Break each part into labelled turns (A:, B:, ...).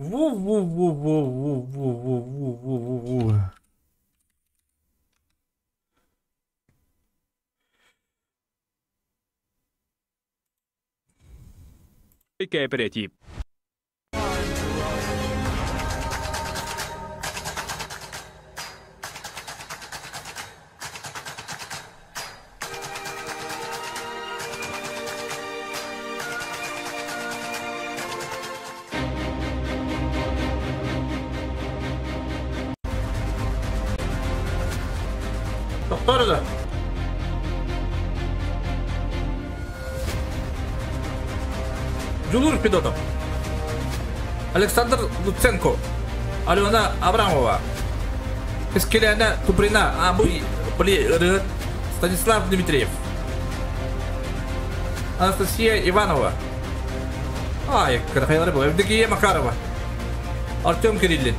A: Ву-ву-ву-ву-ву-ву-ву-ву-ву-ву.
B: Кооператив.
A: Тохтор да. Дьулуур Федотов, Александр Луценко, Алена Абрамова, Кэскилээнэ Туприна, Абый ырыһыт Станислав Дмитриев, Анастасия Иванова, Ай, кырахайлары бұл, Евдокия Макарова, Артем Кириллин,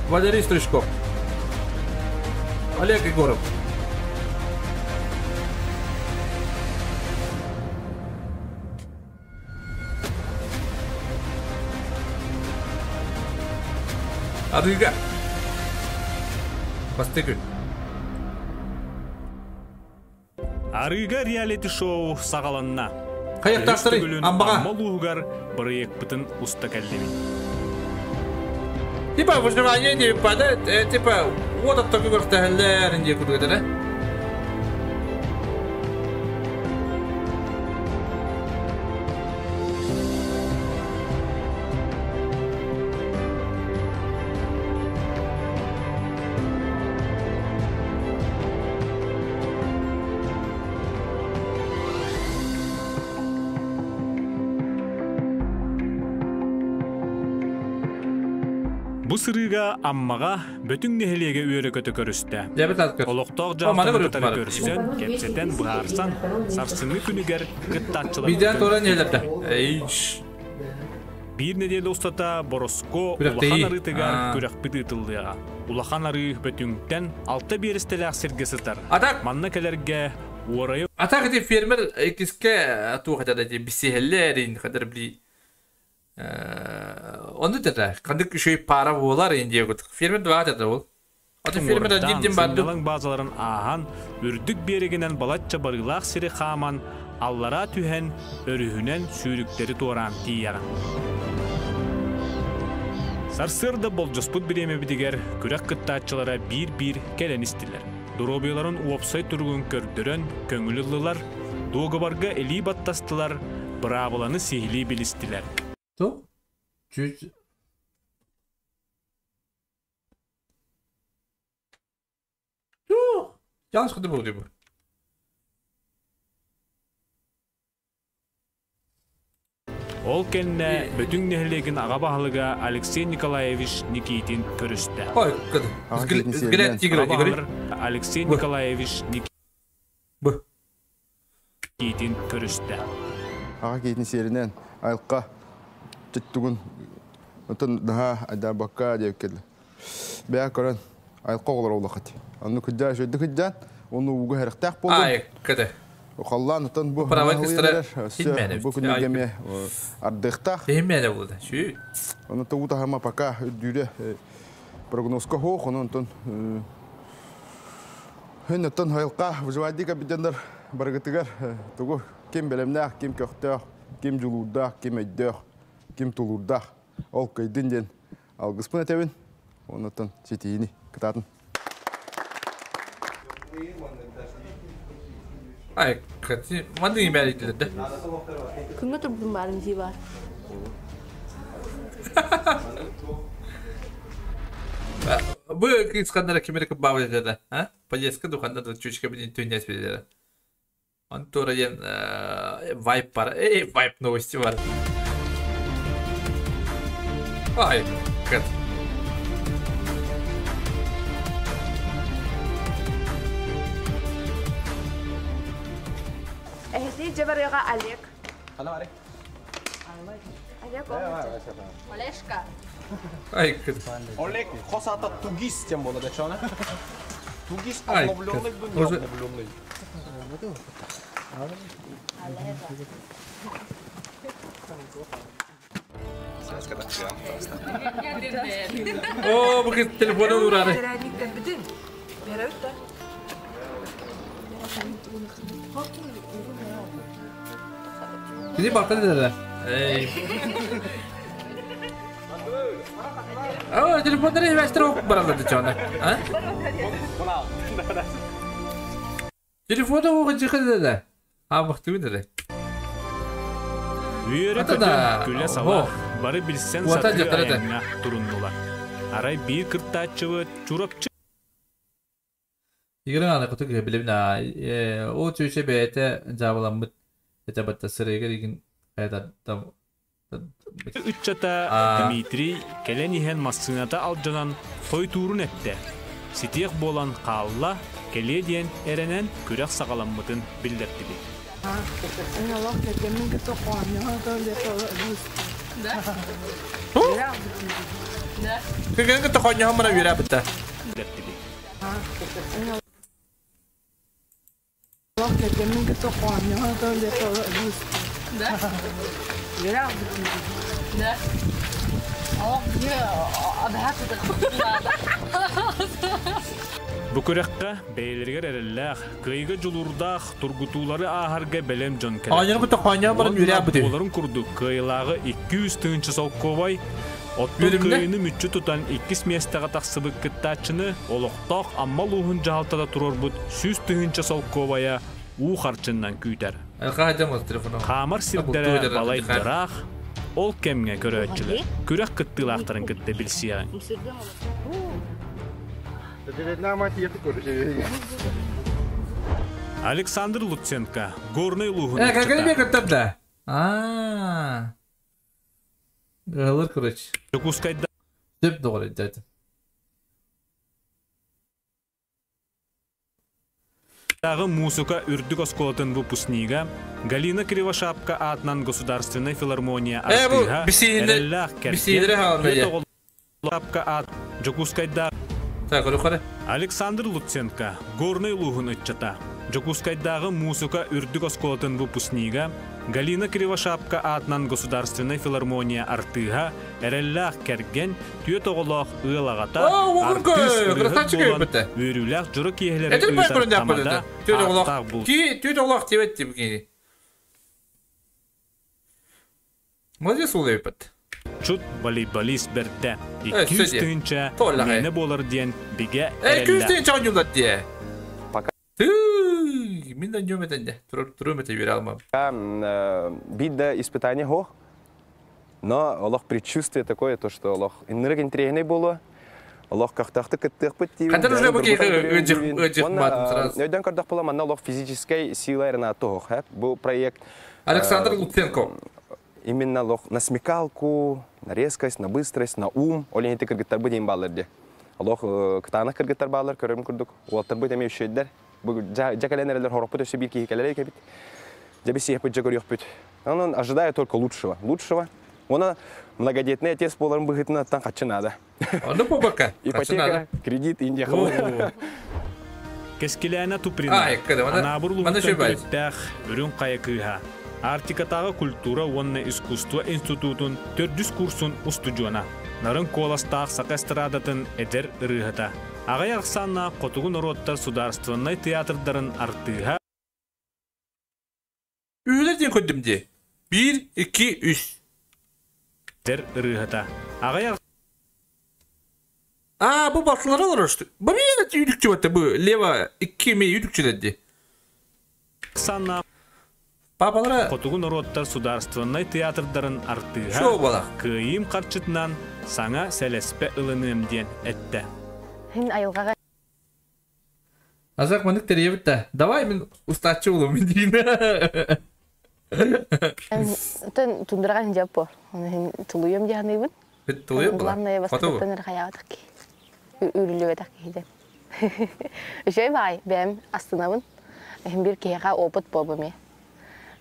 A: Валерий Стручков, Олег Егоров. Арыыга. Бастакы.
B: Арыыга реалити-шоу саҕаланна.
A: Хайыктаахтарый, Амбаҕа.
B: Амма улууһугар бырайыакпытын уста кэллибит.
A: Типа выживание не падает, типа вот от такой көртөһөллөр диye курдук этэ.
B: Бу сырыыга Аммаҕа Бөтүҥ нэһилиэгэ үөрэ-көтө көрүстэ. Олохтоох
A: Маны
B: дьаһалтаны
A: көрүп
B: кытары
A: барып.
B: көрсөн, кэпсэтэн, быһаарсан, сарсыҥҥы күнүгэр кыттааччыларбытын
A: Видео туран
B: күүттүбүт.
A: иһэлэрдэ. Эйш.
B: Биир нэдиэлэ устата Бороско Улахан
A: Күрэхтэһии.
B: Арыытыгар күрэхпит ыытыллыаҕа. Улахан Арыы Бөтүҥтэн алта биэрэстэлээх сиргэ сытар.
A: Атак
B: Манна кэлэргэ уорайы
A: Атак ити фермер иккискэ туох этэр эти бисиһэллэр хадыр били Ону да ханнык үчүгэй паара буолар диэбит. Фермер два это ол. Аты фермер
B: Уҥуордаан,
A: дьим барды.
B: сынньалаҥ базаларын ааһан, үрдүк биэрэгинэн балачча барыылаах сири хааман, аллараа түһэн, өрүһүнэн сүүрүктэри туораан тиийэҕин. Сарсыарда болдьоспут бириэмэбитигэр күрэх кыттааччылара биир-биир кэлэн истилэр. Доруобуйаларын уопсай туругун көрдөрөн, көҥүл ыллылар, дуогабарга илии баттастылар, быраабыланы сиһилии билистилэр.
A: То? Чуть. То? Yanlış kadar oluyor bu.
B: Ол кэннэ Бөтүҥ нэһилиэгин аҕа баһылыга Алексей Николаевич Никитин көрүстэ.
A: Ой, Взгляд тигра, Игорь.
B: Алексей Николаевич Никитин көрүстэ.
C: Аҕа киһитин сиэринэн айылҕа түттүгүн отон наһаа айдаабакка диэбиккэ бэйэ көрөн айылҕа оҕолоро улахат. Онну кыдьаа үчүгэйдик кыдьаан, уонна ууга сэрэхтээх буоллун.
A: Ай, кыды.
C: Халлаан оттон бу
A: Правай кыстара
C: бу күнүгэ эмиэ ардыахтаах.
A: Тиһиммээнэ буолда. Сүү.
C: Ону туу таһыма пока үрдүүрэ прогнозка хоох, онон онтон Хүн оттон айылҕа выживайдык эбиденнер барыгытыгар тугу ким бэлэмнээх, ким көхтөөх, ким дьулуурдаах, ким өйдөөх, ким тулуурдаах ол кыйдын диэн алгыспын этэбин. Оннуттан ситиини кытаатын.
A: Ай, маннык имээлийтилэр да.
D: Күҥҥэ турбутум баарын дии баар.
A: Бу кыыс ханна ким эрэ кыбаабыт этэ да, а? Поездка духанна да чучка билин түннэс билэр. Он тура диэн вайп бар. Эй, вайп новости бар. Ай, кэт.
D: Эһэтии дьэ барыаҕа Олег. Олег
E: Олешка.
A: Ай, кэт.
F: Олег хос аата Тугис диэн буолар дечоне. Тугис
A: Ай,
F: обновленный
A: кэт.
F: был, не обновленный.
A: О, бу телефону урары. Кини балта деді. Эй. О, телефоннары инвестор оп баралар дечоны. А? Телефону оғы жықы деді. А, мықты деді.
B: Үөрэ көтө, күлэ сала, бары билсэн сатыы айаҥҥа туруннулар. Арай биир кыртааччыбыт Чурапчы
A: Игорь аны кытык билебин о чүчэ бэйэтэ дьаабыламмыт этэ батта сырыгар игин
B: Ыччата Дмитрий кэлэн иһэн массыыната алдьанан хойтуурун эттэ. Ситиэх буолан хаалла, кэлиэ диэн эрэнэн күрэх саҕаламмытын биллэрдибит.
A: Кэргэнин кытта хоонньоһон баран үөрээбитэ.
B: Биллэрдибит. Бу күрэххэ бэйэлэригэр эрэллээх, кыайыыга дьулуурдаах тургутуулары ааһарга бэлэм дьон кэлэр.
A: Оонньону кытта хоонньоон баран үөрээбитий.
B: Буоларын курдук кыайыылааҕы 200 тыһыынча солкуобай, оттон
A: Үөрүмнэ?
B: кыайыыны мүччү тутан иккис миэстэҕэ тахсыбыт кыттааччыны олохтоох Амма улууһун дьаһалтата туруорбут 100 тыһыынча солкуобайа уу харчыннан күүтэр. Хаамар сирдэрэ балайдараах, ол кэмҥэ көрөөччүлэр күрэх кыттыылаахтарын кытта билсиэҕиҥ. Александр Луценко, Горнай улууһун
A: Э, как
B: ыччата.
A: кыттар да? А, Ылыр, короче.
B: Дьокуускайдааҕы
A: Сөп доҕор дядя.
B: муусука үрдүк оскуолатын выпускнига Галина Кривошапка аатынан Государственнай филармония
A: Э, бу
B: артыыһа
A: бисиинде
B: эрэллээх кэргэн
A: бисиидere хаална
B: Шапка аат Дьокуускайдааҕы
A: Так, көрө.
B: Александр Луценко, Горнай улууһун ыччата, Дьокуускайдааҕы муусука үрдүк оскуолатын выпускнига Галина Кривошапка аатынан Государственнай филармония артыыһа, эрэллээх кэргэн, түөрт оҕолоох ыал аҕата,
A: О, угун
B: артыыс ырыаһыт
A: красавчик
B: буолан,
A: өйбөтө.
B: үөрүүлээх дьоро киэһэлэри
A: Этил бай
B: ыытар
A: көрүн
B: тамада
A: даппыты. Түт оҕолох.
B: ааттаах бул
A: Ти түт оҕолох тибет тип кини. Молодец ол өйбөт.
B: Чут волейболист бэрдэ.
A: Э,
B: 200
A: сөдье.
B: тыһыынча
A: Толлаҕай.
B: миэнэ буолар диэн бигэ
A: Э,
B: эрэллээх.
A: 200 тыһыынча оонньуулар дии.
F: Пока
A: Тыы, мин да ньүөм этэн дэ. Турар турум этэ үөрэ алмам.
F: Биир да испытание суох. Но олох предчувствие такое, то, что олох иннырык интириэһинэй буолуо. Олох көхтөөхтүк кыттыахпыт диибин.
A: Хантан уже
F: Бэйэм
A: бу
F: тургутан
A: киһи
F: көрүөм
A: ыдьых
F: диибин.
A: ыдьых
F: Уонна
A: маатым сразу.
F: өйдөөн көрдөх була манна олох физическэй сила эрэ туох. Бу проект
A: Александр Луценко.
F: именно олох на смекалку, на резкость, на быстрость, на ум. Ол иһин кыргыттарбыт диэн бааллар дии. Олох кытаанах кыргыттар бааллар, көрөрүм курдук. Уолаттарбыт эмиэ үчүгэйдэр. Бу дьа кэлэн эрэллэр хорохпут өссө биир киһи кэлэрэ кэбит. Дьэ бисиэхпит дьэ көрүөхпүт. Онон ожидаю только лучшего. Лучшего. Она многодетный отец буоларын быһыытынан хаччы наада.
A: Ону побака.
F: Ипотека, кредит, Индия.
B: Кэскилээнэ Туприна,
A: А, эккеде, мана
B: Анаабыр
A: мана
B: улууһуттан
A: шөбайт.
B: төрүттээх Үрүҥ Хайа кыыһа, Арктикатааҕы культура уонна искусство институтун төрдүс курсун устудьуона, нарын куоластаах саха эстрадатын эдэр ырыаһыта, аҕай ахсааннаах хотугу норуоттар судаарыстыбаннай театрдарын артыыһа
A: Үлэ диэн көрдүм дии. Биир, икки, үс.
B: эдэр ырыаһыта, аҕай
A: А, бу балтылары олорор. Бу миэнэ үйдүкчү батта бу лево икки ме үйдүкчүлэр дии.
B: ахсааннаах
A: Папалара
B: хотугу норуоттар судаарыстыбаннай театрдарын артыыһа
A: шоу буолар.
B: кыайыым харчытынан саҥа сэлэспэ ылыныам диэн эттэ.
D: Хин айылҕаҕа
A: Азак манык теребит да. Давай мин устааччы болом мин диин.
D: Тон тундраҕа хин жаппо. Оны хин тулуйум диһаныыбын.
A: Тулуйуп була.
D: Главное
A: Фото бу.
D: бастакыттан эрэ хайаабатах ки. Үрүлүбэтэх киһиден. Үчүгэй баай, бэйэм астынабын. Хин бир киһиэхэ опыт буолбум.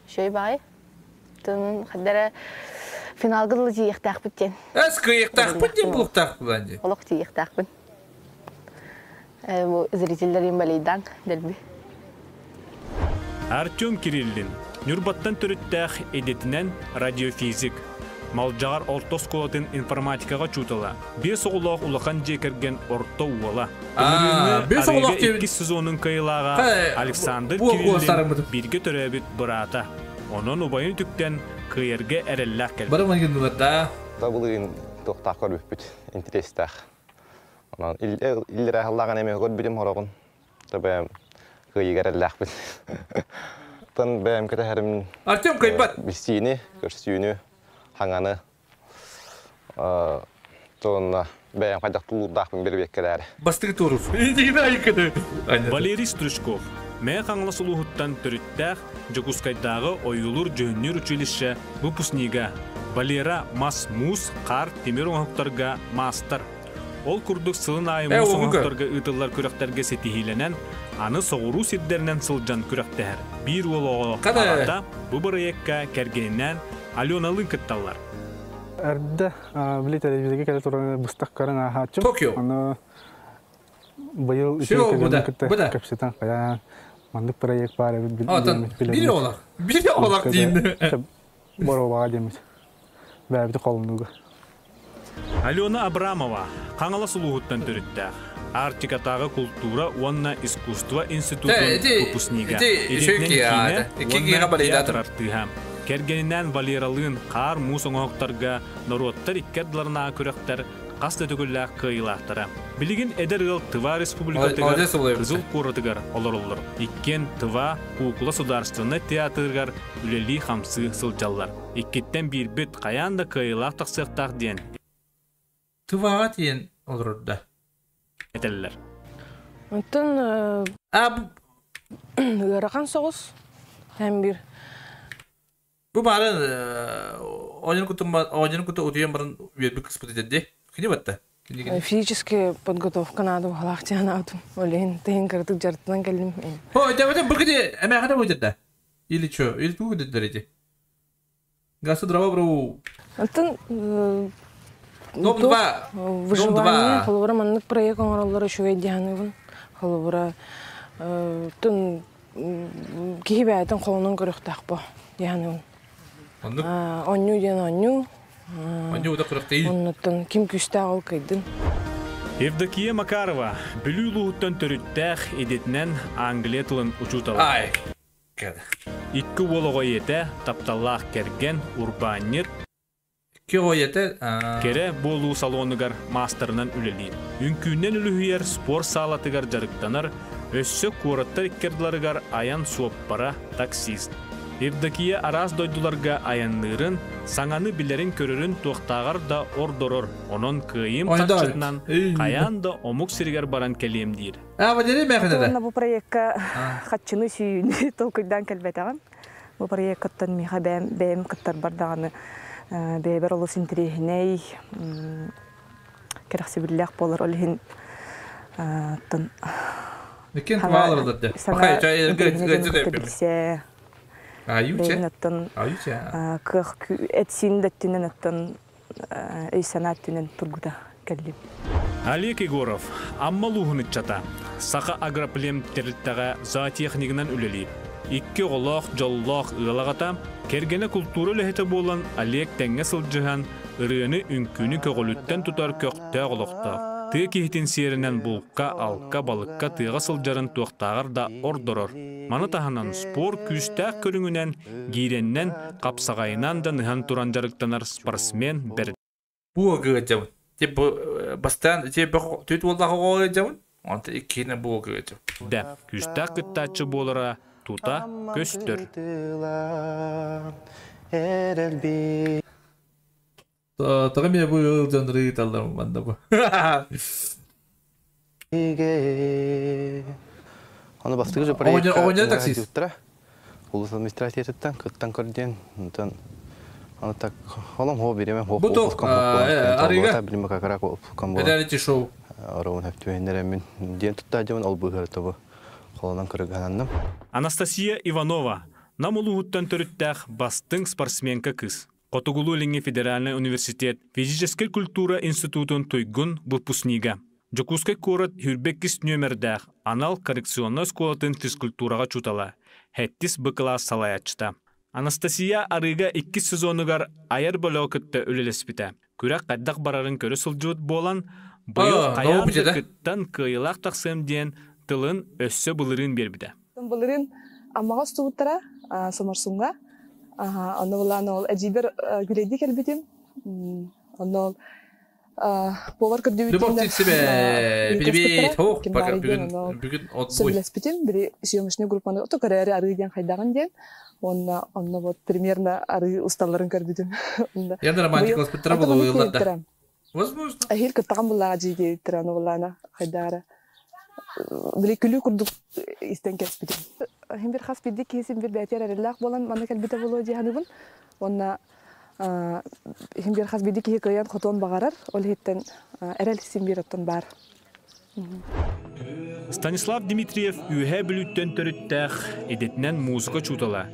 D: Үчүгэй баай. Тун хаддара финалга дылы тиийиэхтээхпит диэн.
A: Эс кыйыктаахпыт диэн булуктаах булан дии.
D: Олох тиийиэхтээхпин. Бу зрителлэрин балейдан дельби.
B: Артем Кириллин, Ньурбаттан төрүттээх идэтинэн радиофизик. Малдьаҕар орто оскуолатын информатикаҕа учуутала, биэс оҕолоох улахан дьиэ кэргэн орто уола. Былырыыҥҥы
A: Биэс оҕолоох
B: арыыга
A: диэбит.
B: иккис сезонун кыайыылааҕа Александр
A: Бу
B: Кириллин бииргэ төрөөбүт быраата. Онон убайын үтүктэн кыайарга эрэллээх кэлбит.
A: Бары майгыннылар да.
F: Былырыын туохтаах көрбүппүт, интэриэстээх. Онон иллэрээ сыллааҕын эмиэ көрбүтүм хороҕун. Бэйэм кыайыыга эрэллээхпин. Тан бэйэм кэтэһэрим
A: Артем кыайбат.
F: билсиини, көрсүүнү, хаҥаны туонна бэйэм хайдах тулуурдаахпын бирибиэккэлээри.
A: Бастыгы туорур.
B: Валерий Стручков Мэҥэ Хаҥалас улууһуттан төрүттээх Дьокуускайдааҕы ойуулуур-дьүһүннүүр училище выпускнига Валера мас-муус, хаар, тимир оҥоһуктарга маастар. Ол курдук сылын аайы муус оҥоһуктарга ыытыллар күрэхтэргэ ситиһиилэнэн, аны соҕуруу сирдэринэн сылдьан күрэхтэһэр. Биир уол оҕо аҕата бу бырайыакка кэргэнинээн Аленалыын кытталлар.
G: Эрдэ били телевизорга кэлэ туран быстах көрөн ааһааччым.
A: Токио.
G: Аны быйыл
A: Все,
G: үчүгэй
A: буда,
G: кытта
A: буда.
G: кэпсэтэн хайаан маннык проект баар эбит
A: Отон
G: билэммит.
A: бир олақ. Бир олақ дейін.
G: Боруобаҕа диэммит. Бэйэбити холунууга.
B: Алена Абрамова Хаҥалас улууһуттан төрүттээх. Арктикатааҕы култуура уонна искусство институтун выпускнига. Идэтинэн киинэ уонна театр артыыһа. Кэргэнинээн Валералыын хаар-муус оҥоһуктарга норуоттар икки ардыларынааҕы күрэхтэр хас да төгүллээх кыайыылаахтара. Билигин эдэр ыал Тыва Республикатыгар Кызыл куоратыгар олороллор. Иккиэн Тыва куукула судаарственнай театрыгар үлэлии-хамсыы сылдьаллар. Иккиттэн биирбит хайаан да кыайыылаах тахсыахтаах диэн
A: Тываҕа тиийэн олорорда.
B: этэллэр.
H: Онтон ыарахан соҕус һэм биир
A: Бу баарын оонньоон кутум оонньоон куту утуйан баран үөрбүт кыспыт этэрди. Кини батта.
H: Физическая подготовка надо уһалаах дьанаатым. Ол иһин тыһын кыратык дьарыктанан кэллим.
A: О, это бу кини эмээхинэ бу да. Или что? Или тугу деддер эти? Гасы дрова бру.
H: Антон
A: Дом 2.
H: Выживание, холобура маннык проект оҥороллоро үчүгэй дии Холобура тун киһи бэйэтин холунан көрүөхтээх бо дии саныыбын.
A: Оннук.
H: Онньуу диэн онньуу.
A: Онньуу да көрүөхтэйин.
H: Оннуттан ким күүстээх ол кыйдын.
B: Евдокия Макарова Бүлүү улууһуттан төрүттээх идэтинэн англия тылын учуутала.
A: Ай.
B: Икки уол оҕо ийэтэ, тапталлаах кэргэн, урбаанньыт,
A: Икки оҕо ийэтэ
B: кэрэ буолуу салонугар маастарынан үлэлиир. Үҥкүүнэн үлүһүйэр спорт саалатыгар дьарыктанар, өссө куораттар икки ардыларыгар айан суоппара, таксист. Евдокия араас дойдуларга айанныырын, саҥаны билэрин-көрөрүн туохтааҕар да ордорор, онон кыайыым харчытынан хайаан да омук сиригэр баран кэлиэм диир.
A: А, Валерий Механеда.
I: Бу проекка хаччыны сүйүүнү толкуйдаан кэлбэтэҕим. Бу проеккаттан миэхэ бэйэм бэйэм кыттарбар даҕаны бэйэбэр олус интэриэһинэй, кэрэхсэбиллээх буолар. Ол иһин оттон
A: Иккиэн туваалар
I: саҥа билсэ бэйэбин оттон кыах эт-сиин да өттүнэн оттон өй-санаа өттүнэн тургута кэллим.
B: Олег Егоров, Амма улууһун ыччата, Саха агроплем тэрилтэҕэ зоотехнигынан үлэлиир. Икки оҕолоох, дьоллоох ыал аҕата, кэргэнэ култуура үлэһитэ буолан Олег тэҥҥэ сылдьыһан, ырыаны, үҥкүүнү көҕүлүттэн тутар көхтөөх олохтоох. Тыа киһитин сиэринэн булка, алка, балыкка тыаҕа сылдьарын туохтааҕар да ордорор. Маны таһынан спорт күүстээх көрүҥүнэн гиирэннэн, хапсаҕайынан да ныһан туран дьарыктанар спортсмен бэрдэ.
A: Бу ыгыдьабын. Типа бастаан типа түт уоллаах оҕо ыгыдьабын. Онто иккиһинэн бу ыгыдьабын.
B: Күүстээх кыттааччы буолара тута көстөр.
A: Тоҕо эмиэ бу ыал дьоннору ыыталлар манна бу.
F: Аны бастакы же
A: Оҕонньор таксист.
F: Улус администрациятыттан кыттан көрдүөн, онтон аны так холом хоо биреме хоо
A: Бу то арыга
F: билиме какарак опускам була.
A: Реалити шоу.
F: Ороун хөптүһэннеремин диэн тутта дьон ол быһыр тобу холонон кырыгананным.
B: Анастасия Иванова Нам улууһуттан төрүттээх бастыҥ спортсменка кыыс. Хотугулуу-Илиҥҥи федеральнай университет физическэй культура институтун туйгун выпускнига. Дьокуускай куорат 22 нүөмэрдээх анал коррекционнай оскуолатын физкультураҕа учуутала, сэттис Б кылаас салайааччыта. Анастасия арыыга иккис сезонугар айар бөлөҕү кытта үлэлэспитэ. Күрэх хайдах барарын көрө сылдьыбыт буолан, быйыл хайаан да кыттан кыайыылаах тахсыам диэн тылын өссө былырыын биэрбитэ.
I: Былырыын Аммаҕа устубуттара, Соморсуҥҥа. Онно булаан ол эдьиийбэр гүлэйдии кэлбитим. Онно ол повар
A: Любовь себе, привет, ох, пока бүгүн бүгүн отбой.
I: Сөбүлэспитим, били съемочный группаны ото көрөөрү арыы диэн хайдаҕын диэн. Уонна онно вот примерно арыы усталларын көрбүтүм.
A: Я на романтик воспитра булуылар да. Возможно.
I: Эһиил кыттаҕан буллаҕа дьии диэбиттэрэ, ону буллаана хайдаара. Били күлүү курдук истэн кэспитим. Хин бир хас биирдии киһи син бир бэйэтигэр эрэллээх буолан манна кэлбитэ буолуо дии саныыбын. Уонна иһин биир хас биирдии киһи кыайан хотуон баҕарар, ол иһиттэн эрэл син биир оттон баар.
B: Станислав Дмитриев Үөһээ Бүлүүттэн төрүттээх, идэтинэн музыка учуутала,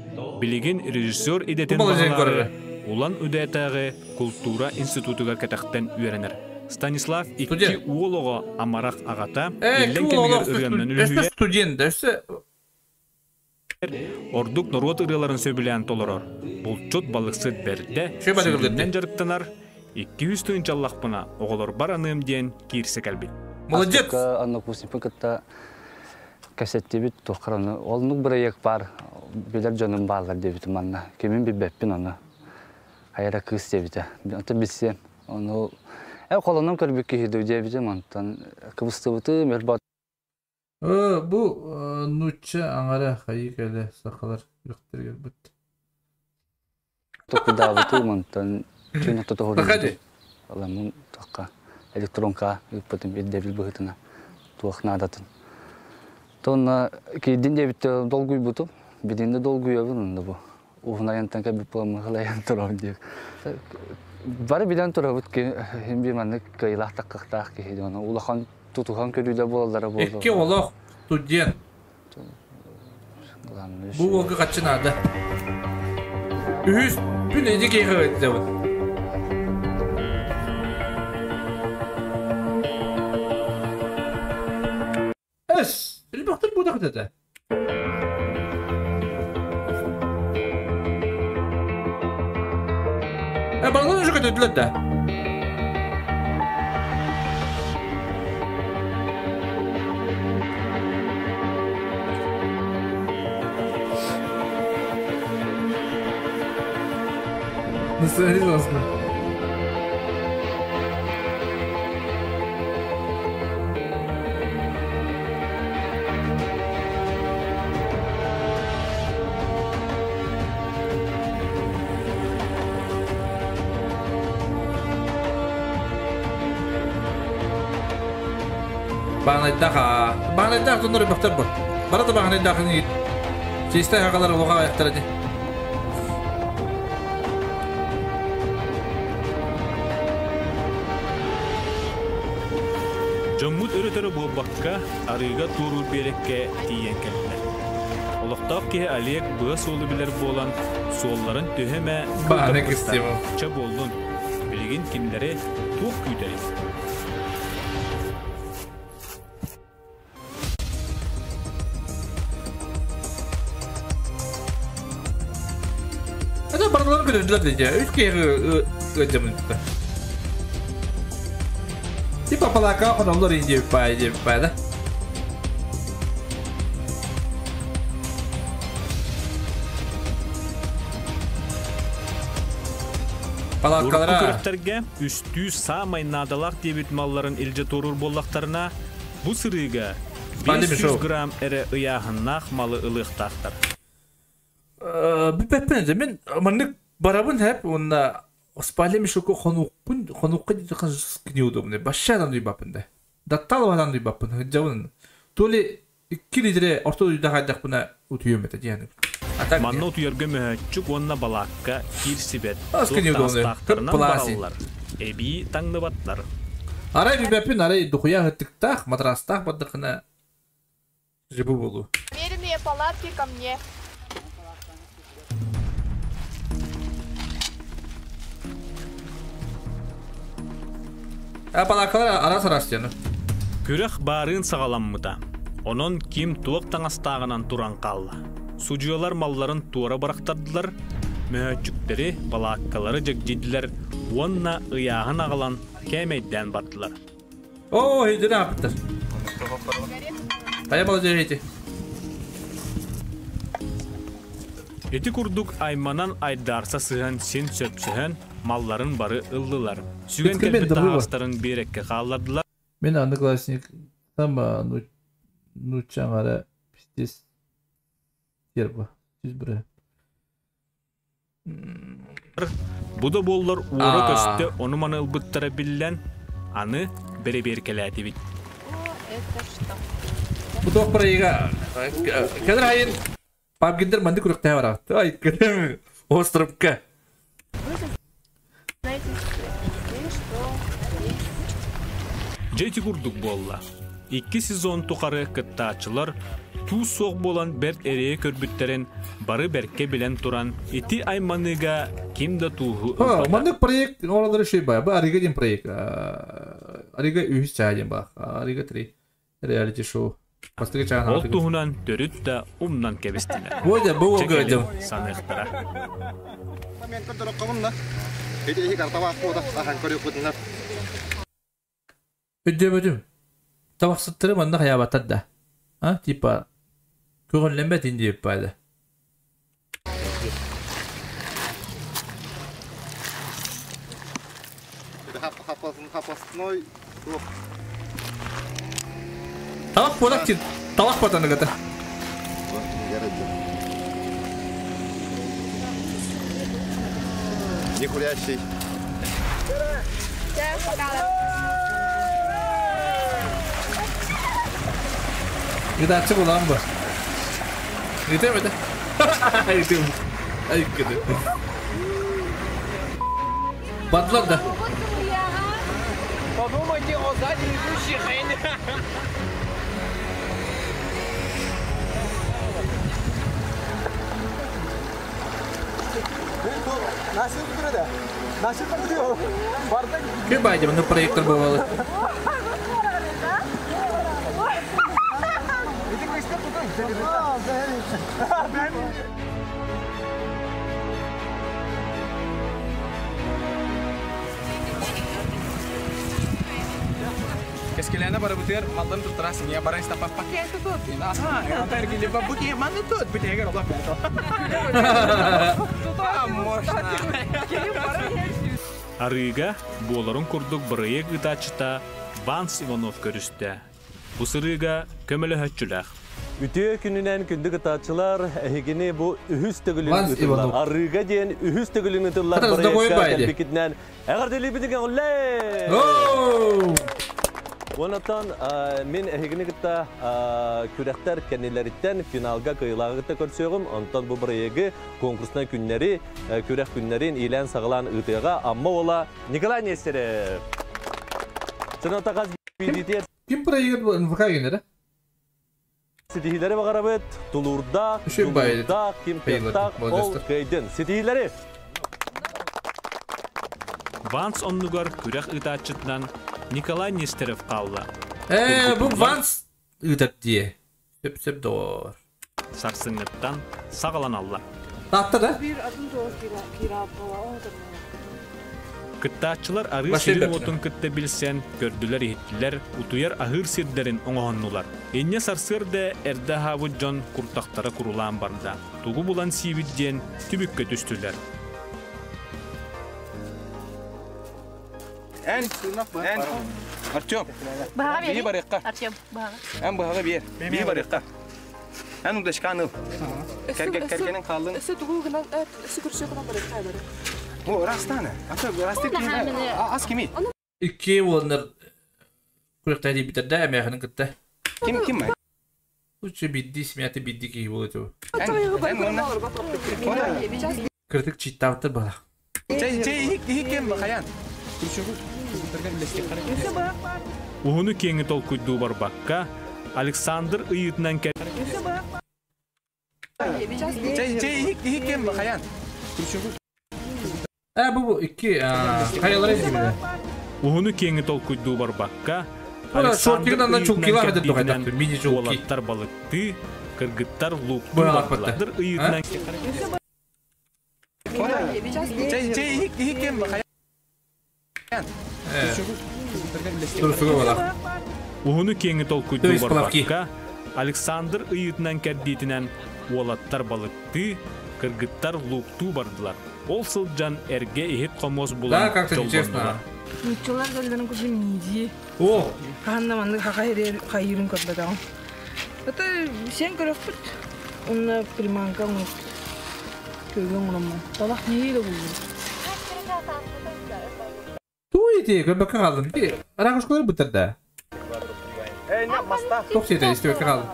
B: билигин режиссер идэтин баҕалаары Улан Удэтээҕи култуура институтугар кэтэхтэн үөрэнэр. Станислав икки уол оҕо амарах аҕата, иллэҥ кэмигэр ырыаннан үлүһүйэр.
A: Студент, өссө
B: Ордук норуот ырыаларын сөбүлээн толорор, булчут балыксыт бэрдэ, сүүрүнэн дьарыктанар, 200 тыһыынчаллахпына оҕолорбор аныам диэн киирсэ кэлбит.
A: Молодец!
J: Однокурсникпын кытта кэпсэттибит туоххараны. Оннук бырайыак баар, билэр дьонум бааллар диэбитим манна. Кимин билбэппин ону. Хайа эрэ кыыс диэбитэ. Онтон билсиэм. Ону холонон көрбүт киһи дуу диэбитим, онтон кыбыстыбытым, өр
A: Бу нуучча аҥара хайыы кэлэ сахалар үрэхтэригэр бут.
J: Токудаабытым онтон түүн ортото тоһуруйбутум. Ыламмын туохха электронка ыыппытым ирдэбил быһыытынан туох наадатын. Тонна киирдин диэбиттэ долгуйбутум. Билигин да долгуйабын онно бу. Уһун айантан кэлбит буоламмын халайан турабын диир. Бары билэн турабыт ким бир маннык кыайыылаах таккахтаах киһи диэн улахан тутуһан көрүүлэр буолаллара буолуо.
A: Икки олох студент. Бу уолга хаччы наада. Үһүс күн эдьи киһи ыытабыт. Эс, элбэхтик буотах этэ. Балгын уже көтөдүлэр да. Nasıl? Баанайдаах Баанайдаах дьоннор бөхтөр бу. Бара да баанайдаах чистай хагалар олоға аяқтар ди.
B: Дьоммут өрө-төрө буолбакка, арыыга туоруур биэрэккэ тиийэн кэллилэр. Олохтоох киһи Олег быа суолу билэр буолан, суолларын төһө эмэ кылгаппыттар. Чэ буоллун, билигин кинилэри туох күүтэрий?
A: Это барыларын көрдүлэр дии. Үс киһи ыалдьаммыт. Типа палака хоноллор диэбиппаа диэбиппаа да.
B: Урукку күрэхтэргэ үстүү саамай наадалаах диэбит малларын илдьэ туоруур буоллахтарына, бу сырыыга 500 грамм эрэ ыйааһыннаах малы ылыахтаахтар.
A: Бүппэппин этэ. Мин маннык барабын хэп уонна спальня мешокко хонуукпун хонуукка диэки неудобный. Башшадан дуйбаппын да. Датталабадан дуйбаппын. Сылдьабын. То ли икки литре орто дуйда хайдахпына утуйуом этэ диэн.
B: Манна утуйарга мөһөөччүк уонна балаакка киирсибэт, суох таҥастаахтарынан бараллар, эбии таҥныбаттар.
A: Арай билбэппин, арай духуя ыттыктаах, матрастаах бардахына жибу болу.
E: Меренные палатки ко мне.
A: Палааккалар араас араас диэн.
B: Күрэх баарыын саҕаламмыта. Онон ким туох таҥастааҕынан туран хаалла. Судьуйалар малларын туора бырахтардылар, мөһөөччүктэри, балааккалары дьэгдьийдилэр уонна ыйааһын аҕалан кээмэйдээн бардылар.
A: Оо, өйдөрө ааппыттар. Хайа молодежь эти?
B: Ити курдук айманан айдаарса сыһан син сөпсөһөн малларын бары ыллылар. Сүгэн кэлбит таһаҕастарын биэрэккэ хааллардылар.
A: Мин одноклассник там нуучча аҥара пиздец терба жүз бір.
B: Бу да буоллар уора көстө ону-маны ылбыттара биллэн, аны бэрэбиэркэлээтибит.
A: Бу туох проега кэлэр айын пабгиндер манды күрүктэһэ бараҕыт. Ай кэлэр островка.
B: Дьэ ити курдук буолла. Икки сезон тухары кыттааччылар туус суох буолан бэрт эрэйи көрбүттэрин бары бэркэ билэн туран, ити айманыыга ким да тууһу ылбата.
A: Маннык проект оҕолору үчүгэй баа. Бу Арига диэн проект. Арига үһүс чаа диэн баа. Арига 3 реалити шоу. Бастакы чаан
B: Ол туһунан төрүт да умнан кэбистилэр.
A: Бу да бу көрдүм.
B: Саныахтара.
C: Мен көрдөрөккөбүн Ити иһи картабаах буота ахан көрүөхпүтүнэр.
A: Өйдөөбөтүм. Табахсыттары манна хайаабаттар да. А, типа көҕүллэммэтин диэбит баайда.
C: Хапасной
A: Талах буолак талах батаныгата.
C: Не курящий.
A: Гыдааччы булан бу. Гытым это. Айтым. Айкыды. Бадлар да.
K: Подумайте о сзади идущих.
A: Ким байды, ну проектор бывало.
K: Кэскилээнэ барыбытыгар малларын туттара сымыйа баран истаппа пакеты тут. Аха, эргилли бу манны тут бүтэгер олох Можно.
B: Арыыга буоларын курдук бырайыак ыытааччыта Ванс Иванов көрүстэ. Бу сырыыга көмөлөһөччүлээх.
L: Үтүө күнүнэн күндү кытааччылар, эһигини бу үһүс төгүлүн ытыллар. Арыыга диэн үһүс төгүлүн ытыллар бырайыакка кэлбикитинэн эҕэрдэлиибитин көҥүллээ! Онотон мин эһигини кытта күрэхтэр кэннилэриттэн финалга кыайыылааҕы кытта көрсүөҕүм. Онтон бу бырайыагы конкурснай күннэри, күрэх күннэрин иилээн-саҕалаан ыытыаҕа Амма уола Николай Нестерев. Чыната хас биирдиитигэр
A: Ким проигрывает бу НВК генера?
L: Ситиһиилэри баҕарабыт, тулуурдаах, дьулуурдаах, ким кыахтаах, ол кыайдын. Ситиһиилэри!
B: Ванс оннугар күрэх ыытааччытынан Николай Нестеров хаалла.
A: Ээ, бу Ванс ыытар дии. Сөп-сөп доҕор.
B: Сарсыҥҥыттан саҕаланаллар.
A: Таатта да?
B: Кыттааччылар арыы сирин-уотун кытта билсэн, көрдүлэр-иһиттилэр, утуйар-аһыыр сирдэрин оҥоһуннулар. Инньэ сарсыарда эрдэ аһаабыт дьон куртахтара курулаан барда. Тугу булан сиибит диэн түбүккэ түстүлэр.
K: Эн, эн, Артем, бии барыахха.
E: Артем, баҕа.
K: Эн быһаҕы биэр, бии барыахха. Эн удачканы ыл. Кэргэнин хааллын.
I: Өссө тугу гынан, өссө көрсө гынан барыахха бары.
K: Бу ырастааны. Ата ырасты кими? Ас кими?
A: Икки уолнар күрэхтэһии бүтэрдэ эмээхинин кытта.
K: Ким ким?
A: Лучше бидди смяты бидди киһи буолуо этэ.
K: Эн уонна.
A: Кырдык читтаабыттар бала.
K: Чэй чэй ихик ким бахаян.
B: Уһуну киэҥи толкуйдуу барбакка, Александр ыйыытынан кэл
K: Чэй чэй ихик ким бахаян.
A: Э бу икки хайалары димиле.
B: Уһуну киэҥи толкуйдуу барбакка,
A: Александр
B: ыйыытынан кэлбитинэн уолаттар балыктыы, Кыргыттар лууктуу бардылар. Ыйытынан Уһуну киэҥи толкуйдуу барбакка, Александр ыйыытынан кэрдиитинэн уолаттар балыктыы, кыргыттар лууктуу бардылар. Ол сылдьан эргэ иһит-хомуос булан дьоллоннулар.
H: Нууччалар кэллэрин курдук миидии.
A: О!
H: Хаһан да маннык хаха хайыырын көрбөтөҕүм. Это сен көрөхпүт. Онно приманка оҥорбут. Көйгө оҥороммун. Талах нии да буллум.
A: Туу ити көрбөккө хааллым. Ити ракушкалар быттар да. Туох сиэтэ истибэккэ хааллым.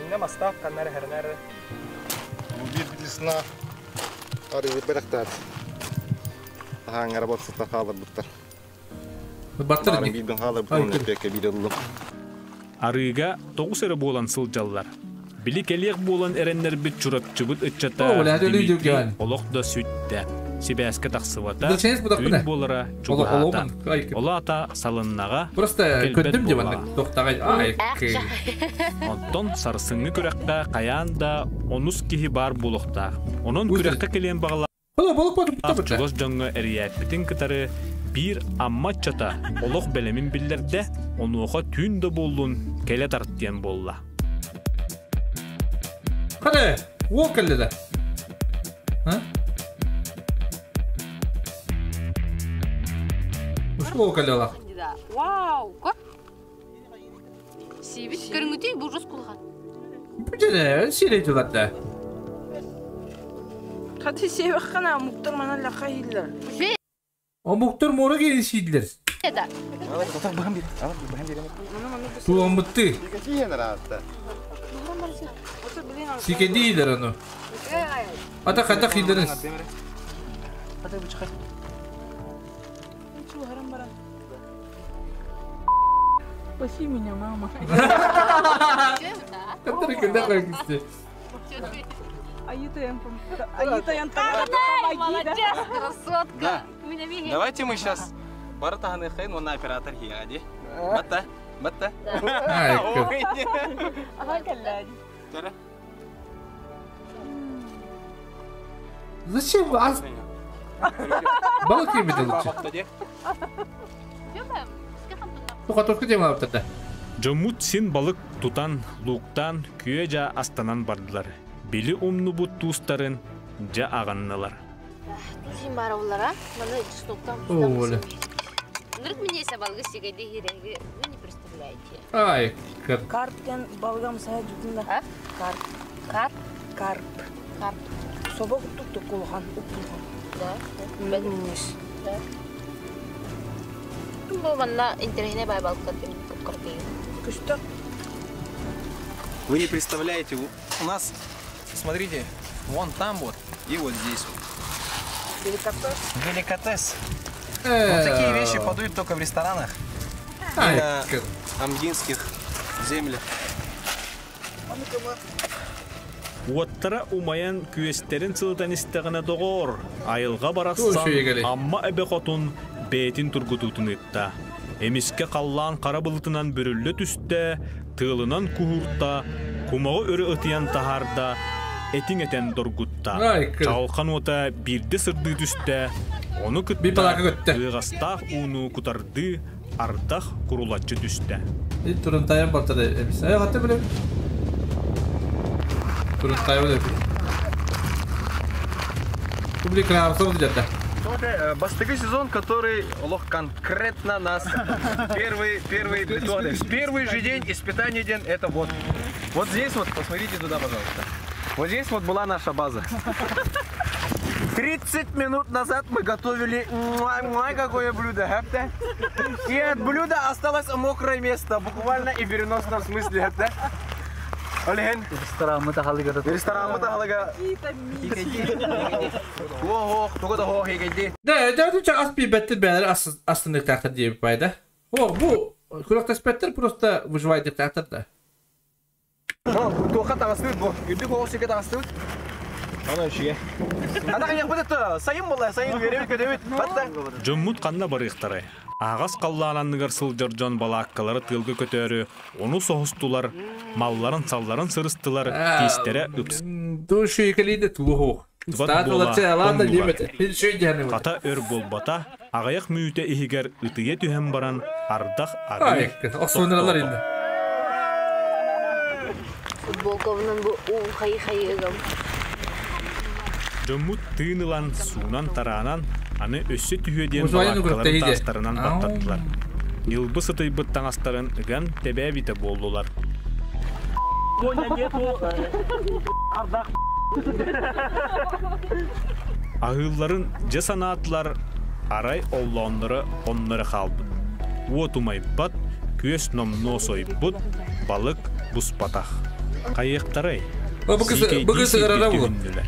K: Инне мастаах каннар хэрнэр.
C: Бу биир билисна арыйы бэлэхтээт. Аһааңара батсыта хааларбыттар.
A: Баттар
C: Баарын биирбин хааларбытын эппиэккэ биир ыллым.
B: Арыыга 9 эрэ буолан сылдьаллар. Били кэлиэх буолан эрэннэрбит Чурапчыбыт ыччата Дмитрий олох да сүттэ. Сибээскэ тахсыбата, түүн буолара чугаһаата. Ол аата салыннаҕа, кэлбэт буоллаҕа. Онтон сарсыҥҥы күрэххэ хайаан да онус киһи баар буолуохтаах. Онон күрэххэ кэлиэн баҕалаах чугас дьоҥҥо эрийээппитин кытары биир Амма ыччата олох бэлэмин биллэрдэ, онуоха түүн да буоллун кэлэ тарт диэн буолла.
A: Хade, уол кэллэ да. Уол кэллэ олах.
D: Вау, как? Сибит көрүҥүтүй бу жус кулхан.
A: Бүтүнэ сирей туларда.
H: Хати сиэбэххана омуктар манан лаха иһиллэр.
A: Омуктар муора киирин сииллэр. Туоммутты. Сикедиилер ону. Ата хата хилдерин.
H: Спаси меня, мама.
A: Который когда кисти.
D: Молодец, красотка.
K: Давайте мы сейчас Баратаханы хайн, он оператор хияди. Батта, батта.
A: Зачем вы? Балык yemedi лучше. Тухатовка тема аптата.
B: Дьоммут син балык тутан, лууктаан, күө-дьаа астанан бардылар. Били умнубут туустарын дьэ аҕыннылар.
D: Туусин баара буллара. Маны чесноктан
A: Оля.
D: Нырык мне балгы сигэди хиреги вы не представляете.
A: Ай,
H: Карп ден балгам сая жутунда. Карп.
D: Карп?
H: Карп.
D: Карп.
H: Собо куттук тукулхан, уппулхан.
D: Да.
H: Бәдминес.
D: Да. Бу манна интересный бай балыкка купкарпы.
H: Күстө.
K: Вы не представляете, у нас, смотрите, вон там вот и вот здесь вот.
H: Деликатес.
K: Деликатес. Вот такие вещи подают только в ресторанах и на амдинских землях.
B: Уоттара умайан күөстэрин сылытан истэҕинэ доҕоор, айылҕа барахсан Амма эбэ хотун бэйэтин тургутуутун ыытта. Эмискэ халлаан хара былытынан бүрүллэ түстэ, тыалынан куһуурта, кумаҕы өрө ытыйан таһаарда, этиҥ этэн доргутта. Чаҕылхан уота биирдэ сырдыы түстэ, ону кытта ыаҕастаах ууну кутардыы ардах курулаччы түстэ.
A: Турунтайан бартада эмис. Ай хатта билем. Турунтайан билем. Публика жатта.
K: Бастакы сезон, который олох конкретно нас первый, первый, первый же день, испытание день, это вот. Вот здесь вот, посмотрите туда, пожалуйста. Вот здесь вот была наша база. 30 минут назад мы готовили муа какое блюдо, хапта. И от блюда осталось мокрое место, буквально и в переносном смысле, хапта. Олен.
J: Ресторан тахалыга.
K: Ресторан тахалыга. Ох, туга да хох егеди.
A: Да, да, да, ас бибеттер бәлер астыннык тахтар диеп пайда. О, бу күрәктәспәттер просто выживать дип тахтар да.
K: Туха тагастыбыт бу. Үрдүк оҕус сиргэ тагастыбыт. Ана үшүгэ. Ана кыйах быт сайын була, сайын беребит көдөбүт. Батта.
B: Дьоммут ханна барыахтарай? Аһаҕас халлаан анныгар сылдьар дьон балааккалары тыалга көтөөрү ону соһустулар, малларын-салларын сырыстылар, тиистэрэ ыпсыбат буола тоҥнулар. Хата өр буолбата, аҕыйах мүнүүтэ иһигэр ытыйа түһэн баран ардах арыый тохтоото.
M: Футболкабынан бу уу хайы-хайыгым.
B: Дьоммут тыын ылан, суунан-тараанан, аны өссө түһүө диэн балааккаларын таастарынан баттаттылар. Ньылбы сытыйбыт таҥастарын ыган тэбээбитэ буоллулар. Аһыылларын дьэ санаатылар, арай оллоонноро онно эрэ хаалбыт. Уот умайбат, күөс номнуо сойбут, балык буспатах. Хайыахтарай? Сиикэйдии сиргэ түһүннүлэр.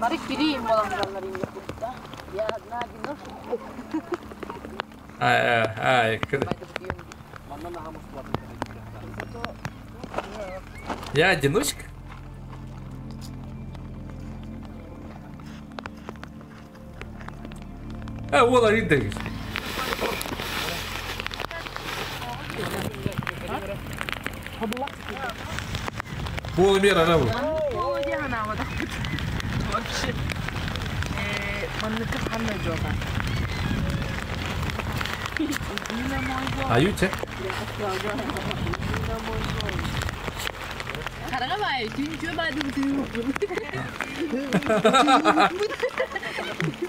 M: Бары кириим буолан бараллар инде Я одна одиночка.
A: Я одиночка? А, уол арыйда. Уол мер ара бу.
H: Вообще. Маннык ханна жоға.
A: Аю че?
M: Хараҕа баайы, түүн баайдым түйүүппүт.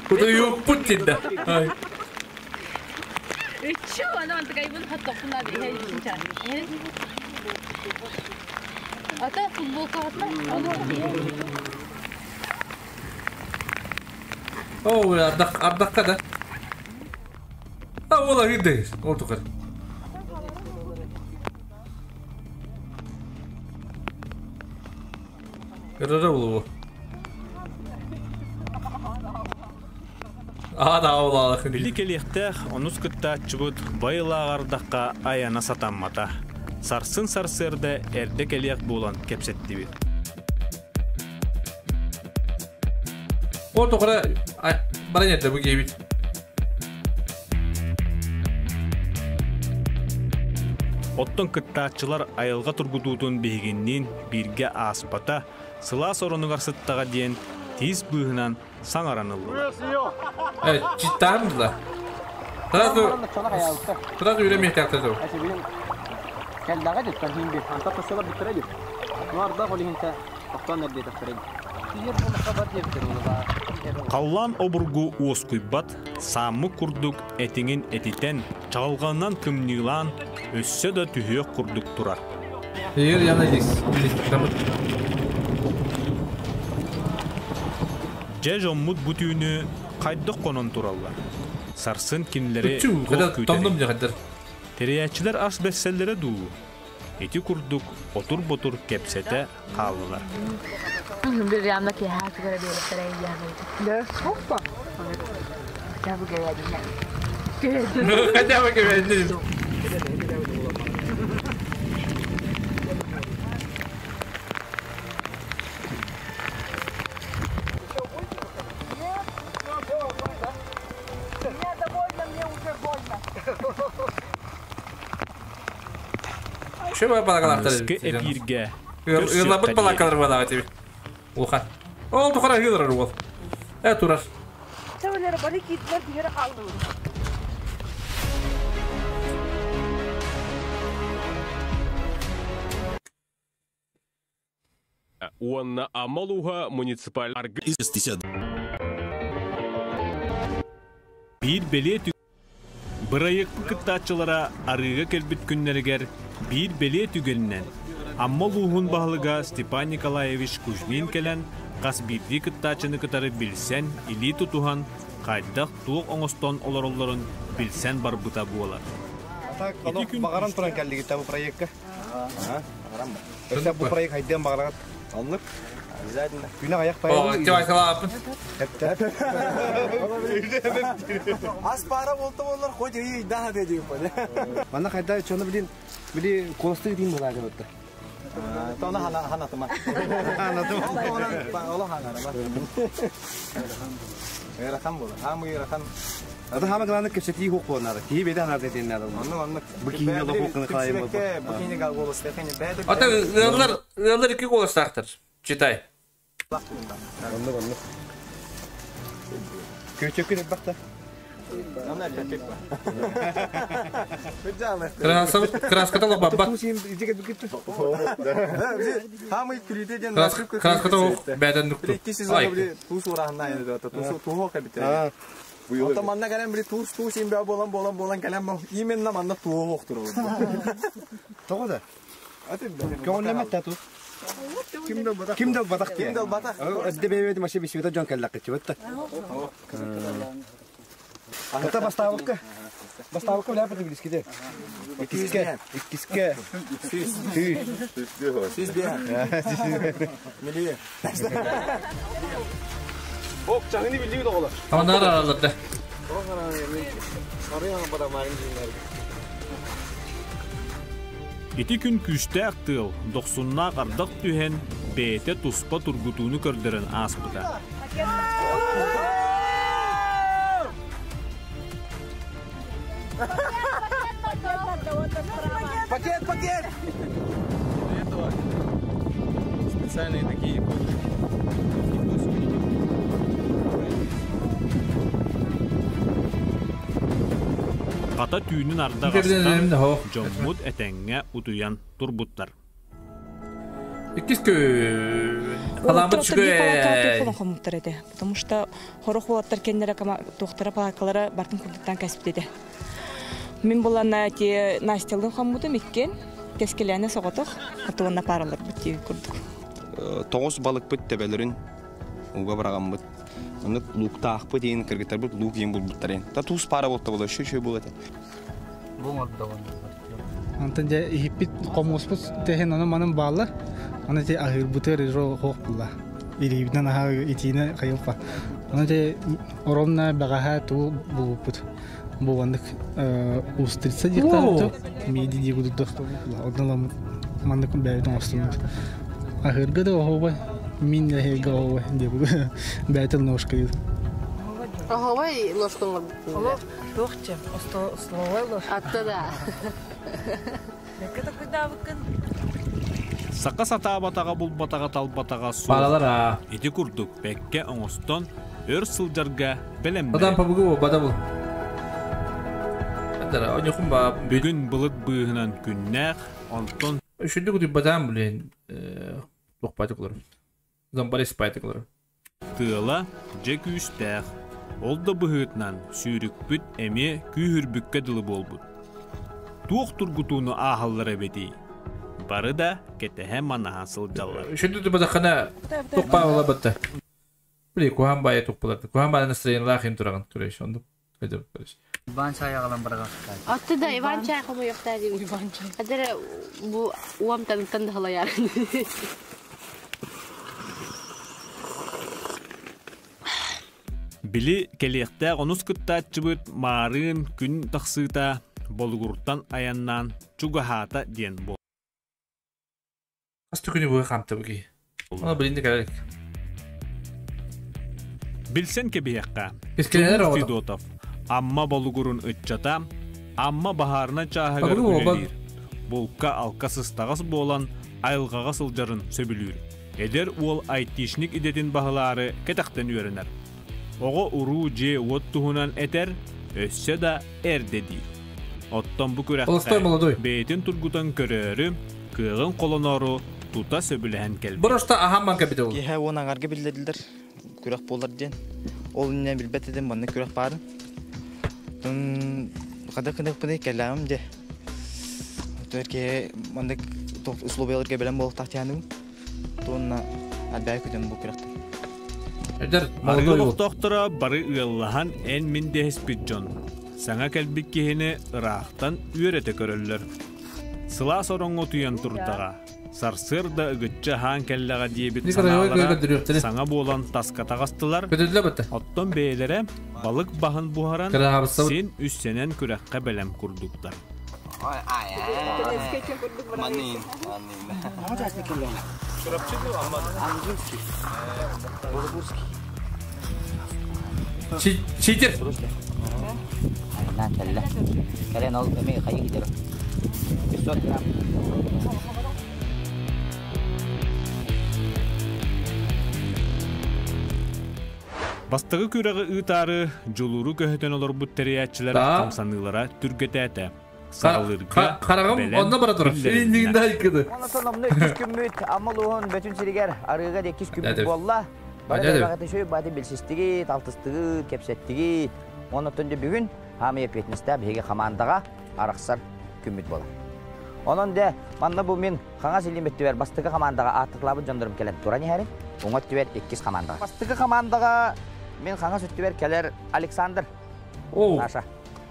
A: Утуйуппут тинда.
M: Үчү, аны антыкайбын хаттоппун аби. Ата футболка атма.
A: О, ардак ардакка да. А, ола гидде. Ол тукар. Кырара булу. А, да, ола.
B: Били кэлиэхтээх онус кыттааччыбыт байылааҕардахха айана сатаммата. Сарсын сарсыарда эрдэ кэлиэх буолан кэпсэттибит.
A: Ол тоқыра баран эрдэ бу кейбит.
B: Оттон кыттааччылар айылҕа тургутуутун биһигинниин бииргэ ааспата, сылаас оронугар сыттаҕа диэн тиис быыһынан саҥаран ыллылар.
A: Э, читтаһым да. Сразу сразу үрэмиэхтээхтэр доо.
N: Кэллэҕэ диттэн хин бир. Антон көссөлөр бүттэрэ дит. Ну арда ол иһинтэ тохтоон эрдиэтэхтэрэ.
B: Халлаан обургу уоскуйбат, сааммыт курдук этиҥин этитэн, чаҕылҕанынан кымньыылаан, өссө да түһүөх курдук турар.
A: Егер яна здесь.
B: Дьэ дьоммут бу түүнү хайдах хонон тураллар? Сарсын кинилэри туох күүтэрий? Тэрийээччилэр ас бэссэллэрэ дуу? Ити курдук отур-ботур кэпсэтэ хааллылар.
M: Bir yanına ki her sigara bir
I: Hoppa.
M: Хотя бы говядина.
A: Хотя бы говядина.
E: Меня довольно, мне уже больно.
A: Şu балакалар
B: Аныскы эпииргэ
A: Ырлабыт балакалар балаға тебе. Улхан. Ол тухара хылырар ол. Э турар.
I: Сәвелері бары киттілер дигері қалды.
O: Уонна Амма улууһа муниципаль
B: Биир бэлиэ Бырайыакпыт кыттааччылара арыыга кэлбит күннэригэр биир бэлиэ түгэнинэн Амма улууһун баһылыга Степан Николаевич Кузьмин кэлэн хас биирдии кыттааччыны кытары билсэн, илии тутуһан, хайдах туох оҥостон олороллорун билсэн барбыта буолар.
K: Так, баҕаран туран кэллигит бу проектка. Өссө бу проект хайдыан баҕарат. Оннук.
F: Обязательно.
P: Күнэ аяқ
A: О, тивай салаапын.
K: Ас пара болта болар, хоть и да деди по.
P: Манна хайда чону билин били колосты дин булады бутта.
N: Тона хана хана тума.
P: Хана тума.
N: Ола хана ма. Эрахан була. Хамы эрахан.
P: Ата хама главное кепсети хук болнады. Ки беде хана дедин надо.
N: Онну онну.
P: Бу кийине ло хукны кайым бу.
N: Бу кийине гал голос техне беде.
A: Ата ыаллар ыаллар икки голостаахтар. Читай.
P: Онну онну. Көчөкүн бакта.
A: Краската лох баббат.
N: Хамы күлүтэ ден
A: Краската лох бәден нүктү.
N: Икки сезон били туус ураһына енді туус туһо кабите. Онта манна кэлэн били туус туус имбэ болан болан болан кэлэн бу именно манна туһо охтур олор.
P: Того да. Көңүллэмэт тату. Ким да батах
N: Ким да батах.
P: Эдде бэбэди машы бисибита жон кэллаккы чыбытта. Ата бастабыкка. Бастабыкка биле бит билискиде. Иккиске, иккиске.
N: Сүүс.
P: Сүүс.
N: Сүүс бия. Милие.
K: Ок, чахыны билдиги доголар.
A: Онар араларды.
B: Ити күн күүстээх тыал, дохсуннаах ардах түһэн, бэйэтэ туспа тургутууну көрдөрөн ааспыта.
N: Пакет, пакет!
K: Для этого специальные такие
B: Хата түүнүн ардах
A: Кэбинэн
B: астан,
A: хо.
B: дьоммут этэҥҥэ утуйан турбуттар.
A: Иккис күн. Халамыт
Q: Үчүгэй.
A: үчүгэй.
Q: хомуттар этэ. Потому что хорох уолаттар кеннere туохтара палакалара бартын курдуктан кәсиптеде. Мин булана те Настялын хоммутум иккен кескелене соҕотох атуонна паралар бут курдук.
F: Тоғыз балыкпыт тебелерин уга барагаммыт. Оннук луктаахпыт дейин кыргыттарбыт лук дейин булбуттар ен. Та туус пара болта була, шө шө була.
G: Антон же ихиппит комуспут техен аны манын баалар. Аны те ахырбытыр ро хоқ була. Илибден аха итине кайылпа. Аны те оромна багаха ту булупут. Бу вандык устрица диктар миди дигудук була. Одналам мандык бәйден остунут. Ахыргы да охоба мин лехега охоба деп бәйтел ножка дип.
D: Оховай ложкон
H: Олох, туохча, столовой ложка.
D: Атта да.
H: Бэкэ такуйдаабыккын.
B: Сака сатаабатаҕа булбатаҕа талбатаҕа суох.
A: Балалар а.
B: Ити курдук бэккэ оҥостон өр сылдьарга
A: Бадан
B: бэлэмнэр.
A: пабыгы бада бул. Андара, оньохун ба.
B: Бүгүн былыт быыһынан күннээх, онтон
A: Үшүндү күтүп бадан билен тохпайтыклар. Замбар испайтыклар.
B: тыала дьэ күүстээх. Ол да быһыытынан сүүрүкпүт эмиэ күүһүрбүккэ дылы буолбут. Туох тургутууну ааһаллар эбитий. Бары да кэтэһэ манаһа сылдьаллар.
A: Үшүндү түп бадахана тохпа була батта. Били кухан бая тохпалар. Кухан бая настроениялаах им тураган көрөш. Онду көдөп көрөш.
J: Иван чай агалан барга.
D: Атты да Иван чай хому ёкта дим.
H: Иван чай.
D: Адара бу уам тан тан халаяр.
B: Били кэлиэхтээх онус кыттааччыбыт маарыын күн тахсыыта болугуртан аяннаан чугаһаата диэн буолла.
A: Ас түкүнү буга камты буги. Ана билинди керек.
B: Билсен кэбиһиэххэ
A: Кескенелер
B: Тимур
A: оҕото.
B: Федотов Амма болугурун ыччата Амма баһаарына чааһыгар
A: Абыры оба.
B: үлэлиир. Булка алка сыстаҕас буолан айылҕаҕа сылдьарын сөбүлүүр. Эдэр уол айтишник идэтин баһылаары кэтэхтэн үөрэнэр. Оҕо уруу дьиэ уот туһунан этэр, өссө да эрдэ диир. Оттон бу
A: Холостой
B: күрэххэ
A: молодой.
B: бэйэтин тургутан көрөөрү, кыаҕын холоноору тута сөбүлэһэн кэлбит.
A: Бұрышта ахамман капитал.
R: Киһэ уон аңарга биллэрдилэр күрэх буолар диэн. Ол иннэ билбэт этим манна күрэх баарын. Тун хада кыныкпыны кэлэм де. Төрке маннык условияларга белем буолуохтаах тиһаным. Туонна албай күтэн бу күрэхтэн.
A: Эдер
B: Арыы
A: молодой бол.
B: олохтоохторо бары ыаллаһан эн мин дэһиспит дьон. Саҥа кэлбит киһини ыраахтан үөрэтэ көрөллөр. Сылаас ороҥҥо утуйан турдаҕа. Сарсыарда ыгыччы аһаан кэллэҕэ диэбит санаалара саҥа буолан таска таҕыстылар, оттон бэйэлэрэ балык баһын буһаран, син үссэнэн күрэххэ бэлэм курдуктар.
A: Читер.
S: Кэллэ. Кэлэн ол эми хайы кидер. 500 грамм.
B: Бастакы күрэҕи ыытаары дьулууру көһүтэн олорбут тэрийээччилэр хамсаныылара түргэтээтэ. Саҕалыырга
A: Хараҕым онно бара турар. Иннигинде айкыды.
S: Онон онно иккис күммүт Амма улууһун бөтүн сиригэр арыыга иккис күммүт буолла. Бары баҕаты бааты билсистигит, алтыстыгыт, кэпсэттигит. Онон бүгүн хаамый эппиэтинэстээх биһиги хамаандаҕа арахсар күммүт буолар. Онон де манна бу мин хаҥас илиим өттүбэр бастакы хамаандаҕа ааттатылаабыт дьоннорум кэлэн туран иһэрин, уҥа өттүбэр иккис хамаандаҕа. Бастакы хамаандаҕа мин хаҥас өттүбэр кэлэр Александр. Саша.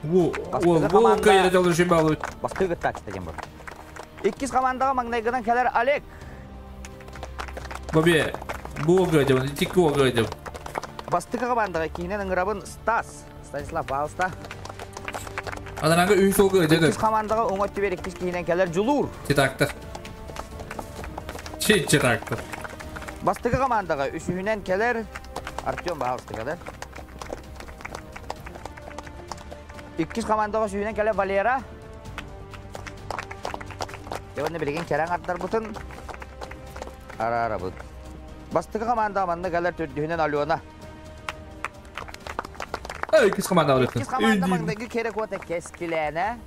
A: Бу бу кыайара дьолун баалыбыт.
S: Бастакы кыттааччыта диэн буолар. Иккис хамаандаҕа маҥнайгынан кэлэр Олег.
A: Бобе, бу огойдым, икки огойдым.
S: Бастакы хамаандаҕа киинэн ыҥырабын Стас. Станислав Павловта.
A: Аданага үс олга өдөгөр.
S: Иккис хамаандаҕа уҥа өттүбэр иккис киһинэн кэлэр Дьулуур.
A: Читактар. Читактар.
S: Бастакы хамаандаҕа үсүһүнэн кэлэр Артем Баһалыста кэлэр. Иккис хамаандаҕа үсүһүнэн кэлэр Валера. Дьэ билигин кэрэн ардарбытын араарабыт. Бастакы хамаандаҕа манна кэлэр төрдүһүнэн Алена.
A: Иккис команда бар.
S: Иккис команда маҥнайгы кэрэ куота Кэскилээнэ.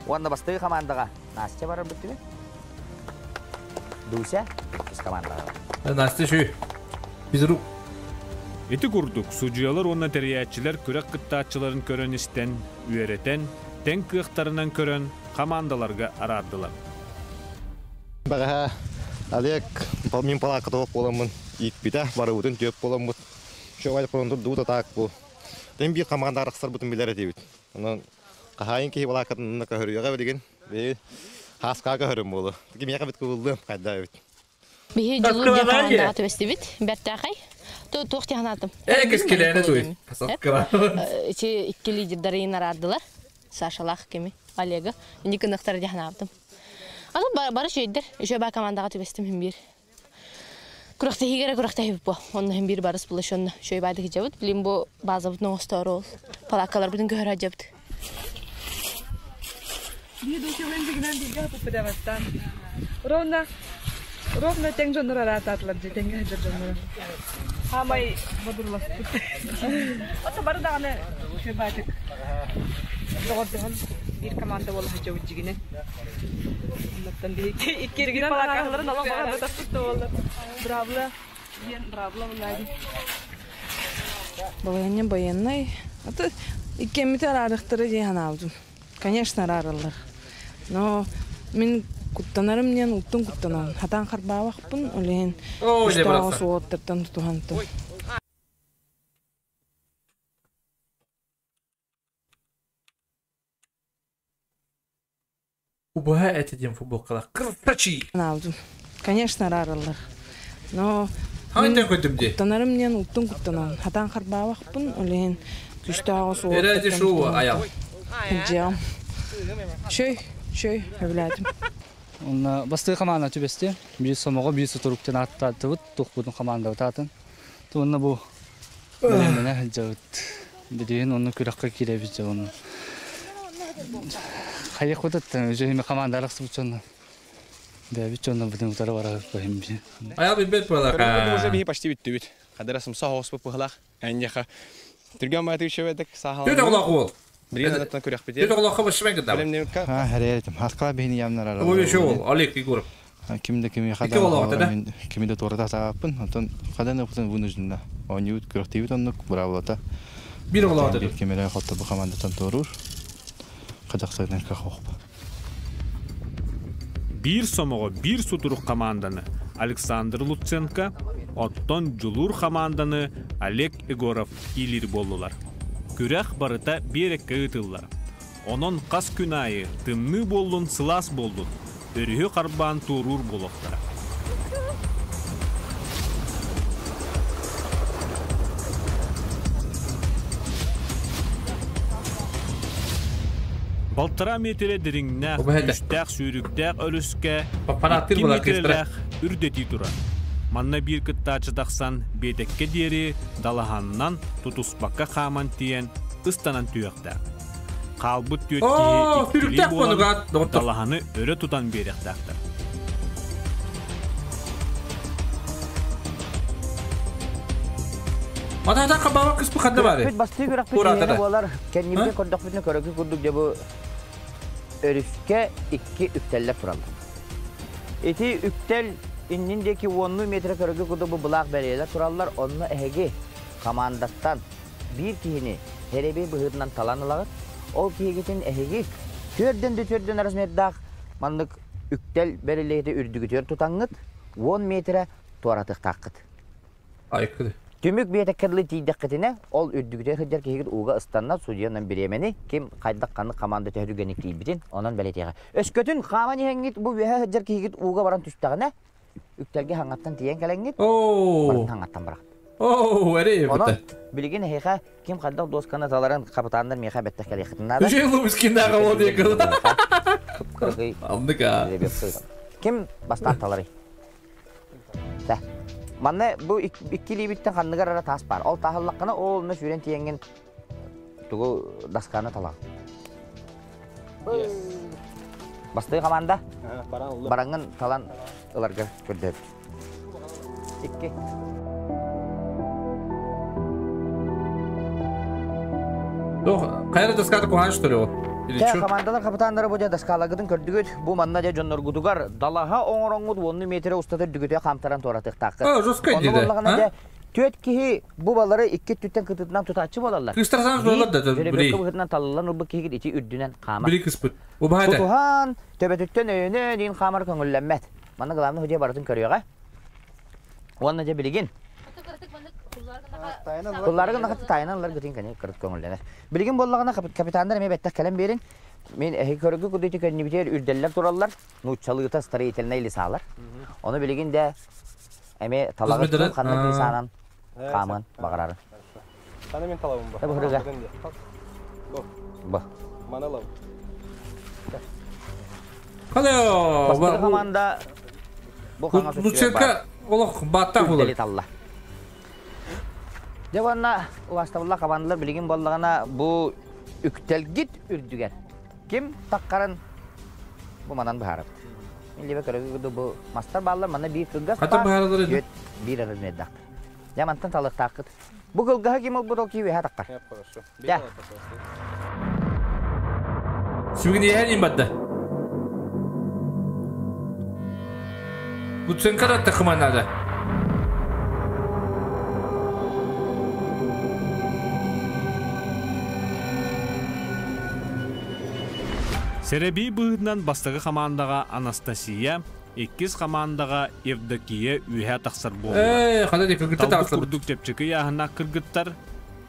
S: Уонна бастакы командаҕа Настя барар бүттүбүт. Дуся иккис командаҕа.
A: Настя şu. Физрук.
B: Ити курдук, судьуйалар уонна тэрийээччилэр күрэх кыттааччыларын көрөн-истэн, үөрэтэн, тэҥ кыахтарынан көрөн, хамаандаларга араардылар.
T: Бэҕэһээ Олег мин палаакка тоҕо буоламмын ииппитэ, барыбытын түөп буоламмыт. Чуолай хонон турдубут атаак бу. Тэн биир хамаанда арахсарбытын билэр этибит. Онон хаһаайын киһи балааккатын көһөрүөҕэ билигин. Бии хааскаа көһөрүм буолу. Кимиэхэ бит кыбыллыам хайда эбит.
D: Биһи дьулуур диэн командаҕа түбэстибит. Бэртээхэй. Туох диэн санаатым?
A: Э, кэскилээнэ туй.
D: Ити икки лидердары араардылар. Сашалаах кими? Олега. Инник ынахтары диэн санаабытым. Аны бары үчүгэйдэр. Үчүгэй баа командаҕа түбэстим иһин биир. Күрэхтэһиигэ эрэ күрэхтэһибит бу. Онно иһин биир барыс була онно үчүгэй баадык сылдьабыт. Билин бу базабытын оҥостоору ол палааккаларбытын көһөрө сылдьабыт.
I: Биир душевын дигинэн бииргэ хапыппыдаваттан. Ровно ровно тэҥ дьоннор араатаатылар дьэ тэҥҥэ сылдьар дьоннору. Хаамай бодурласпыт. Ото бары даҕаны үчүгэй баатык доҕордоһон биир команда буола сылдьабыт дьигинэн. Оннуттан биһиги икки эргин палаакаларын олох баҕарбатахпыт да буоллар. Браво диэн браво буллаадин.
H: Балаһыанньа байыаннай. Аты иккиэммити араарыахтара дии санаабытым. Конечно, араараллар. Но мин куттанарым диэн уттун куттанабын. Хатаан харбаабахпын, ол иһин үстээҕи суоттартан тутуһантым.
A: Убаһа этэ диэн футболкалар. Красавчик!
H: Санаабытым. Конечно, араараллар. Но
A: Хантан көтүм дии.
H: Куттанарым диэн уттун куттанабын. Хатаан харбаабахпын, ол иһин күүстээҕи
A: Эрэ шоу аял.
H: Дьиэм. Шөй, шөй, өбүлээтим.
J: Онно бастыы команда түбэсти. Биир сомоҕо, биир сутуруктан ааттаатыбыт, тухпутун командабыт аатын. Уонна бу бэлэмнэнэ сылдьабыт. Билигин онно күрэххэ киирэбит дьэ онно. Хайыахпытыттан үчүгэй команда арахсыбыт дьонно. Бэйэбит дьонно бутун утары барабыт бин.
A: Аял билбэт буолар.
F: Уже биһи почти бүттүбүт. Хадара сымса хооспут быһылаах. Эньеха түргэн баатык үчүгэйдик саахал.
A: Түт оҕолоох уол.
F: Билигин анаттан күрэхпит.
A: Түт оҕолооххо башымай кытта.
T: А, хәрәйтим. Хаскала биһини ямнар
A: Бу еще уол, Олег Егоров.
T: Ким да кими
A: Икки оҕолоох да?
T: Кими да туората сааппын. Онтон хадан опытын вынуждена. Оонньуут күрэхтиибит оннук браблата.
A: Бир оҕолоох
T: да. Кимэрэ хотто бу командаттан туоруур. Казахстаннан кахохпа.
B: Биир сомоҕо биир сутурук команданы Александр Луценко, оттон Дьулуур хамаанданы Олег Егоров иилиир буоллулар. Күрэх барыта биэрэккэ ыытыллар. Онон хас күн аайы тымныы буоллун, сылаас буоллун. өрүһү харбаан туоруур буолуохтара. Балтараа миэтэрэ дириҥнээх, күүстээх сүүрүктээх өрүскэ 2 миэтэрэлээх үрдэтии турар. Манна биир кыттааччы тахсан биэтэккэ диэри далаһаннан тутуспакка хааман тиийэн ыстанан түһүөхтээх. Хаалбыт түөрт киһи иккилии буолан далаһаны өрө тутан биэриэхтээхтэр.
A: Матаата хабаба кыспы ханна бары?
S: Күрэхпит бастыы күрэхпит иһинэ буолар. Кэннибитин көрдөхпүтүнэ көрөгү курдук дьэ бу өрүскэ икки үктэллэр тураллар. Ити үктэл иннин диэки уоннуу метрэ көрөгү курдук бу былаах бэлиэлэр тураллар. Онно эһиги командаттан биир киһини эрэбий быһыытынан талан ылаҕыт. Ол киһигитин эһиги түөрдэн да түөрдэн размердаах маннык үктэл бэриллиһити үрдүгүтүгэр тутаҥҥыт 10 метрэ туоратыахтааххыт.
A: Айкыды.
S: Түмүк биэтэккэ дылы тиийдэххитинэ, ол үрдүгүтүгэр сылдьар киһигит ууга ыстанна, судьуйанан бириэмэни ким хайдах ханнык команда төһө түргэнник тиийбитин онон бэлиэтиэҕэ. Өскөтүн хааман иһэҥҥит бу үөһэ сылдьар киһигит ууга баран түстэҕинэ, үктэлгэ хаҥаттан тиийэн кэлэҥҥит, барытын хаҥаттан бараҕыт.
A: Оо, эрэй
S: Онон билигин эһиэхэ ким хайдах дуосканы таларын хапытааннар миэхэ бэттэх кэлиэххитин наада.
A: Үчүгэй лубускиннаах ол диэки.
S: Кыргый.
A: Анныка.
S: Ким бастаан таларый? Тэ. Манна бу икки илиибиттэн ханныгар ара таас баар. Ол тааһыллаххына ол онно сүүрэн тиийэҥҥин тугу досканы талаҕын. Бастыы команда бараҥҥын талан ыларга көрдөһөбүт. Икки.
A: Туох, хайа доската куһаан что ли ол? Или
S: Чэ,
A: чё?
S: командалар капитаннара бу дьэ доскалагытын көрдүгүт. Бу манна дьэ дьонноргутугар далаһа оҥороҥҥут уонну метрэ устата үрдүгүтүгэр хаамтаран туоратыахтааххыт.
A: О, жесткай
S: Онно
A: диде.
S: буоллаҕына дьэ түөрт киһи бу балары икки өттүттэн кытытынан тутааччы буолаллар.
A: Кыыстар санаан буолар да,
S: Биир
A: били.
S: быһыытынан талыллан ылбыт киһигит ити үрдүнэн хаамар.
A: Били кыспыт. Убаһа
S: Тутуһан, төбөтүттэн өйөнөн иин хаамар көҥүллэммэт. Манна главный судья барытын көрүөҕэ. Уонна дьэ билигин Кулларыгын нахаты тайынан ылар гытын кини кырыт көҥүллэнэр. Билигин буоллаҕына капитаннар эмиэ бэттэх кэлэн биэрин. Мин эһи көргү кудуйты көннүбүтүгэр үрдэллэр тураллар. Нууччалыыта строительнай лесалар. Ону билигин дэ эмиэ талаҕыт ким ханнык лесанан хаамыан баҕарарын.
F: Хана мен талабым ба.
S: Бу Бу.
F: Мана лабым.
A: Халё!
S: Бастакы команда бу хаҥас өттүгэр баар.
A: Олох бааттаах
S: буолар. талла. Дьэ уонна убастабылла командалар билигин буоллаҕына бу үктэлгит үрдүгэр ким таххарын бу манан быһаарабыт. Мин либо көрөгү бу мастар бааллар манна биир кылгас баар, биир размердаахтар. Дьэ мантан талыахтааххыт. Бу кылгаһы ким ылбыт ол киһи үөһэ таххар. Дьэ.
A: Сүгүнүйэһэн барда. Луценко да тахыма надо.
B: Сэрэбии быһыытынан бастакы хамаандаҕа Анастасия, иккис хамаандаҕа Евдокия үөһэ тахсар буоллулар.
A: Ээ, хата дии кыргыттар
B: Талбыт
A: таҕыстылар.
B: курдук чэпчэки ыйааһыннаах кыргыттар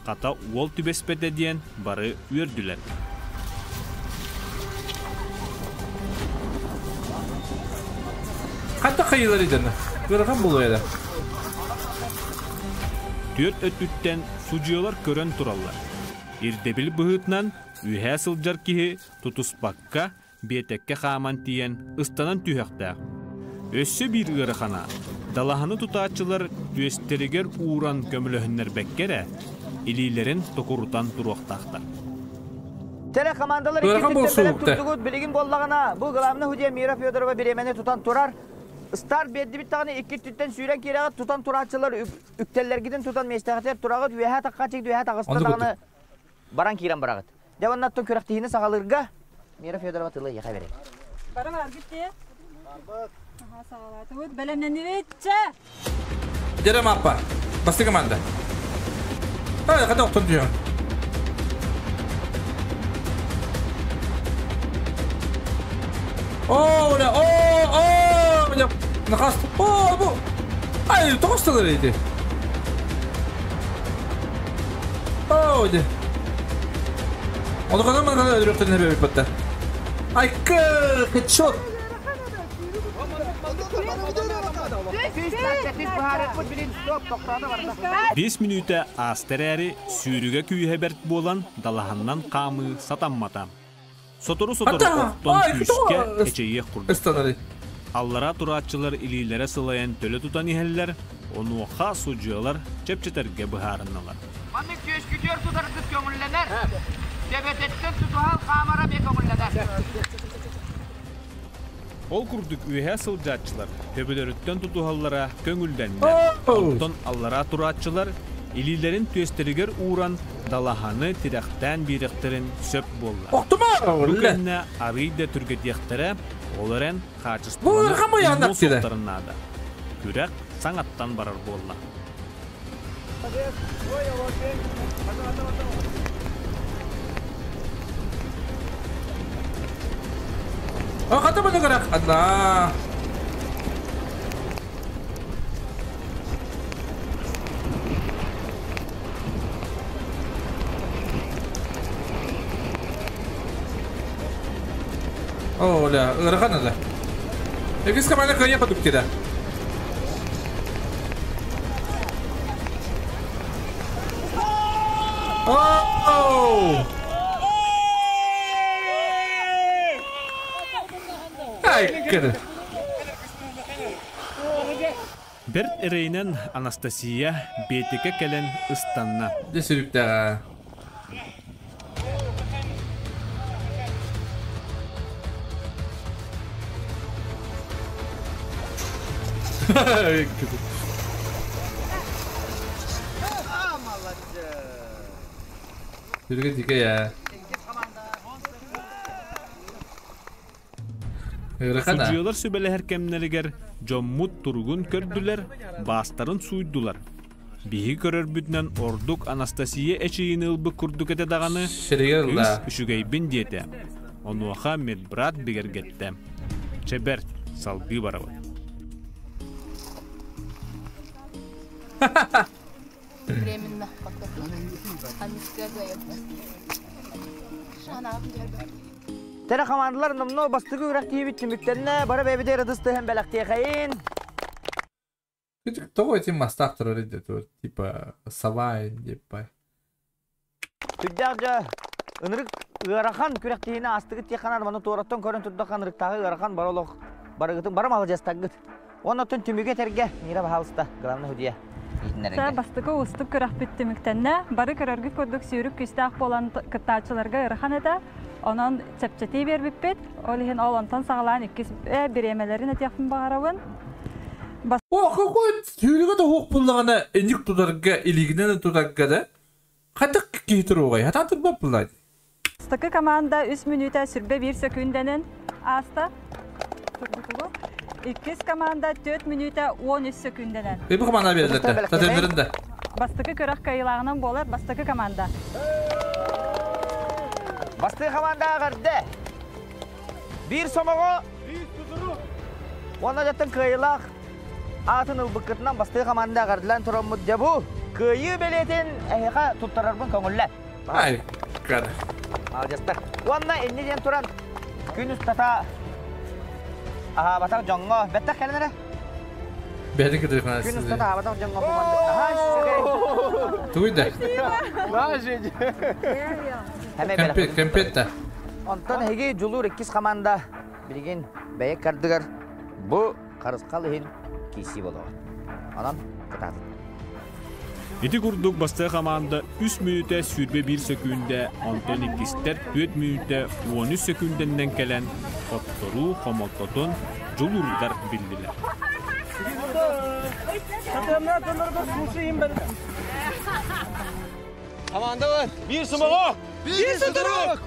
B: хата уол түбэспэтэ диэн бары үөрдүлэр.
A: Хата хайыылар иданы. Ыарахан буолуо эдэ.
B: Түөрт өттүттэн судьуйалар көрөн тураллар. Ирдэбил быһыытынан үөһээ сылдьар киһи тутуспакка биэтэккэ хааман тиийэн ыстанан түһүөхтээх. Өссө биир ыарахана, далаһаны тутааччылар түөстэригэр ууран көмөлөһүннэрбэккэ эрэ, илиилэрин токурутан туруохтаахтар.
S: Теле командалар икки өттүттэн бэлэм турдугут. Билигин буоллаҕына, бу главный судья Мира Федорова бириэмэни тутан турар. Старт биэрдибит даҕаны икки өттүттэн сүүрэн киирэҕит, тутан турааччылар үктэллэргитин тутан миэстэҕитигэр тураҕыт, үөһэ тахха чик үөһэ таҕыста даҕаны баран киирэн бараҕыт. Дьэ уонна оттон күрэхтэһиини саҕалыырга Мира Федорова тылы эйиэхэ бэрэр.
M: Бары баргыт дии. Барбыт. Аха саҕалаатыбыт. Бэлэмнэнибит. Чэ!
A: Дьэрэ Маппа. Бастакы команда. Ай, хата охтон түһэн. О, оля, о, о, бля, наказ. О, бу. Ай, тоҕусталар ити. Оо, дьэ. Ону ханан манна өлөрөхтөрүн эбэбит батта. Айка, хедшот.
B: Биэс мүнүүтэ ааста эрээри, сүүрүгэ күүһэ бэрт буолан, далаһаннан хаамыы сатаммата. Сотору-сотору охтон күүскэ эчэйиэх курдуктар. Аллараа турааччылар илиилэрэ сылайан төлө тутан иһэллэр, онуоха судьуйалар чэпчэтэргэ быһаарыннылар.
E: Маннык түөскүтүөр тутаргыт көҥүллэнэр. Төбөтөттөн тутуһан хаамара эмиэ көҥүллэнэр.
B: Ол курдук үөһээ сылдьааччылар төбөлөрүттэн тутуһаллара көҥүллэннэ. Оттон аллараа турааччылар илиилэрин түөстэригэр ууран далаһаны тирэхтээн биэриэхтэрин сөп буолла. Бу кэннэ арыый да түргэтиэхтэрэ, ол эрэн хаачыстыбаны умнуо суохтарын наада. Күрэх саҥаттан барар буолла.
A: Хата баны Одна. О, ля, ыарахан да. Эгис команда кыайа кодук тида. Оу! Ай, кыды.
B: Бэрт эрэйинэн Анастасия биэтикэ кэлэн ыстанна.
A: Дьэ сүрүктэҕэ. Сүрүгэ дикэ я. Ыарахан а.
B: Судьуйалар сүбэлэһэр кэмнэригэр дьоммут туругун көрдүлэр, баастарын сууйдулар. Биһиги көрөрбүтүнэн ордук Анастасия эчийиини ылбыт курдук этэ даҕаны, кыыс үчүгэйбин диэтэ. Онуоха медбрат бигэргэттэ. Чэ бэрт, салгыы барабыт.
M: Временно пока.
S: Тере командалар номно бастыгы үрэх киһибит түмүктэннэ, бары бэйбитигэр ытыс тыһын бэлэхтиэхэйин.
A: Тоҕо этим мастаах турар ити типа сова деппай.
S: Сүрдээх дьэ ынырык ыарахан күрэхтиһини аастыгыт тиэханар маны туораттан көрөн турдахха ынырыктааҕы ыарахан бары олох барыгытын бары маладьыастаргыт. Оннотун түмүгэ этэргэ Мира баһаалыста главный судья.
U: Сэ бастакы уустук күрэхпит түмүктэннэ. Бары көрөргүт курдук сүүрүк күүстээх буолан кыттааччыларга ыарахан этэ. Онон чэпчэтии биэрбиппит. Ол иһин ол онтон саҕалаан иккис бириэмэлэрин этиэхпин баҕарабын.
A: О, какой сүүрүгэ да суох буллаҕына инник тутарга, илиигинэн тутарга да хайдах киһи туруоҕай? Хатаан турбат буллаа.
U: Бастакы команда үс мүнүүтэ сүрбэ биир сөкүүндэнэн ааста. Тургутугу. Иккис команда 4 мүнүүтэ 13 сөкүүндэнэн.
A: Бу команда берилерде. Татемдерин да.
U: Бастакы күрэх кыайыылааҕынан буолар бастакы команда.
S: Бастакы команда эҕэрдэ! Биир сомоҕо уонна дьаттан кыайыылаах аатын ылбыккытынан бастакы команда эҕэрдэлээн тураммыт дьэ бу кыайыы бэлиэтин эһиэхэ туттарарбын көҥүллэ.
A: Ай, када.
S: Маладьыастар. Уонна инни диэн туран күн устата аһаабатах дьоҥҥо бэттэх кэлэн эрэ.
A: Бэйэтин кытары
S: Күн устата аһаабатах дьоҥҥо бу маннык наһаа үчүгэй.
A: Тугуй да? Кэмпиэт, кэмпиэт да.
S: Онтон эһиги Дьулуур иккис команда билигин бэйэ кардыгар бу харысхал иһин киирсии буолуоҕа. Онон кытаатын.
B: Ити курдук бастакы хамаанда үс мүнүүтэ 21 сөкүүндэ, онтон иккистэр 4 мүнүүтэ 13 сөкүүндэннэн кэлэн, хотторуу хомолтотун дьулуурдар биллилэр.
K: Команда биир сомоҕо! Биир сутурук!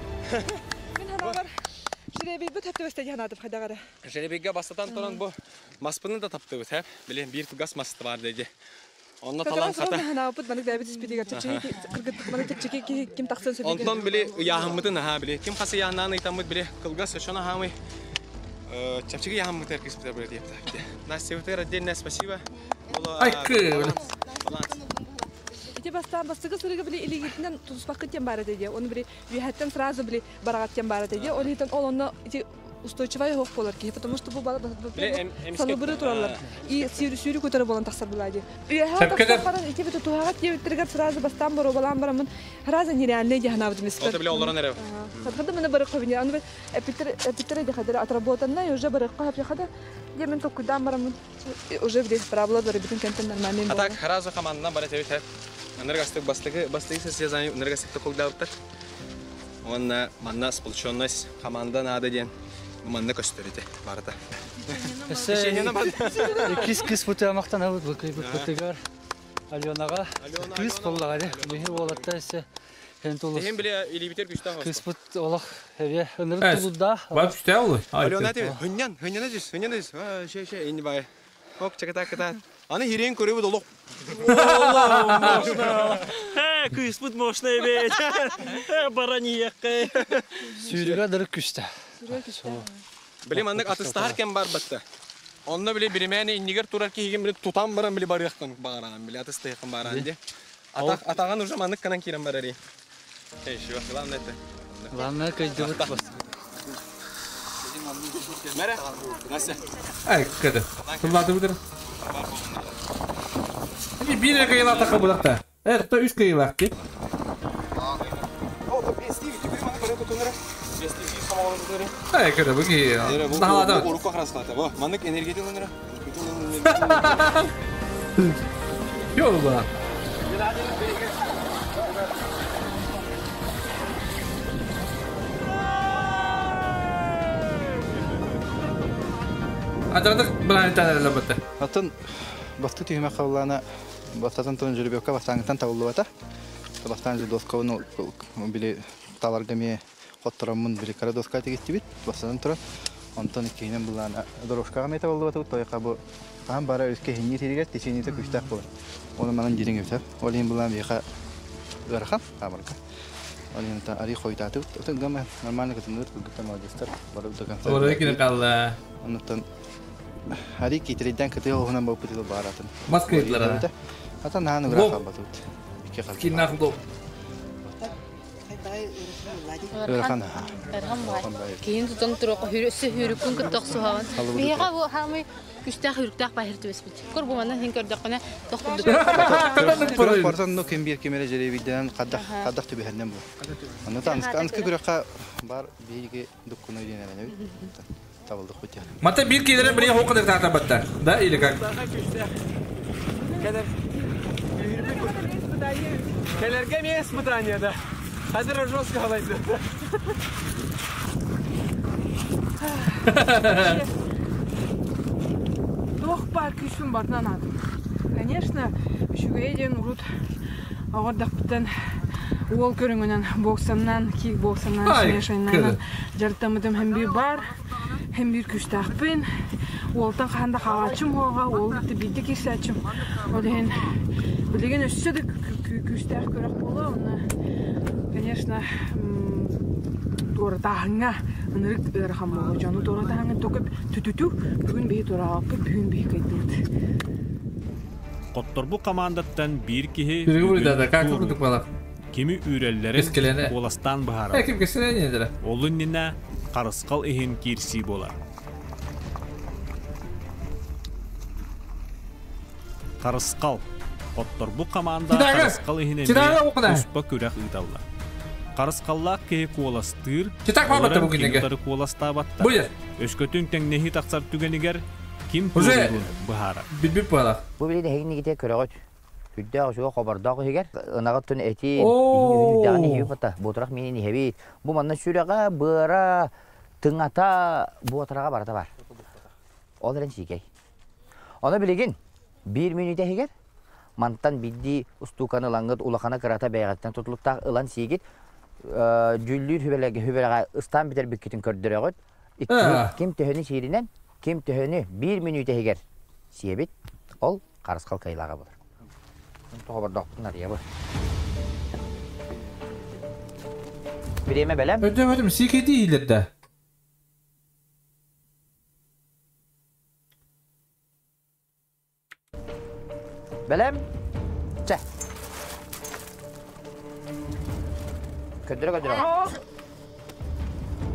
I: Мин санаабар, жребийбит хөптөбөстө диһанатып хайдагара.
K: Жребийге бастатан туран бу маспыны да таптыбыт, хэ? Билин биир тугас мас бар деди. Онно талан хата.
I: Ханаабыт манык бэйбит испитигэр чэпчэки кыргыт манык чэпчэки киһи ким тахсан сөбүгэр.
K: Онтон били ыйааһыммытын аһаа били ким хас ыйааһынаан ыйтаммыт били кылгас өшөн аһаамый чэпчэки ыйааһыммытыгар киспитер били диэптэ. Настя бытыгар отдельное спасибо.
A: Ай кы.
I: Ити бастаан бастакы сырыга били илигитинэн тутуспаккыт диэн баар этэ дии. Оны били үөһэттэн сразу били бараҕат диэн баар этэ дии. Ол иһитэн ол онно ити устойчивай хоқ болар ки, потому что бу салыбыры туралар. И сүйрү сүйрү көтөрө болан тахсар булади. Үйәһә тахсар баран ики бит туһага тиебиттерге сразу бастан бару балан барамын. Сразу нереальный диханабыт миспер.
K: Ота биле олорон эрэ.
I: Хадхада мене барыкка бини. Аны эпитер эпитер дихадыр отработанна и уже барыкка хап хада. Мен токудан барамын. Уже бир правила бар битин кентен нормальный.
K: А так сразу командна бар этебит хеп. Энергостык бастыгы бастыгы состязание энергостыкта колдауттар. Он манна сплоченность команда надо ден. Манна көстөрүтэ барыта.
J: Кис кис бутя мактан абыт бу бутыгар. Аленага кис боллага де. Мехи болатта эсе хен тулус.
K: Хем биле илибитер күчтә.
J: Кис бут олох хебе ыныр тулуда.
A: Бар күчтә ул.
K: Алена тебе хыннан, хыннан дис, хыннан дис. А, ше ше инди бай. Хоп, чаката ката. Аны хирен көрөбүт олох.
L: Э, кыс бут мощный бет. Бараниякка.
J: Сүйрүгө дырык күчтә.
K: Биле маннык атыстар кем бар батта. Онно биле биремени иннигер турар кийген биле тутан баран биле барыяктан багаран биле атыстайкан баран ди. Атак атаган уже маннык канан кирен барари. Эй, шуа, главное это.
J: Главное кыйдыбыт бас.
K: Мере, Настя.
A: Ай, кеде. Тыллады бутыр. Бир кыйла такы булакта. Эр, то үч кыйла ки. Ай, кеде бу ки. Наhalada.
K: Урукка хараслата. Бу, маннык энергетик өнөрө.
A: Йол ба. Атардык биран талалабыта.
V: Атын басты түймө кабылана бастатын тон жүрбөккө бастаңытан табылбата. Бастан же досканы били таларга ме котторомун били кара доска тигистибит бастан тура. Онтон иккинен булана дорожкага ме табылбата тойка бу кан бара өскө хинни тиригер течените күчтак болот. Оны манан жериң өтөп. Ол эми булан бияка ырахан камырка. Ол эми та ари хойтаты. Отон гама нормально кытыныр күгүтө молодецтер барып до конца.
A: Ора кире калла.
V: Онтон Ари китериден кыты оғынан болып кетеді баратын.
A: Маска едлер.
V: Ата наны графа батут. Ике қалды.
A: Киннах доп.
V: Ырахан.
D: Ырахан бай. Кейін тутан турук хүрүсү хүрүкүн кыттак суһаган. Биһига бу хамы күстәх хүрүктәх баһыр түбәс бит. Көр бу манан хин көрдөккөнө тохтурдук.
V: Партан но кем бир кемере жеребиден кадах кадах түбәһеннән бу. Аны та анскы күрәккә бар биге дуккуны дигән табылдык бит.
A: Мата бир килерен бир хокын тата батта. Да или как?
K: Келерге ме испытание, да. Хазыр жестко алайды.
H: Тох бар күшүм барынан адым. Конечно, үшүгө урут агырдакпытан уол көрүңүнөн боксамнан, кикбоксамнан, смешайнан жартамытым һәм бир бар, һәм бир күштәкпин. Уолтан ханда халачым хога, уол битте кисәчим. Ол дигән билеген өссө дә күштәк көрәк була, оны конечно, туратаһыңа ынырык ырахан болор. Жону туратаһыңа токуп түтүтү, бүгүн бии турааппы, бүгүн бии кайдыбыт.
B: Котторбу командаттан бир киһи Кими үреллерин куоластан баһара.
A: Ким кесене
B: Олун нина карыскал иһин кирси болар. Карыскал. Котторбу команда карыскал иһин успа күрэх ыыталла. Карыскаллаах киһи куоластыыр, олорон куоластаабаттар. Өскөтүн тэҥнэһи тахсар түгэнигэр ким туурун быһара.
A: Билбип буолар.
S: Бу биле хэгинигите көрөгөт. Күддә ошуга хобардаах хигер. Ынагыттын эти дагы хиби бата. Ботурак мени хеби. Бу манна сүрәгә быра тыңата буатырага барата бар. Ол эрен сикей. Аны билеген бир минутта хигер. Мантан бидди устуканы лангыт улахана кырата бәйгаттан тутулуктак ылан сигит. Жүллүр хүбелеге хүбелеге ыстан битер биккитин көрдөрөгөт. Ким төһөнү сиринен, ким төһөнү бир минутта хигер сиебит. Ол карыскал кайлага болор. Тоғыбырдақтың ария бұл. Биреме бәлем?
A: Өтем, өтем, сикеди илерді.
S: Бәлем? Чә. Көдірі, көдірі.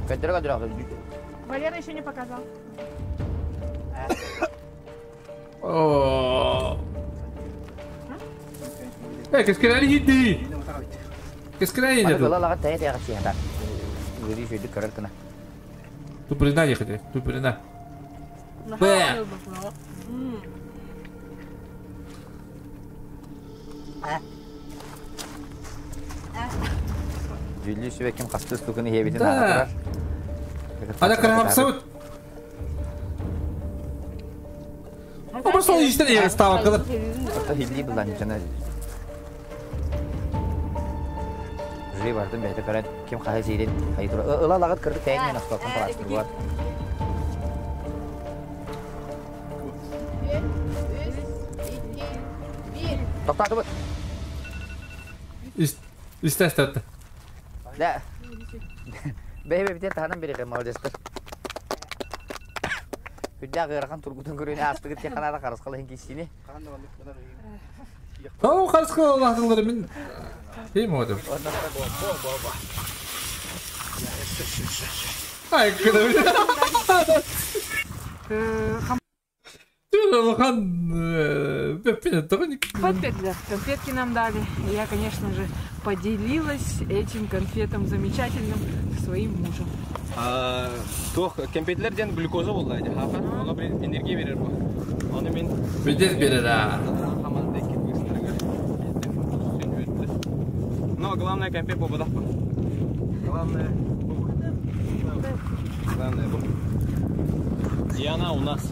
S: Көдірі, көдірі.
M: Валера еще не показал.
A: О. Э, кескелери хидди. Кескелери
S: Маны
A: хидди.
S: кыла тая тая сиһата. Үөрүү сүйдүк көрөр кына.
A: Туприна ехати, туприна. Бэ.
S: Дьүүллүүр сүбэ ким хастыы стуканы иһэбитин
A: Да.
S: аана турар.
A: Ана карамсабыт. Обрасол истен егер ставак кылыр.
S: Ата хилли булан жана. Жи бардым бәйте көрөн ким хаһы сиирин хайы тура. Ыла лагыт кырдык тәйин мен астаттан талаштыр бар. Токтатыбыт.
A: Исте исте.
S: Да. Бэйбэ бите таһанан бириҕи молодецтар. Күддэ ыарахан тургутун көрүнэ астыгыт теханаада харысхал киссини.
A: О, харысхал Аллахтылары мин Дейм одым. Ай, кыда. Улахан
H: Конфетки нам дали. И я, конечно же, поделилась этим конфетом замечательным со своим мужем.
K: Туох кемпетлер ден глюкоза болла ди. Хафа, оны бир энергия берер бу. Оны мен
A: Бедер берер а.
K: Но главное кемпет бу будак бу. Главное бу. Главное бу. И она у нас.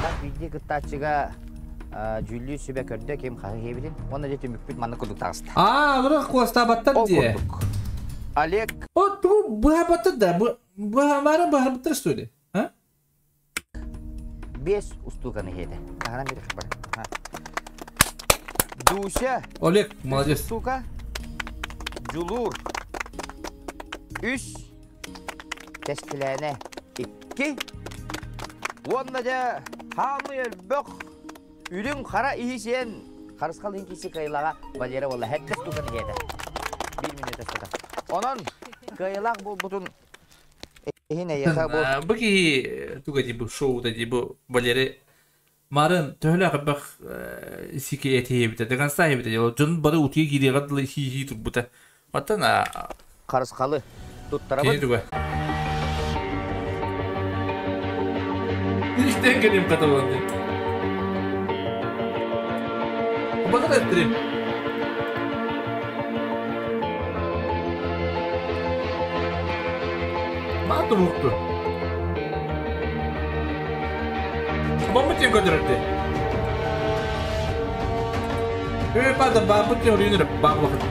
S: Так види кыттаачыга дьүүллүүр сүбэ көрдө ким хаһы хебилин. Онна же түмүкпүт манны кудук тагыста.
A: А, бу куастабаттар ди.
S: Олег.
A: О, ту бу да, бу бу мара бу что ли? А?
S: Бес устуканы хеде. Таһанан бир хабар. Дуся.
A: Олег, молодец.
S: Устука. Жулур. Үс. Тестиләне. Икки. Онна же хамы элбөх. Үрүң хара иһисен харысхал инкиси кайылага Валера болла хәттес туканы хеде. Бир минут өстөтө. Онон кайылак болбутун эхине яха бу.
A: Бу ки туга ди бу шоу да ди бу Валера марын төһлө кыбак сики эти бите деган сай бите жон бары утие кире гадлы хи хи турбута. Аттан
S: Харысхалы туттарабыт.
A: Туга. Иштен келем каталанды. Бакыр ettireyim. Маты букту. Бамбытен көтөрөттү. Э, пада бамбытен өрүнөр бамбыт.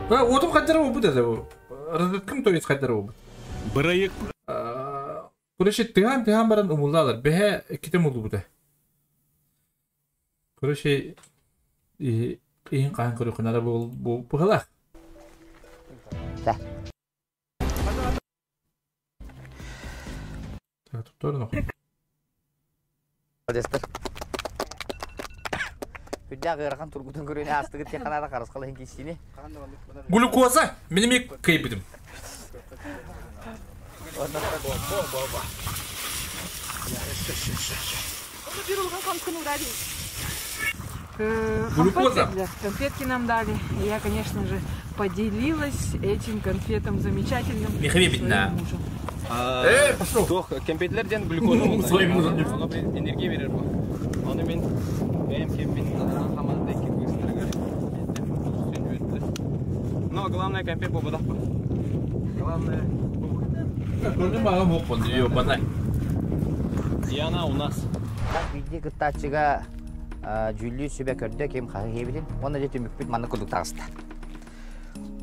A: Ва, отум кадыр бу да бу. Ким то есть кадыр бу.
B: Бырайык.
A: Короче, тыган тыган баран умулалар. Бэхэ китем улу бу да. Короче, иин каан көрү кынара бу бу бу
S: Да.
A: Так, туттар
S: Молодецтер. Күддэ ыарахан тургутун көрүнэ астыгыт теханаада харысхал инкиссини.
A: Глюкоза! Минем кыйбыдым. Глюкоза.
H: Конфетки нам дали. И я, конечно же, поделилась этим конфетом замечательным со
A: Михаил
H: своим
A: да.
H: мужем.
K: Э, пошел. Туох кемпетлер ден глюкоза болла.
A: Своим мужем.
K: Оны бир энергия берер бу. Оны мен бэм кемпет Но главное кемпет бу будак бу. Главное бу.
A: Көрдүм мага мок болду, ёбанай.
K: И она у нас.
S: Так види кыттаачыга дьүүллүүр сүбэ көрдө ким хаһы хебилин. Онна же түмүкпүт манны кудук тагыста.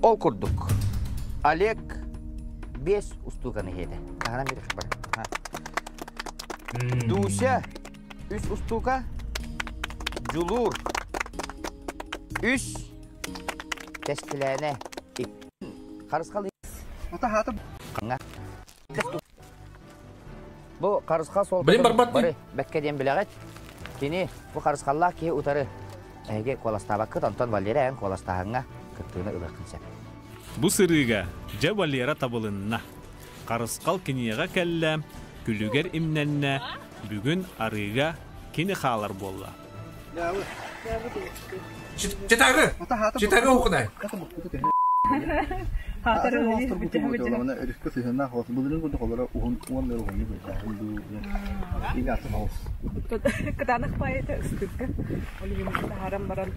S: Ол курдук. Олег бес устуканы хеде. Таһанан бир хабар. Дуся үс устука. Жулур. Үс. Тестиләне. Харысхал. Бу харысхал сол.
A: Билин барбат
S: Бары бәккә ден биләгәт. Кини бу харысхаллах ки утары. Әге коластабаккыт Антон Валерия ән коластаһыңа кыттыгына ылыкын сәп.
B: Бу сырыыга дьэ Валера табылынна. Харысхал киниэхэ кэллэ, күлүгэр имнэннэ, бүгүн арыыга кини хаалар буолла.
A: Читагы! Читагы ухунай!
Q: Кытаанах паайыта ыстыыкка. Ол иһин таһааран баран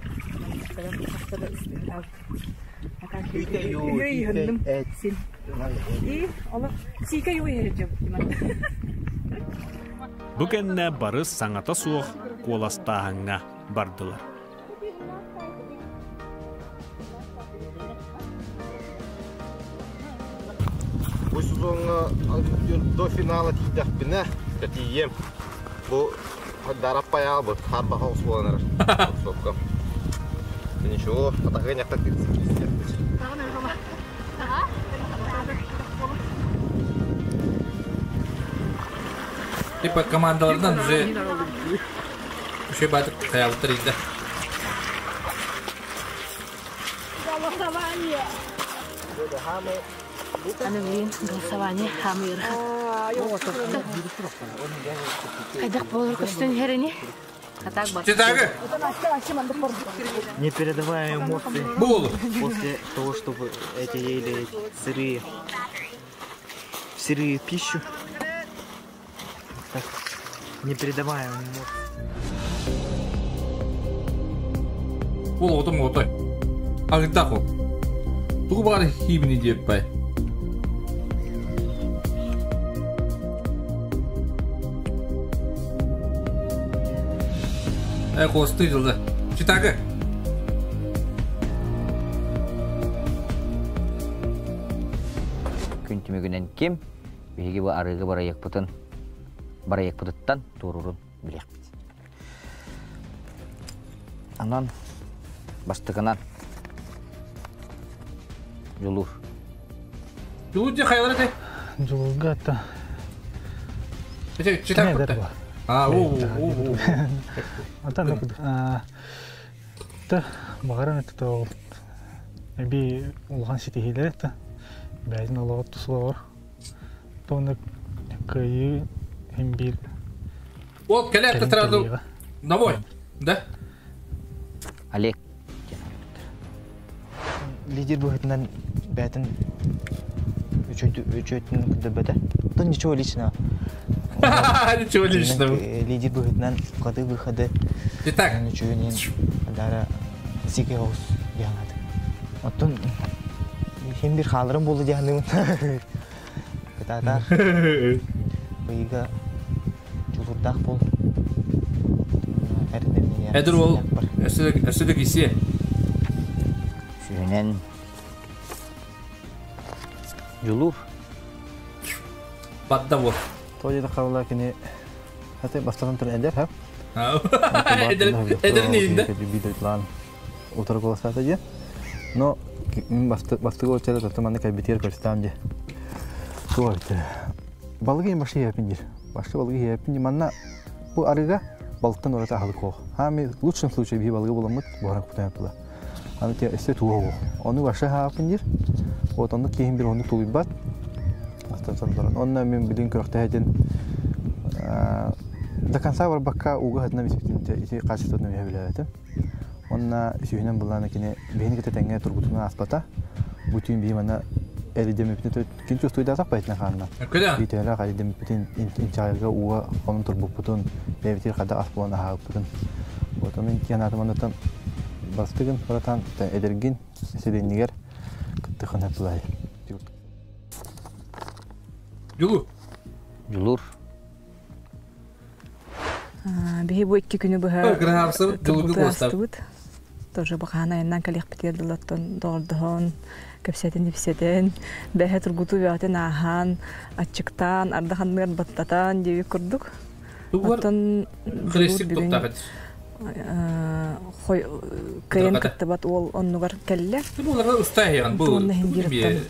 B: Бу кэннэ бары саҥата суох куоластааһыҥҥа бардылар.
T: Бу сезоҥҥа до финала тиийдэхпинэ, тиийиэм. Бу Дараппай аалбыт, харбаха оҕус буолан эрэр. Сопка. Ничего, атахыаньахта тиийсиэхпит.
A: Типа командаларынан уже үчүгэй баатык хайаабыттар иһдэ.
M: Аны билигин голосование хаамыы ыарахан. Хайдах буолар көстөн иһэр ини?
A: Читагы!
R: Не передавая эмоции после того, чтобы эти ели сырые, сырые пищу. Так, не передавая эмоции.
A: Ол отом отой. Агытах ол. Тугу баҕар хиибини диэппай. Э, костый жылды. Читагы.
S: Күн түмүгүнэн ким биһиги бу арыгы бырайыакпытын бырайыакпытыттан туорурун билиэхпит. Анан бастыкынан Дьулуур.
A: Дьулуур дьэ хайалар этэй?
G: Дьулуурга атта.
A: Ити читак кутта. А, у, у, у.
G: Ата та баҕаран это то эби улахан ситиһиилэр это бэйэтин олоҕор тусулаҕар тонна кыайыы иһин биир
A: Ол кэлээт сразу домой, да?
S: Олег.
R: Лидер быһыытынан бэйэтин үчүөтүн көрдөрбөтө. Оттон ничего личного.
A: Ничего личного.
R: Лидер быһыытынан входы выходы.
A: Итак.
R: Үчүгүнэн дара сике оҕус диһанады. Оттон хим бир хааларым буолду диһаныыбын. Кытаатаах. Быйыга дьулурдаах буол.
A: Эдэр уол өссө да кисиэ.
S: Сүүһүнэн Дьулуур.
A: Бадда буол.
V: Тоҕо диэтэх хаалла кини хаты бастатан туран эдэр ха.
A: Эдэр иһинде.
V: Бидойлаан утары куоластаата дии. Но мин бастыгы оччата татты манна кэлбитигэр көрүстаам дии. Туох эбит балыгы иһин башты иһэппин диир. Башты балыгы иһэппин дии. Манна бу арыга балыктан ураты аһылык суох. Хаами в лучшем случае биһи балыгы буламмыт буһаран кутан була. Аны те өссө туох суох. Ону башы хааппын диир. Вот оннук киһим бир оннук тулуйбат. Астан туран. Онно мин билин күрэхтэһэтин до конца барбакка ууга хатына биспитин ити качествотун үһэ билээбэтим. Онна сүүһүнэн былаана кини биһини кытта тэҥҥэ тургутунан ааспата. Бу түүн биһи манна эридемиппитин кин чувствуйдаатах байтына хаанна. Биитэлээх эридемиппитин инчэҕэйгэ ууга хонон турбуппутун, бэйэбитигэр хада ас буолан аһаабыппытын. Вот онон киэн аатыманнаттан бастыгын братан эдэргин сириннигэр кыттыхын хапылай.
A: Дьулур.
S: Дьулур.
Q: Биһи бу икки күнү быһа астыбыт. Тоже бахаан айаннаан кэлиэхпитигэр дылы доҕордоһон, кэпсэтин-ипсэтэн, бэһэ тургутуу бөҕөтүн ааһан, аччыктаан, ардах анныгар баттатан диэбит курдук. Оттон
A: Хрестик
Q: бүгүн кыайан кыттыбат уол оннугар кэллэ.
A: Бу устаайыган бу.
Q: Уонна иһин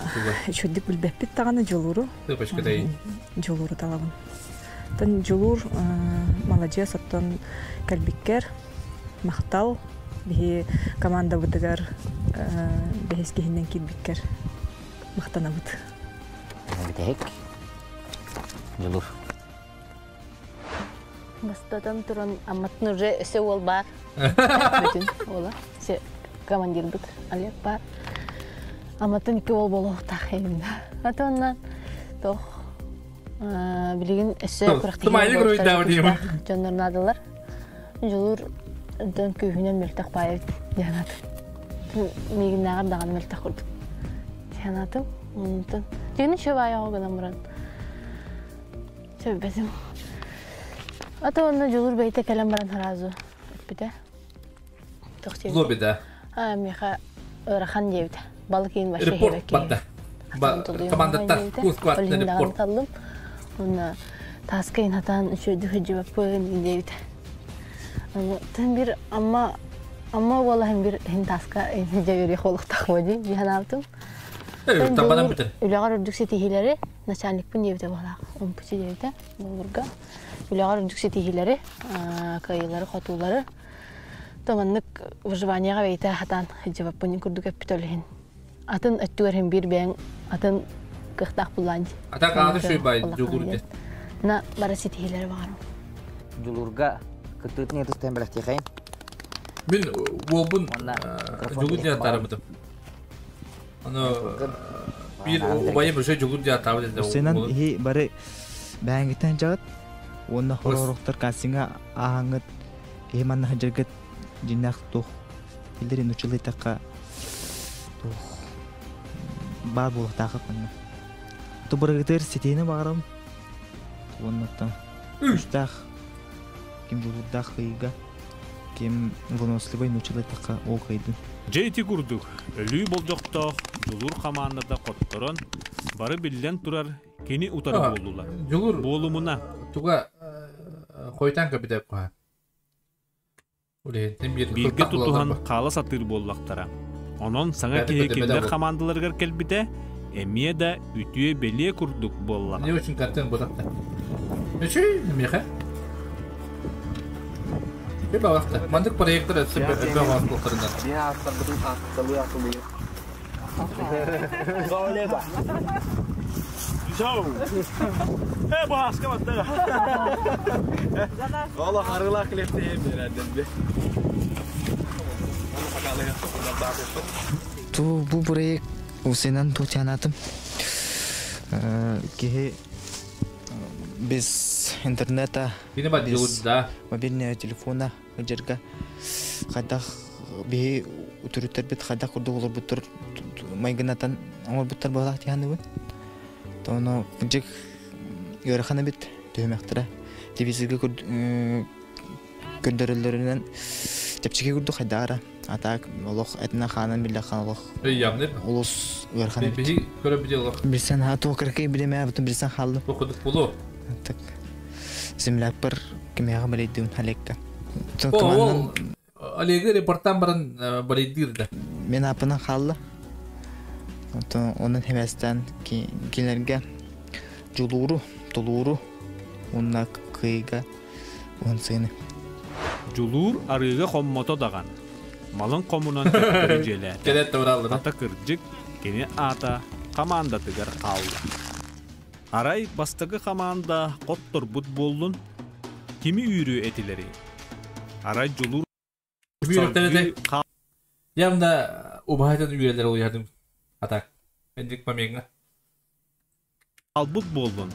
Q: үчүгдүк билбэппит даҕаны дьулууру. Дьулууру талабын. Оттон Дьулуур маладьыас, оттон кэлбиккэр махтал, биһи командабытыгар бэһис киһинэн киирбиккэр. Махтанабыт.
S: Бүтэһик. Дьулур.
D: Бастатан туран Амматын уже өсө уол бар. Бүтүн уола. Се командирбыт Олег бар. Амматын икки уол болуохтаах именно. Атонна тох билигин өссө күрэхтэһии дьоннор наадалар. Дьулур онтон күүһүнэн мөлтөх баайабыт диэн атым. Миигиннээҕэр даҕаны мөлтөх курдук диэн атым. Онтон дьиҥин еще баайаҕа гынан баран сөббэтим. Ата онно Дьулур бэйэтэ кэлэн баран сразу эппитэ. Туох диэбитэ?
A: Лобида.
D: А, миэхэ ыарахан диэбитэ. Балык иин вообще
A: Репорт барда. Командаттар курс квартал репорт.
D: Таллым. Уонна тааска иин хатаан үчүгэйдик сылдьыбаппын диэбитэ. Тэн бир амма амма уола хин бир хин тааска иин сылдьа үөрүйэх буолуохтаах дии дии санаабытым.
A: Табанан бүтэр.
D: Үлэҕэр үрдүк ситиһиилэри начальникпын диэбитэ буолаах. Умпучу диэбитэ Болугурга. Үлэҕэр үрдүк ситиһиилэри, кыайыылары-хотуулары то маннык выживанияҕа бэйэтэ хатаан сылдьыбаппын курдук эппит ол иһин. Атын өттүгэр иһин биир бэйэҥ атын кыахтаах буллаан дии.
A: А так ааты шөй бай дьулуур диэн.
D: На бары ситиһиилэри баҕарам.
S: Дьулуурга кыттыытын ытыстан бэлэхтиэхэйин.
A: Мин уолбун дьулуур диэн атаарбытым. Аны биир убайым өсө дьулуур диэн атаабыт этэ.
R: Усенан иһи бары бэһэҥҥиттэн дьаҕыт уонна хорооруктар кастинга ааһаҥҥыт киһи манна сылдьаргыт дьиннээх туох билдэрин учулуйтахха туох баар буолуохтаахыт манна. Тубарыгытыгар ситиини баҕарам уонна күүстээх ким дьулуурдаах кыайыыга ким выносливый нууччалыйтахха ол кыайдын.
B: Дьэ ити курдук, өлүү болдьохтоох Дьулуур хамаандата хотторон, бары биллэн турар кини утары буоллулар.
A: Дьулуур
B: Буолумуна.
A: Туга хойутаан көбүтэ куһаан.
B: Бииргэ тутуһан хаала сатыыр буоллахтара. Онон саҥа киһи кинилэр хамаандаларыгар кэлбитэ эмиэ да үтүө бэлиэ курдук буоллаҕа.
A: Не очень контент буолар. Үчүй, миэхэ. Бабахта. Мандык проектор өссө бөҕө оҥоһулларынан.
N: Valla harılar klepte herhalde.
R: Ту бу проект усенан тутянатым. Киһи без интернета, без мобильного телефона ыдьарга хайдах биһи үтүрүттэрбит хайдах курдук олорбуттар майгынатан оҥорбуттар буолаах тиһаныбын. Тоно кырдьык ыарахан эбит түһүмэхтэрэ. Телевизорга көрдөрөллөрүнэн чэпчэки курдук хайдаара. А так олох этинэн хаанан биллэххин олох олус ыарахан эбит.
A: Биһи көрө билиэх.
R: Билсэн ха туох кыракый билимээ бутун билсэн хааллым.
A: Бу кудук булу.
R: Так землякпар кимиэхэ балейдыын Олекка.
A: Ол Олеги репорттан баран балейдыыр да.
R: Мен апынан хаалла. Онтон онон хэмэстэн кинилэргэ дьулууру, тулууру уонна кыайга уһансыыны.
B: Дьулуур арыыга хоммото даҕан, малын хомунан төттөрү дьиэлээтэ. Ата кырдьык, кини аата хамаандатыгар хаалла. Арай бастакы хамаанда хотторбут буоллун, кими үүрүө этилэрий? Арай Дьулуур салгыы
A: Явно убаһайтан үйэлэр улуйадым. Атак. Эндик моментга.
B: Хаалбыт буоллун,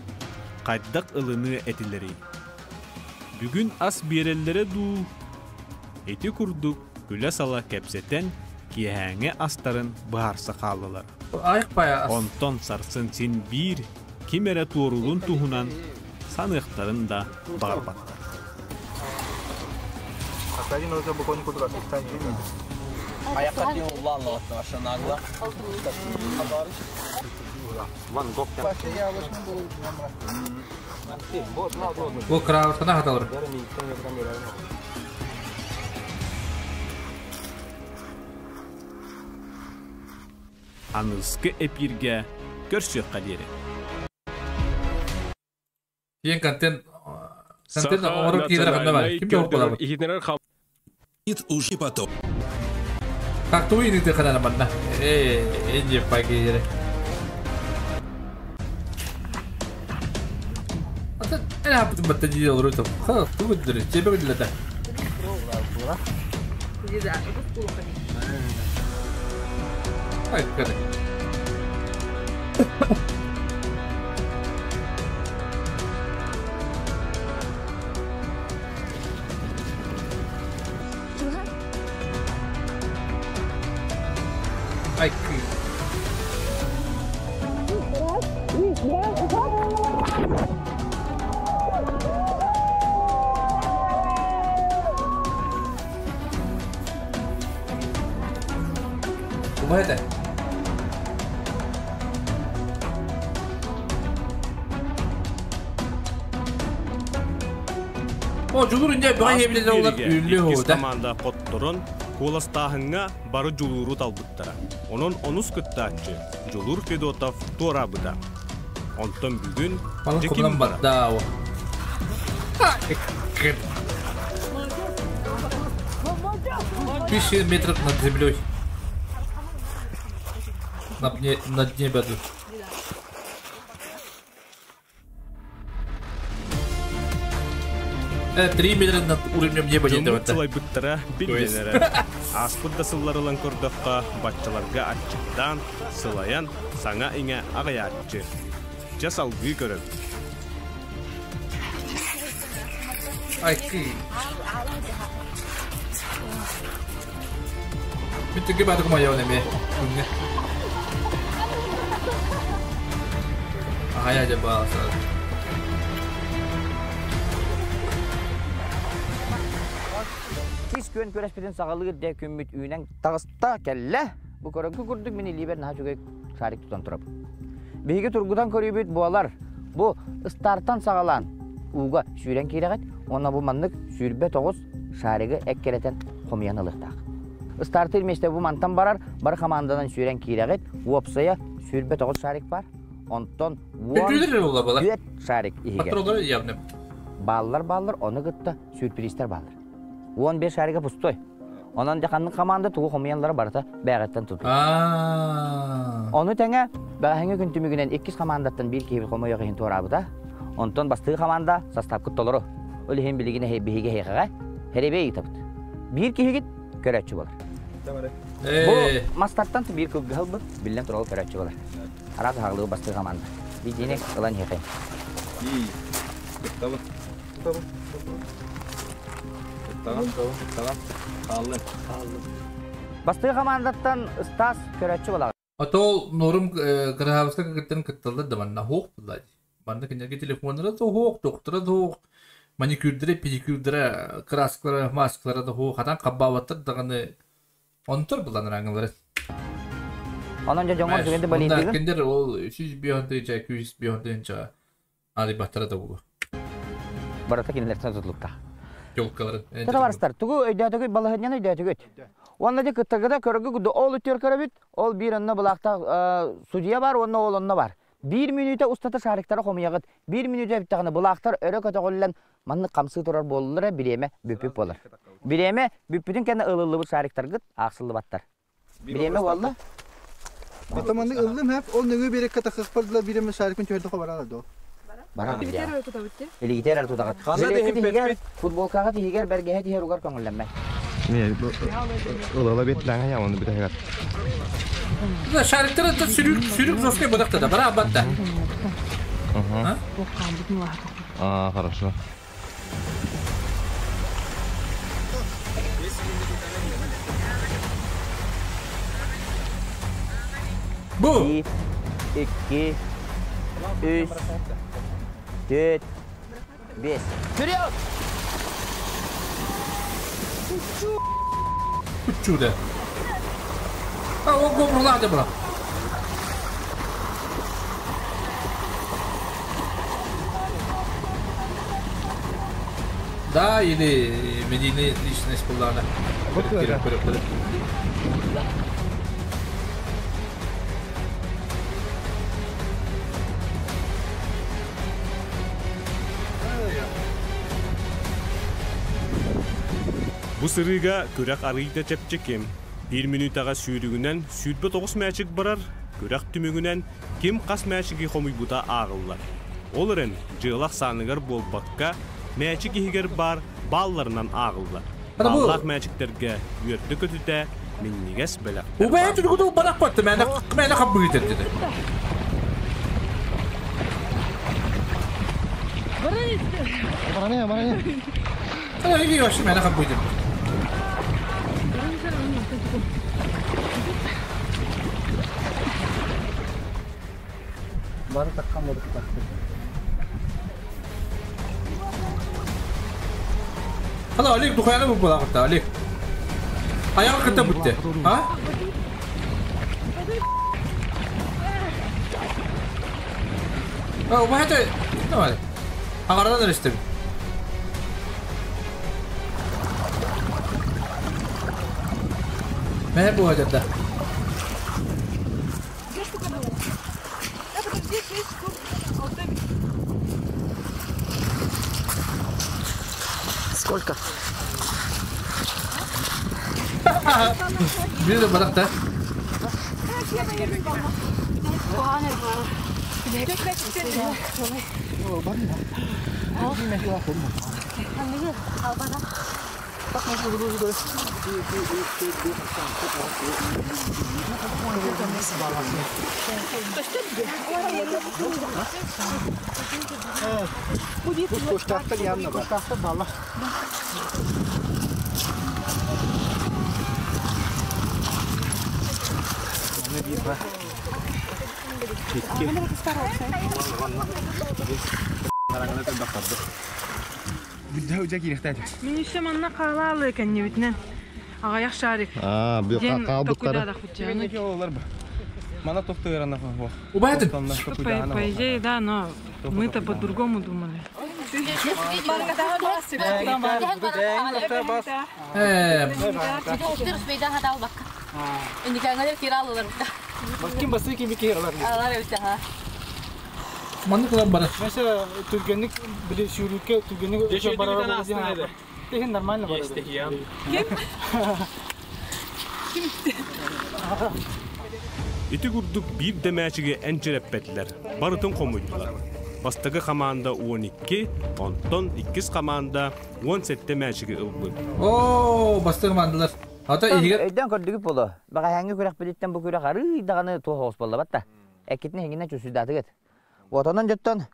B: хайдах ылыныа этилэрий? Бүгүн ас биэрэллэрэ дуу? Ити курдук күлэ-сала кэпсэтэн, киэһээҥҥи астарын быһаарса хааллылар. Онтон сарсын син биир ким эрэ туоруурун туһунан саныахтарын да баҕарбаттар.
A: Бу кыраабытына хаталар.
B: Аныгыскы эпииргэ көрсүөххэ диэри.
A: Диэн контент контент оҥорор киһилэр ханна бар? Ким оҥорбут?
C: Уже потом.
A: Как туй иниты ханана манна. Э, э, не пагире. Эн аппытын батта дии олору там. Ха, тугу өддөрү, чебе өддүлэ да. Ай, кады. Ай, Кума это? О, Дьулуур инде бөҕө иһэбилен олар үллү
B: Иккис команда хотторон, куоластааһыҥҥа бары Дьулууру талбыттара. Онон онус кыттааччы Дьулуур Федотов туораабыта. Онтон бүгүн
A: дьэ ким барар? Тысячи метров над землей. На дне, на дне беду. 3 метра над уровнем неба нет.
B: Дьоммут сылайбыттара биллэн Ааспыт да сыллар ылан көрдөххө, баччаларга аччыктаан, сылайан, саҥа-иҥэ аҕыйааччы. Чэ, салгыы көрөбүт.
A: Айкы. Бүттүгү баатык майон эме. Күҥҥэ. Ахая дьэ баалса.
S: Кис күөн күрэспитин саҕалыыр дэ күммүт үүнэн таҕыста кэллэ. Бу көрөнгү курдук мин илиибэр наһаа үчүгэй шарик тутан турабын. Биһиги тургутан көрүүбүт буолар. Бу ыстаартан саҕалаан ууга сүүрэн киирэҕит уонна бу маннык 29 шаригы эккирэтэн хомуйан ылыахтаах. Ыстаартыыр миэстэ бу мантан барар, бары хамаанданан сүүрэн киирэҕит, уопсайа 29 шарик бар. Онтон 14 шарик иһигэр. Бааллар бааллар, ону кытта сюрпризтэр бааллар. 15 шарига пустой. Онон дьаханнык хамаанда тугу хомуйаллара барыта бээҕиттэн тутуу. Ону тэҥэ бэҕэһээҥҥи күн түмүгүнэн иккис хамаандаттан биир киһи хомойуох иһин туораабыта. Онтон бастакы хамаанда састаапкыт толору. Ол иһин билигин биһиги эһиэхэҕэ һэрибэй ыытабыт. Биир киһигит көрөөччү буолар. Бу мастартан биир кылгыһал бу биллэн турал көрөөччү буолар. Араас аһаҕалыы бастакы хамаанда. Биирдиини ылан иһиэхэй.
N: Кыттабын.
S: Бастакы хамаандаттан Стас көрөөччү буолаҕын.
A: Отол норум кыраһаабыска кыттан кытталлар да манна хуох булла дии. Манна кинилэргэ телефоннара да хуох, доктора да хуох, маникюрдара, педикюрдара, краскалара, маскалара да хуох, хатан хаббаабаттар даҕаны онтор булан араҥалары.
S: Онон дьэ дьоҥҥор сүгэнди балиитыгын.
A: Киндер ол 305 тыһыынча, 205 тыһыынча Арыйбаттара да буолуо.
S: Барыта кинилэртэн тутулуктаах.
A: Елкаларын.
S: Товарыстар, тугу өйдөөтүгүт, балаһынньаны өйдөөтүгүт. Уонна дьэ кыттаргыта көргү ол үтүөр көрөбүт, ол биир онно былаахтаах судья бар, уонна ол онно бар. Биир мүнүүтэ устата шариктары хомуйаҕыт. Биир мүнүүтэ бүттэҕинэ былаахтар өрө көтөҕүллэн маннык хамсыы турар буоллулар бириэмэ бүппүт буолар. Бириэмэ бүппүтүн кэннэ ылыллыбыт шариктаргыт аахсыллыбаттар. Бириэмэ буолла.
V: Потом маннык ыллым хэп, ол нөҥүө биэрэккэ тахсыспар бириэмэ шарикын түһэрдэ хобарала до.
S: Баран Илигитер тутаҕыт. Футболкаҕа тиһигэр бэргэһэ тиһэр угар көҥүллэммэт.
F: Ылала бит лаҥа я оны битэ
A: Шариктар это сүрүк сүрүк жесткий бодакта да бара абатта.
F: А, хорошо.
A: Бу.
S: 2, 3, 4, 5. Вперед!
A: Чудо. А, ол гомрулады була. Да, или медийная личность буллаана.
B: Бу сырыыга күрэх арыйда чэпчэки. Биир мүнүүтэҕэ сүүрүгүнэн 29 мээчик барар, күрэх түмүгүнэн ким хас мээчиги хомуйбута ааҕыллар. Ол эрэн, дьыала ахсааныгар буолбакка, мээчик иһигэр баар баалларынан ааҕыллар. Бааллаах мээчиктэргэ үөрдэ-көтүтэ минньигэс бэлэхтэр
A: Убайа түлүгү барахпатты мээнэ мээнэ хаббыгы dedi.
G: Баране, баране.
A: Ана иги вообще мээнэ хаббыгы
G: Бары таккан болуктақты.
A: Ана Олег духаяны бу була Олег. Аяғы кытта бүтте. А? А, убайа Давай. Ағарадан өрестім. Мә бу да.
S: Сколько?
A: Bir de barak da.
G: Коштахтар янна бар. Коштахтар бала.
H: Мин еще манна қалалы екен небітінен. Ағаяқ шарик.
T: А, бу
H: Ден
T: қалбыттары.
H: токуйда да
N: Мана тохтуйрана бу.
A: Убайдын.
H: По, по идее, да, но мы-то по-другому думали.
G: Ким басы ким бики алар.
A: Манны кылан бара.
G: Mesela түргенlik bile sürükке түргенlik барар болду. Техин нормально бар.
B: Ити курдук биир да мээчиги энчиреппетилер, барытын хомуйдулар. Бастакы команда 12, онтон иккис команда 17 мээчиги ылбыт.
A: О, бастык командалар. Ата игер
S: Өйдөн көрдүгүп болу. Бага хаңы күрәк билеттен бу күрәк арый даганы туох оғыз болла батта. Эккитин хеңинен чөсүдатыгыт. Отонон жоттон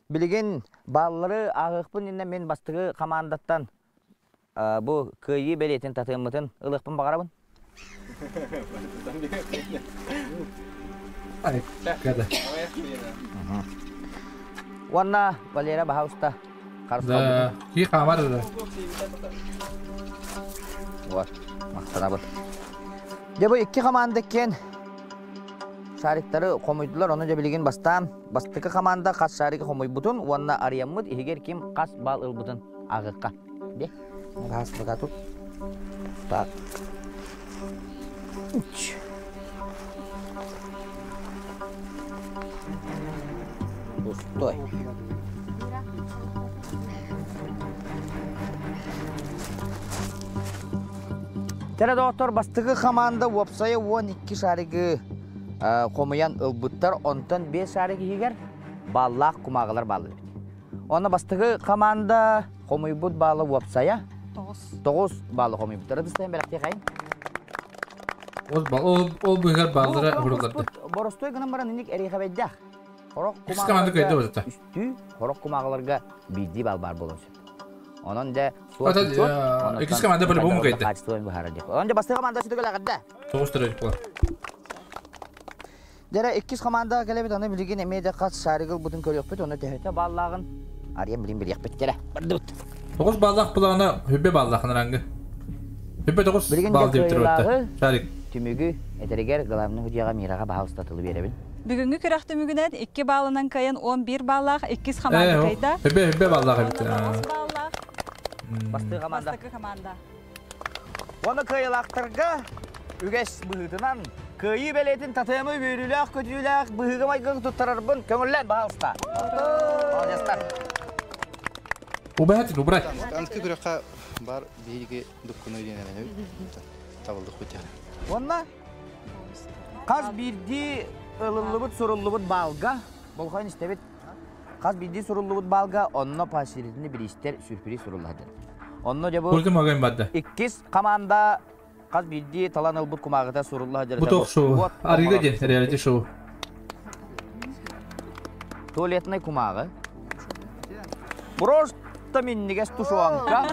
S: билеген баллары агыкпын инне мен бастыгы командаттан бу кыйы белетин татымытын ылыкпын багарабын.
A: Ай, када.
S: Уанна Валера Бахауста.
A: Да, ки камар да.
S: Вот, мактанабыт. Де бу икки команда кен шариктары хомуйдулар, оны же бастан бастыкы команда кас шарики хомуйбутун, уанна арияммыт ихигер ким кас бал ылбутун агыкка. Де, газ бага тут. Так. Үч. Пустой. Тәрі доктор бастығы команда уопсайы 12 шаригі хомуян ылбыттар, онтон 5 шариги хигер баллақ кумағылар балы. Оны бастығы команда хомуйбут балы уопсая 9 балы хомуйбуттар. Дыстайын бәрәкте қайын.
A: Ол ол ол бүгер баллары хуруларды.
S: Боростой гынан баран иник эрихабайдах. Хорок
A: Иккис команда көйдө болот.
S: Үстү хорок кумағыларга бидди бал бар болон. Онон да
A: Ата, иккис команда по-любому көйдө.
S: Онон да бастығы команда сүтө көлөгөдө.
A: 9 төрөй болот.
S: Дәрә иккис команда келебит, аны билген эмеде кат шаригыл бутун көрөкпүт, оны төһөтө баллагын арыям билин бир якпит келе. Барды бут.
A: 9 баллах буланы хүббе баллах ранга. Хүббе 9 балл деп туруп Шарик.
S: Түмүгү этеригер главный худьяга мирага баһа устатылы беребин.
U: Бүгүнкү күрэх түмүгүнэн 2 баллынан кайын 11 баллах 2 команда кайда.
A: Хүббе хүббе баллах бит.
S: Басты команда.
U: Бастыкы команда.
S: Оны кыйлактырга үгес быһытынан кыйы белетин татымы бүйрүләк көтүләк быһыгы майгы туттарарбын көңүллән баһа уста. Молодецтар.
A: Убайт, убрать.
V: Анткы күрәккә бар биге дуккуну дигән табылдык бит.
S: Онна каз бирди ылыллыбыт суруллубут балга болхан истебит. Хас биирдии суруллубут баалга онно поощрительный бириистэр сюрприз суруллаһыдыр. Онно дьэ бу
A: Курдум агайм бадда.
S: иккис команда хас биирдии талан ылбыт кумааҕыта сурулла сылдьар.
A: Бу ток-шоу. Арыыга диэн реалити-шоу.
S: Туалетный кумааҕы. Просто минньигэс тушуанка.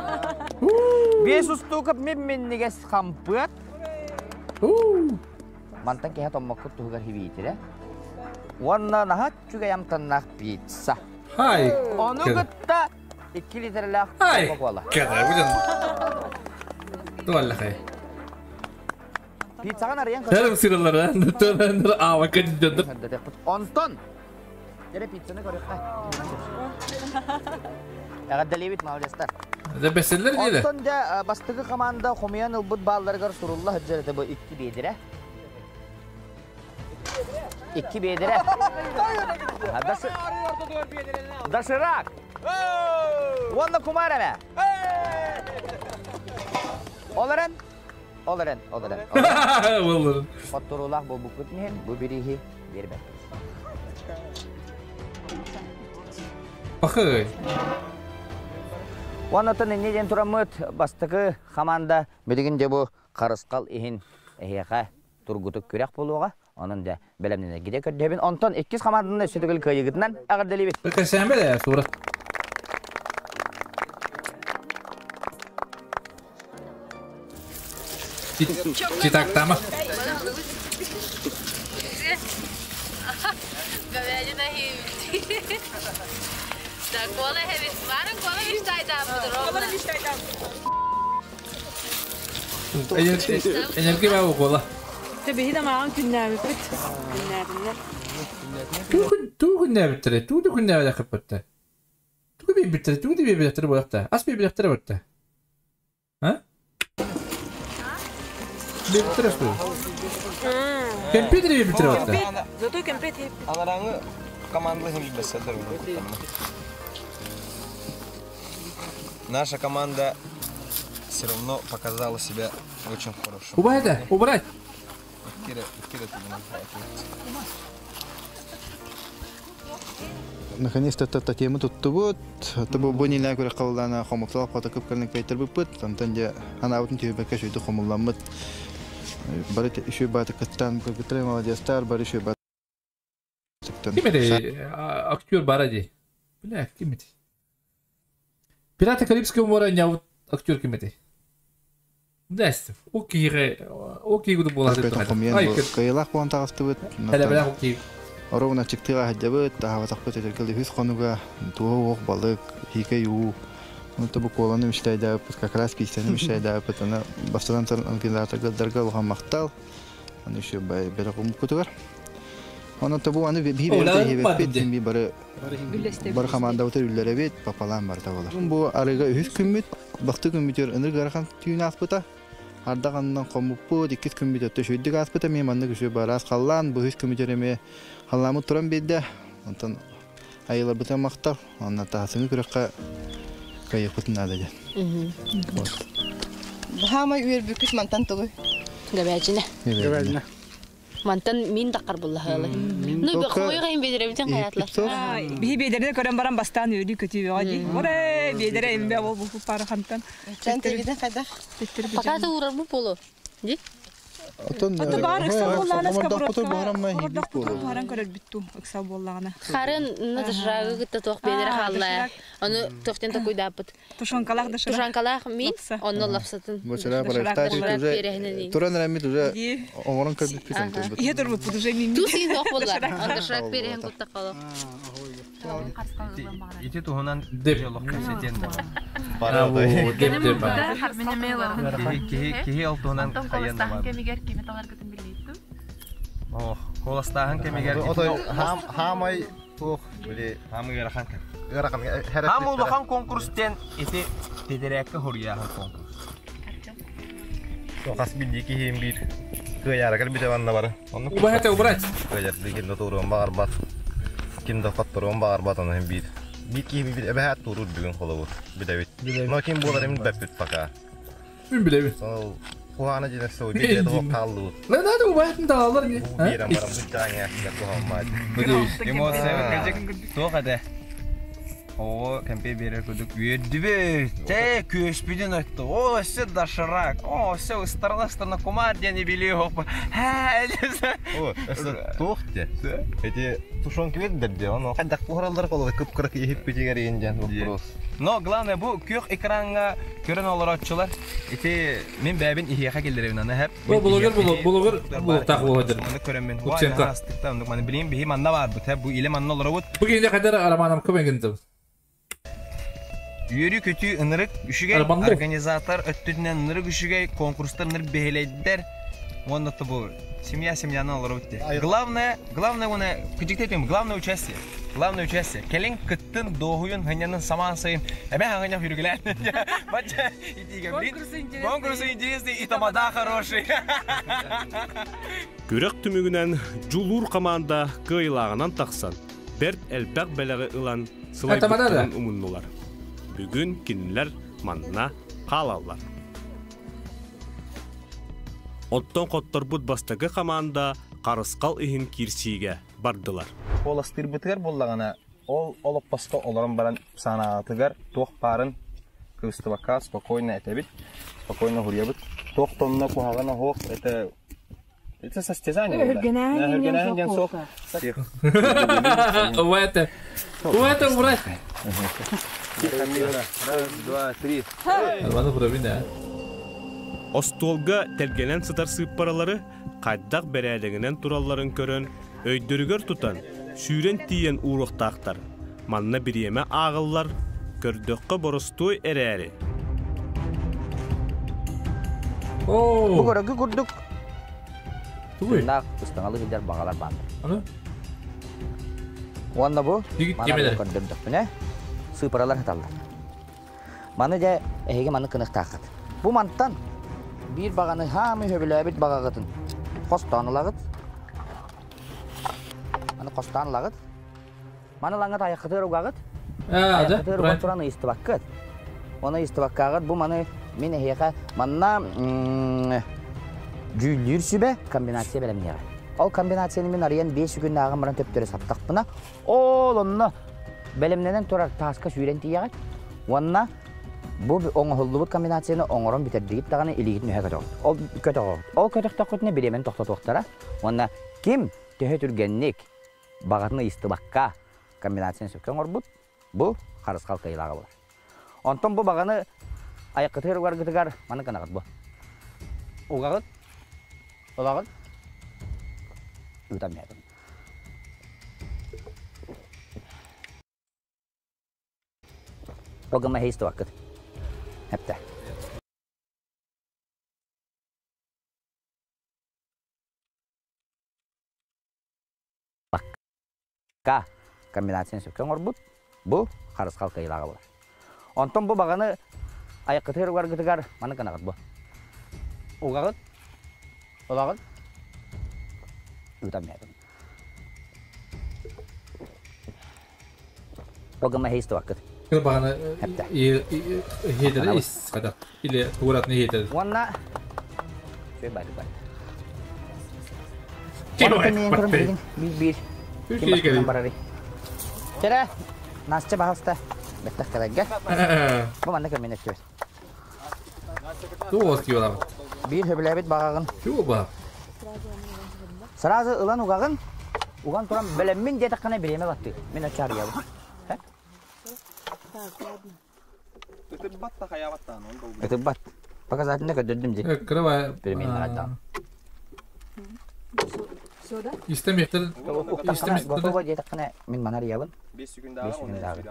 S: Биэс устуука мин-минньигэс хампыат. Мантан киһи томмоккут туһугар хибиитирэ. Уонна наһаа үчүгэй амтаннаах пицца.
A: Хай.
S: Ону кытта 2 литрэлээх Кока-Кола.
A: Кэдэ буден. Туаллахай.
S: Пиццаҕын арыйан
A: Сэрим сыралара, нытыраныр аавака дьоннор.
S: Онтон Дere пиццаны көрүөххэ. Эҕэрдэлиибит молодецтар.
A: Дэ бэсэллэр диилэ.
S: Онтон дьэ бастакы команда хомуйан ылбыт баалларыгар сурулла сылдьар этэ бу икки биэдирэ. Икки биэдирэ. Доширак. Уонна кумаар эмэ. Ол эрэн, ол эрэн, ол эрэн.
A: Ол
S: Хотторуулаах буолбуккут иһин бу бирииһи биэрбэппит.
A: Пахай.
S: Уоннаттан инньэ диэн тураммыт бастакы хамаанда билигин дьэ бу харысхал иһин эһиэхэ тургутук күрэх буолуоҕа. Онон дьэ бэлэмнэнэргитэ көрдөһөбүн. Онтон иккис хамаанданы өссө төгүл кыайыгытынан эҕэрдэлиибит.
A: Кэсээн бэлэ суурат. Читактама.
D: Говядина хивти. Да, кола хевит. Мара кола мечтайда. Кола мечтайда.
A: Энерги баа кола.
Q: Те биһи да маған күннээбиппит. Күннээбиннер.
A: Туу күннээбиттере, туу да күннээбит акыппытта. Тугу биэрбиттере, тугу да биэрбиттере буолахта. Ас биэрбиттере буолта. А? Биэрбиттере что? Компьютер биэрбиттере буолта.
Q: Зато кемпет
F: Анараңы командалы хим беседер. Наша команда все равно показала себя очень хорошо.
A: Убрать это, убрать.
V: Наконец-то тема туттубут. Тобу бу нилää көрө каллана хомукталап катыкып кэлин кайтарбыппыт. Онтон дьэ анаабытын түһүбэккэ шүйді хомулламмыт. Бары үшүй баты кыттан кыргыттар молодецтар бары үшүй баты.
A: Ким эти актер бара ди? Бля, ким эти? Пираты Карибского моря не актер ким эти? Дәстім. Окейге, окейге болады.
V: Кыйлах буан тағыстыбыт.
A: Әлі бірақ окей.
V: Оровна чыктыга хаджабыт, тахабатакпыт этергел үс конуга туо ох балык, хикей уу. Ну табу коланы миштайдапыт, как раз пистаны миштайдапыт. Ана бастан организатордарга улахан мактал. Аны еще бай берегум кутугар. Аны табу аны би би би бары бар команда өтөр үлләребит, папалан бар табалар. Бу арыга үс күммүт, бакты күммүтөр ыныр гарахан түйүн аспыта. Ардаганнан комуппу, диккит күммүт өттө шүйдүк аспыта, мен маннык үшө барас халлан, бу үс күммүтөр эме халламы туран бейде. Онтон айылар бытан мактал, анна тахасыны күрөккө кайыкпытын ада ден.
O: Хамай үйөрбүкүт мантан тугу.
D: Говядина.
V: Говядина.
D: Мантан мин дакар булла халы. Ну, бе бедеребитен каятлар.
Q: Биһи бедерде көрөн баран бастан өйдү көтүбө ди. Оре бедере эмбе бол бу пара хантан.
O: Чан тебиден кайдах.
D: Пока ты урар бу полу. Ди?
V: Отон
Q: Ото бар ыксал боллаана
V: скабуротка.
Q: Баран көрөр бүттү ыксал боллаана.
D: Харын на дышрагы гытта тоқ бедере халла. Аны тоқтен такой дапыт.
Q: Тушанкалах дышрак.
D: Тушанкалах мин, онно лапсатын.
V: Бочара барахта уже туран рамит уже оңорон көрбүт бит.
Q: Ие турбут уже мин.
D: Тус ин тоқ боллар. Он дышрак берehen кутта кало.
F: Ити туһунан диалог кэпсэтиэн
A: Деп деп.
F: Киһи киһи ол туһунан хайан да бар. Ох, коластааһын кэмигэр
T: Отой хамай туох били
F: хамы ыарахан кэм.
T: Ыарахан.
F: Хам улахан конкурс тен ити тедерээкке хоруйааһын конкурс.
T: Хас билди киһиин биир кыайара кэлбите банна бары.
A: Убрать, убрать.
T: Кыайар ким да туруон баҕарбат. Ким да хотторуон баҕарбат ону биир. Биир киһи биир эбэһээт туруур бүгүн холобур. Билэбит. Но ким буолар эмин бэппит пока.
A: Мен билэбит.
T: Сол куһаана дьинэ сыл биир тоҕо хааллыбыт.
A: Lan hadi убайтын даалар ми?
T: Биирэн баран быттааҥа куһааммаат.
F: Эмоция кыжык туох эдэ.
K: Оҕо кэмпиэ биэрэр курдук үөрдүбүт. Чэ, күөспүтүн өттө. О, өссө доширак. О, өссө ыстарына-ыстарына кумаар диэни билиэ оһоппа.
T: О, өссө туох те? Эти тушенка бердер де, ону хайдах буһараллар колы кып-кыра иһиппитигэр иин диэн вопрос.
K: Но главное бу күөх экраҥҥа көрөн олорооччулар ити мин бэйэбин иһиэхэ киллэрэбин аны хэп.
A: Бу блогер блогер булуктаах буолар.
K: Маны көрөммүн.
A: Луценко.
K: Маны билим биһи манна баарбыт, бу иле манна олоробут.
A: Бу кинини хайдар Романовка мэгинтим.
K: Үөрүү-көтүү ынырык үчүгэй, организатор өттүтүнэн ынырык үчүгэй, конкурстар ынырык бэһилэйдэр. Уонна то бу семья семьяны олоробут де. Главное, главное уна күдьүктэтим, главное участие. Главное участие. Кэлин кыттын, доһуйун, хыннянын самаан сайын. Эбэ хаңыньах үрүгүлээн. Бача итигэ блин. Конкурс интересный и тамада хороший.
B: Күрэх түмүгүнэн Дьулуур команда кыайылааҕынан тахсан, бэрт элбэх бэлэҕи ылан сылайбыттарын умуннулар. Бүгүн кинилэр манна хаалаллар. Оттон хотторбут бастакы команда харысхал иһин киирсиигэ бардылар.
K: Куоластыырбытыгар буоллаҕына, ол олоппоско олорон баран санаатыгар туох баарын кыбыстыбакка спокойно этэбит, спокойно уһуруйабыт. Туох тонна куһаҕана суох, это это состязание.
H: Өһүргэнээһин
K: диэн суох.
A: Это, это убрать.
K: Раз, два, три.
A: Арбаны бұрабин,
B: Остуолга тэлгэнэн сытар сыыппаралары хайдах бэрээдэгинэн туралларын көрөн, өйдөрүгэр тутан, сүүрэн тиийэн ууруохтаахтар. Манна бириэмэ ааҕыллар, көрдөххө боростуой эрээри.
S: Бу көрөгү курдук Тыыннаах ыстаҥалы сылдьар баҕалар бааллар.
A: Аны?
S: Уонна бу маны көрдөрдөхпүнэ сыыпаралар сыталлар. Маны дьэ эһиги маны кыныхтааххыт. Бу мантан биир баҕаны хаамы хөбүлээбит баҕаҕытын хостоон ылаҕыт. Маны хостоон ылаҕыт. Маны лаҥҥа тайаххытыгар угаҕыт. Тайаххытыгар уган туран ыйыстыбаккыт. Оны ыйыстыбаккаҕыт бу маны мин эһиэхэ манна дьүүллүүр сүбэ комбинация бэлэмниэҕэ. Ол комбинацияны мин арыйан 5 күннээҕин баран төптөрү саптахпына, ол онно бэлэмнэнэн турар тааска сүүрэн тиийэҕит. Уонна бу оҥоһуллубут комбинацияны оҥорон бүтэрдигит даҕаны илиигитин үһэ көтөҕүт. Ол көтөҕөҕүт. Ол көтөхтөххүтүнэ бириэмэни тохтотуохтара. Уонна ким төһө түргэнник баҕатын ыйыстыбакка комбинацияны сөпкө оҥорбут, бу харысхал кыайыылааҕа буолар. Онтон бу баҕаны айаххытыгар угаргытыгар маны гынаҕыт бу. Угаҕыт, ылаҕыт, ыытан биэрэҕит. Ол гына ыйыстыбаккыт. Эптэ. Бакка комбинацияны сөпкө оҥорбут, бу харысхал кыайыылааҕа буолар. Онтон бу баҕаны айаххытыгар угаргытыгар маны гынаҕыт бу. Угаҕыт, ылаҕыт, ыытан биэрэҕит. Ол гына ыйыстыбаккыт.
A: Баҕаны иһиэтэрэ ис хада или тууратын иһиэтэрэ.
S: Уонна бары. Ким биир ким барары. Чэрэ, Настя баһалста. Бэттэх кэлэргэ. Бу манна көмөнө түөр.
A: Туос диолабыт.
S: Биир хөбүлээбит баҕаҕын.
A: Туба.
S: Сразу ылан угаҕын. Уган туран бэлэммин диэтэххинэ бириэмэ баттыы. Мин оччаарыйабын.
N: Ытырбат да хайаабат даҕаны, он долгуйар.
S: Ытырбат. Показательно көрдөрдүм дии.
A: Кырабай.
S: Переменнардаан.
A: Истемиэхтэр.
S: Готово диэтэххинэ мин манар ыйабын.
N: 5 секундааҕы,
S: 5 секундааҕы.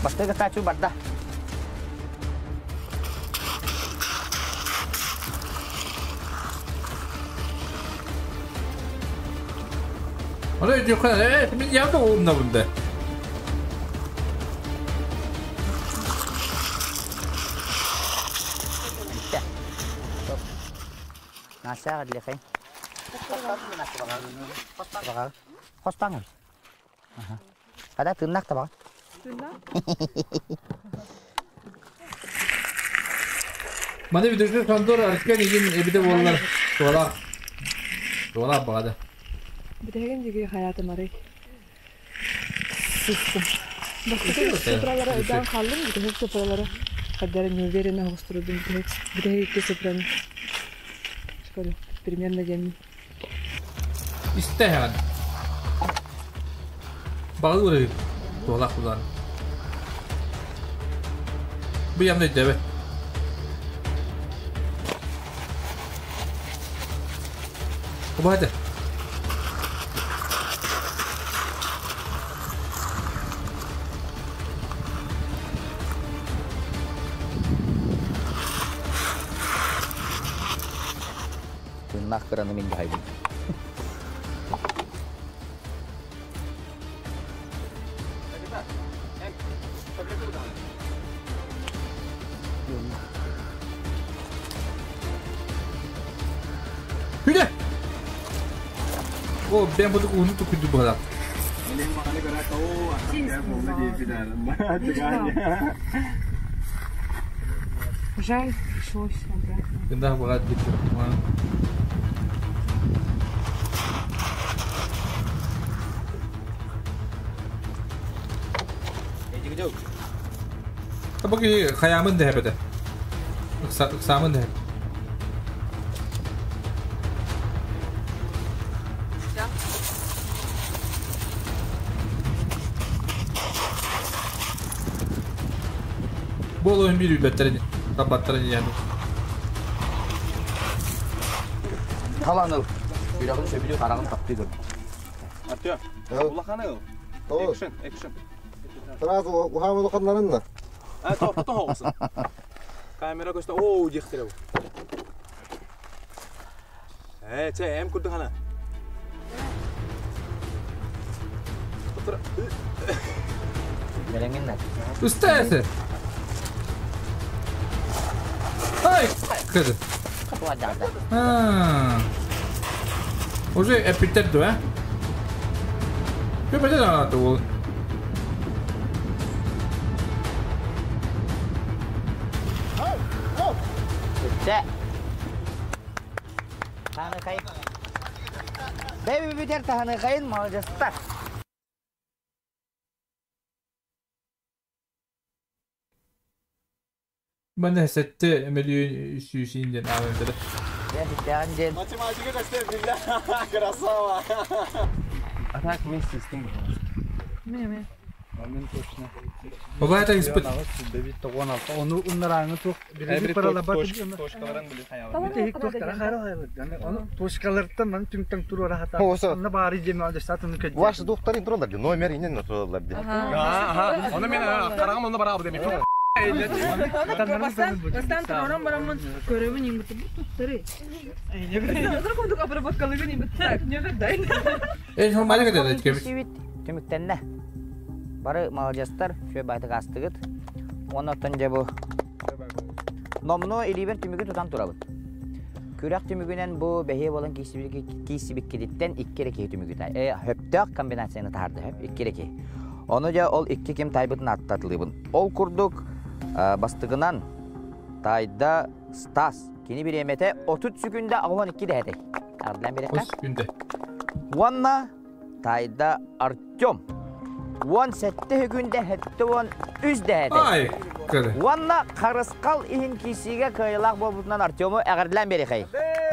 S: Бастакы кытааччы барда.
A: Ону өйдүөххэ, мин явно умнабын да.
S: Настя адлихай. Хостаҥ. Хада тыыннаах табаҕа.
A: Маны видео кондор аркен игин эбите боллар. Туолаах. Туолаах баҕада.
I: Бүтэгин диги хаятым арый. Систем. Бастакы цифралары өйдөөн хааллым, бүтэһик цифралары хаддара неуверенно оҕустурдум бүтэһик бүтэһик икки цифраны. Школе примерно диэммин.
A: Истэ эһэҕин. Баҕа урайып. Туолаах булан. Бу явно өйдөбөт. Убаһата.
S: Тыыннаах кыраны мин баһайбын.
A: Хүлэ! О, бэм будук ууну тукуйду быһалаах.
H: Жаль, пришлось обратно.
A: Гындаах баҕар диэки. Бу хайаамын дэһэбэтэ. Ыксаамын дэһэб. Бу олуһун биир үйбэттэрин, таббаттарын ийэни.
S: Талан ыл. Үрэҕин сөбүлүү хараҕын таптыы көр.
N: Артем, улахан ыл. Экшен, экшен.
T: Сразу уһаам улаханнарынна.
N: А, то, потом оҕусын. Камера көстө, оо, диэхтэрэ бу. Э, чэ, эм курдук хана.
A: Устаэсэ. Ай, кыды. А. Уже эпитет дуо, э? Көбөтө даҕаны уол.
S: Чэ. Таһаныхайын. Бэби бүтэр таһаныхайын маладьыстар.
A: Манна сэттэ мөлүйүөн сүүсүн диэн ааҕыҥтара.
S: Дьэ, диэн.
N: Математика көстөр биллэ. Красава. А так мен систем
H: Мен
G: Мен точно.
A: Бабай испыт.
G: Оны уннараңы тух
N: Эбри точкаларын биле
G: Оны точкалардан мен түңтәң турура хата. Онна бары жеме алды сатыны көдө.
T: Ваши духтарын туралар ди, номер инен туралар ди.
N: Ага, оны мен карагым онда барабы демек.
H: Бастан турарам барамын көрөмүн иң буту туттары. Азыр обработкалыгын иң буту. Не бердайн.
A: Эй, нормально кете кебит.
S: Түмүктенне. Бары маладьыстар, шөй байтык астыгыт. Оннотон же бу Номно илибер түмүгү тутан турабыт. Күрәк түмүгүнен бу бэһиэ болан киисибиккититтен икки киһи түмүгү хөптөөх комбинацияны таһарды хөп икки киһи. Ону жа ол икки ким тайбытын аттатылыбын. Ол курдук бастыгынан тайда Стас кини биремете 30 секүндө 12 дэһэтэй. Ардылан берекка.
A: 30 секүндө.
S: Уонна тайда Артем 17 секүндө 73 дэһэтэй.
A: Ай, кыды.
S: Уонна Харыскал иһин киисиге кыайылаах буолбутунан Артему эҕэрдэлээн биэриэхэй.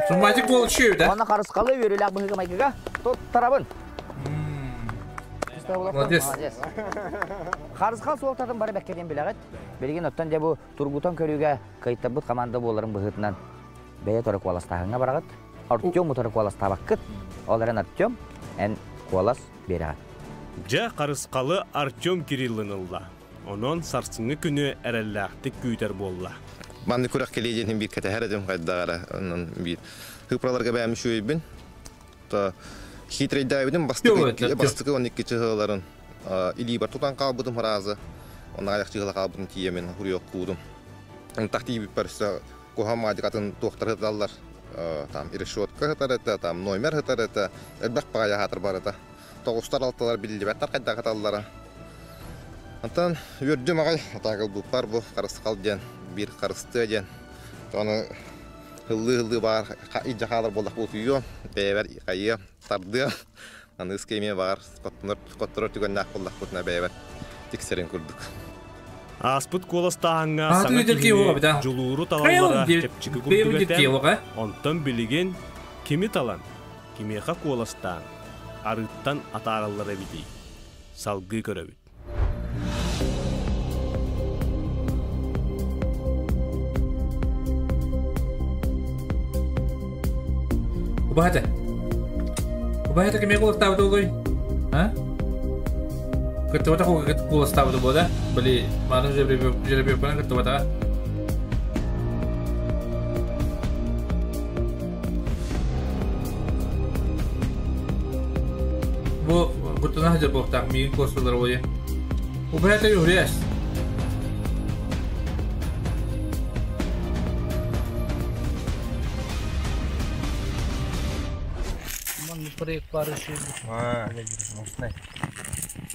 A: Сумматик болчу да?
S: Уонна Харыскалы үөрүүлээх быһыыга майгыга туттарабын.
A: Молодец.
S: Харыскал суолтатын бары бэккэтин билэҕит. Билигин оттон дьэ бу тургутан көрүүгэ кыайтарбыт команда буоларын быһыытынан бэйэ тору куоластааһыҥҥа бараҕыт. Артем утары куоластаабаккыт. Ол эрэн Артем эн куолас биэрэҕит.
B: Дьэ Харысхалы Артем Кириллин ылла. Онон сарсыҥҥы күнү эрэллээхтик күүтэр буолла.
T: Манны күрэх кэлиэ диэн биир кэтэһэр этим хайдагара. Онон биир хыпраларга бэйэм үчүгэйбин. Та хитрейдээбитим бастакы бастакы 12 чыһыларын илиибэр тутан хаалбытым хараазы. Онно аяк чыһыла хаалбытым тиийэмин хуруйок куудум. Тахтиибиппэр өссө куһам маадикатын туохтар хыталлар. Там решетка хытар этэ, там номер хытар этэ, элбэх баҕайы хаатыр барыта. Тоҕустар алталар биллибэттэр хайдах хаталлара. Онтон үөрдүм аҕай, атаагыл буппар бу харысхал диэн, биир харыстыа диэн. Аны ыллыы-ыллыы баар илдьэ хаалар буоллах утуйуо, бэйэбэр хайыа, тардыа. Аны ыскыймиэ баҕар хотторор түгэннээх буоллахпытына бэйэбэр тиксэрин курдук.
B: Ааспыт куоластааһыҥҥа саҥа киһини дьулууру талаллара чэпчэки курдук этэ, онтон билигин кими талан, кимиэхэ куоластаан, арыыттан атаараллар эбитий? Салгыы көрөбүт.
A: Убаһата. Убаһата кимиэхэ куоластаабыта буолуой? А? Кыттыбатах куоластаабыта буолуо да? Били, мааны жеребьевканан кыттыбатаҕа. Бу куттана сылдьар буолуохтаах миигин куоскалара буойа. Убаһата юрес.
J: Маннык проект баар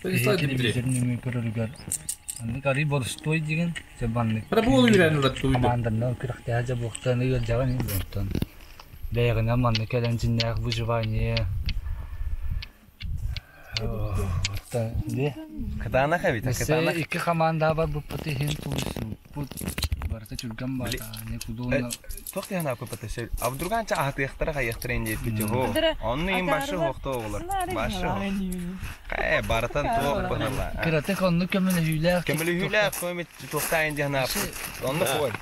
A: Владислав Дмитриев.
J: Көрөрүгэр маннык арый боростуой деген маннык команданан күрэхтэһэ дьабыахтан ыалдьаҕын онтон бэйэҕинэн маннык кэлэн дьиннээх выживание
F: Кытаанах эбит, кытаанах.
J: Икки команда барбыппыт иһин тулуйсубуппут барыта түргэн баата никуда
F: Туох диэн ааппыт А вдруг анча аһатыахтара хайыахтара ин диэппит хо. Онну им башы хоохто оҕолор. Башы. Э барытан туох быһыла.
J: Кыратык онну көмөлөһүүлээх.
F: Көмөлөһүүлээх көмөт туохтаан диэн ааппыт. Онну хуой.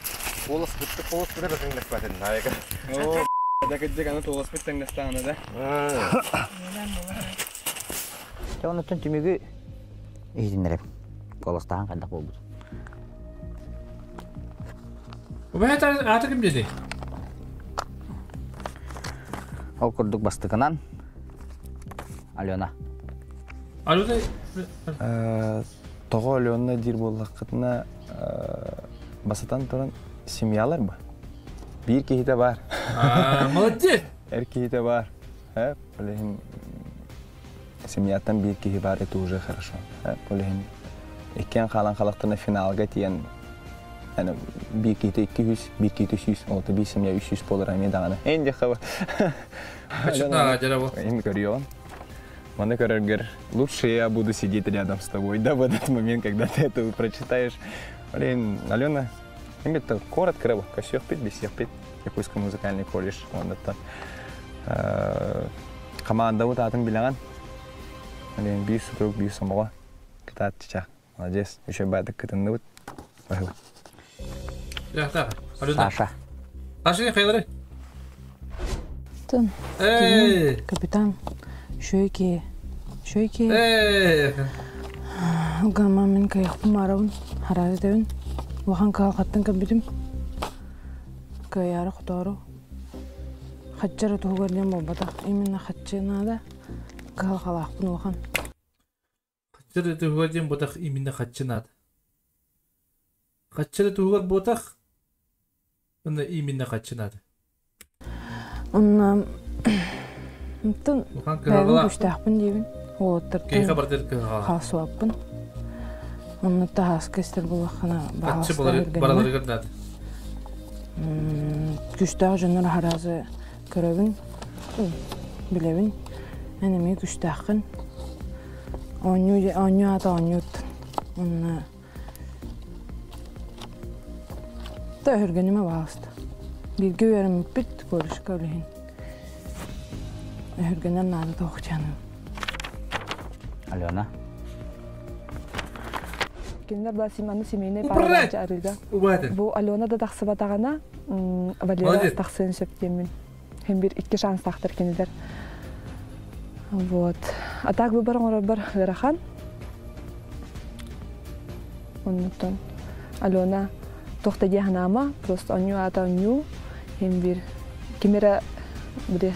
T: Голос бутты голос бутты тэҥнэспэтин наайга.
N: Оо, да кырдьык аны туоласпыт тэҥнэстэҕинэ да.
S: Дьэ оннуттан түмүгү иһитиннэрэм. Куоластааһын хайдах буолбут.
A: Убаһа аата ким диэтэй?
S: Ол курдук бастакынан Алена.
A: Алена
F: Тоҕо Алена диир буоллаххытына басатан туран семьялар ба. Биир киһитэ бар.
A: Молодец!
F: Эр киһитэ бар. Ол семьяттан биир киһи бар, это уже хорошо. Ол иһин иккиэн хаалан халахтарына финалга тиийэн биир киһитэ 200, биир киһитэ 100, ол биир семья 300 буолар эмиэ даҕаны. Эн диэххэ Им көрүөҕүн. Маны көрөргөр лучше я буду сидеть рядом с тобой, да, в этот момент, когда ты это прочитаешь. Блин, Алена, это коротко, косёх пит, бесех пит, Якутский музыкальный колледж, он это команда атын билэҕин. Блин, биир сутурук, биир сомоҕо. Кытаат чичах. Молодец. Еще баадык кытынныбыт.
S: Саша.
A: Саша хайалары?
H: Тын. Капитан. Шөйке. Шөйке. Гама мен кайықпын арабын. Харары дэбин. Улахан кыһалҕаттан көрбүтүм. Кыайаары хотоору. Хаччара туһугар диэн буолбатах. Именно хаччы наада. Кыһалҕалаахпын улахан.
A: Хаччы туһугар диэн буолбатах, именно хаччы наада. Хаччы туһугар буолбатах, уонна именно хаччы наада.
H: Онно онтон бэйэм күүстээхпин диибин. Уолаттартан
A: Киһиэхэ барытыгар кыһалҕалаах.
H: хаалсыбаппын. Онно таһааска истэр буоллаххына
A: Хаччы
H: баһаалыста
A: бараларыгар наада.
H: Күүстээх дьоннор аһараазы көрөбүн, билэбин. Эн эмиэ күүстээххин. Оонньуу оонньуу аата оонньуут. Онно да өһүргэнимэ баҕаста. Бииргэ үөрэммиппит колледжка үлэһин. Өһүргэнэр наада тоохчааным.
S: Алена.
I: Кинилэр да Симаны семейный пара арыыга. Бу Алена да тахсыбатаҕына, Валера тахсыан сөп диэммин. Хем бир икки шанстаахтар кинилэр. Вот. А так выбор оҥорорбор ыарахан. Оннуттан Алена туох да дии санаама, просто онньуу аата онньуу. Хем бир ким эрэ били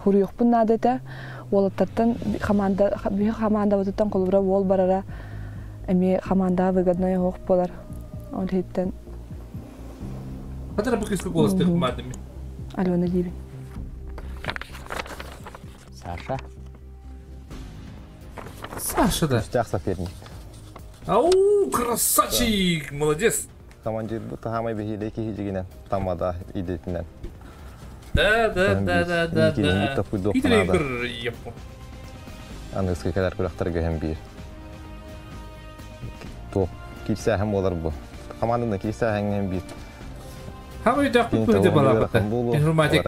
I: хуруйуохпун наада этэ. Уолаттартан хамаанда биһи хамаандабытыттан холобура уол барара эмиэ хамаандаҕа выгоднай оһох буолар. Ол иһиттэн
A: Хатара бу кыыска куоластыах баардым.
I: Алена диибин.
S: Саша.
A: Саша да.
F: Үстээх соперник.
A: Ау, красавчик! Молодец!
T: Командир бу таһамай бихиле кихи тамада идетинен.
A: Да, да, да, да, да, да. Китре көр яппы.
T: Аныгыскы кэлэр күрэхтэргэ һэм биир. Туох киирсээһин буолар бу. Команданы киирсээһин биир.
A: Хам өйдөөх бүт балабыта. Информатик.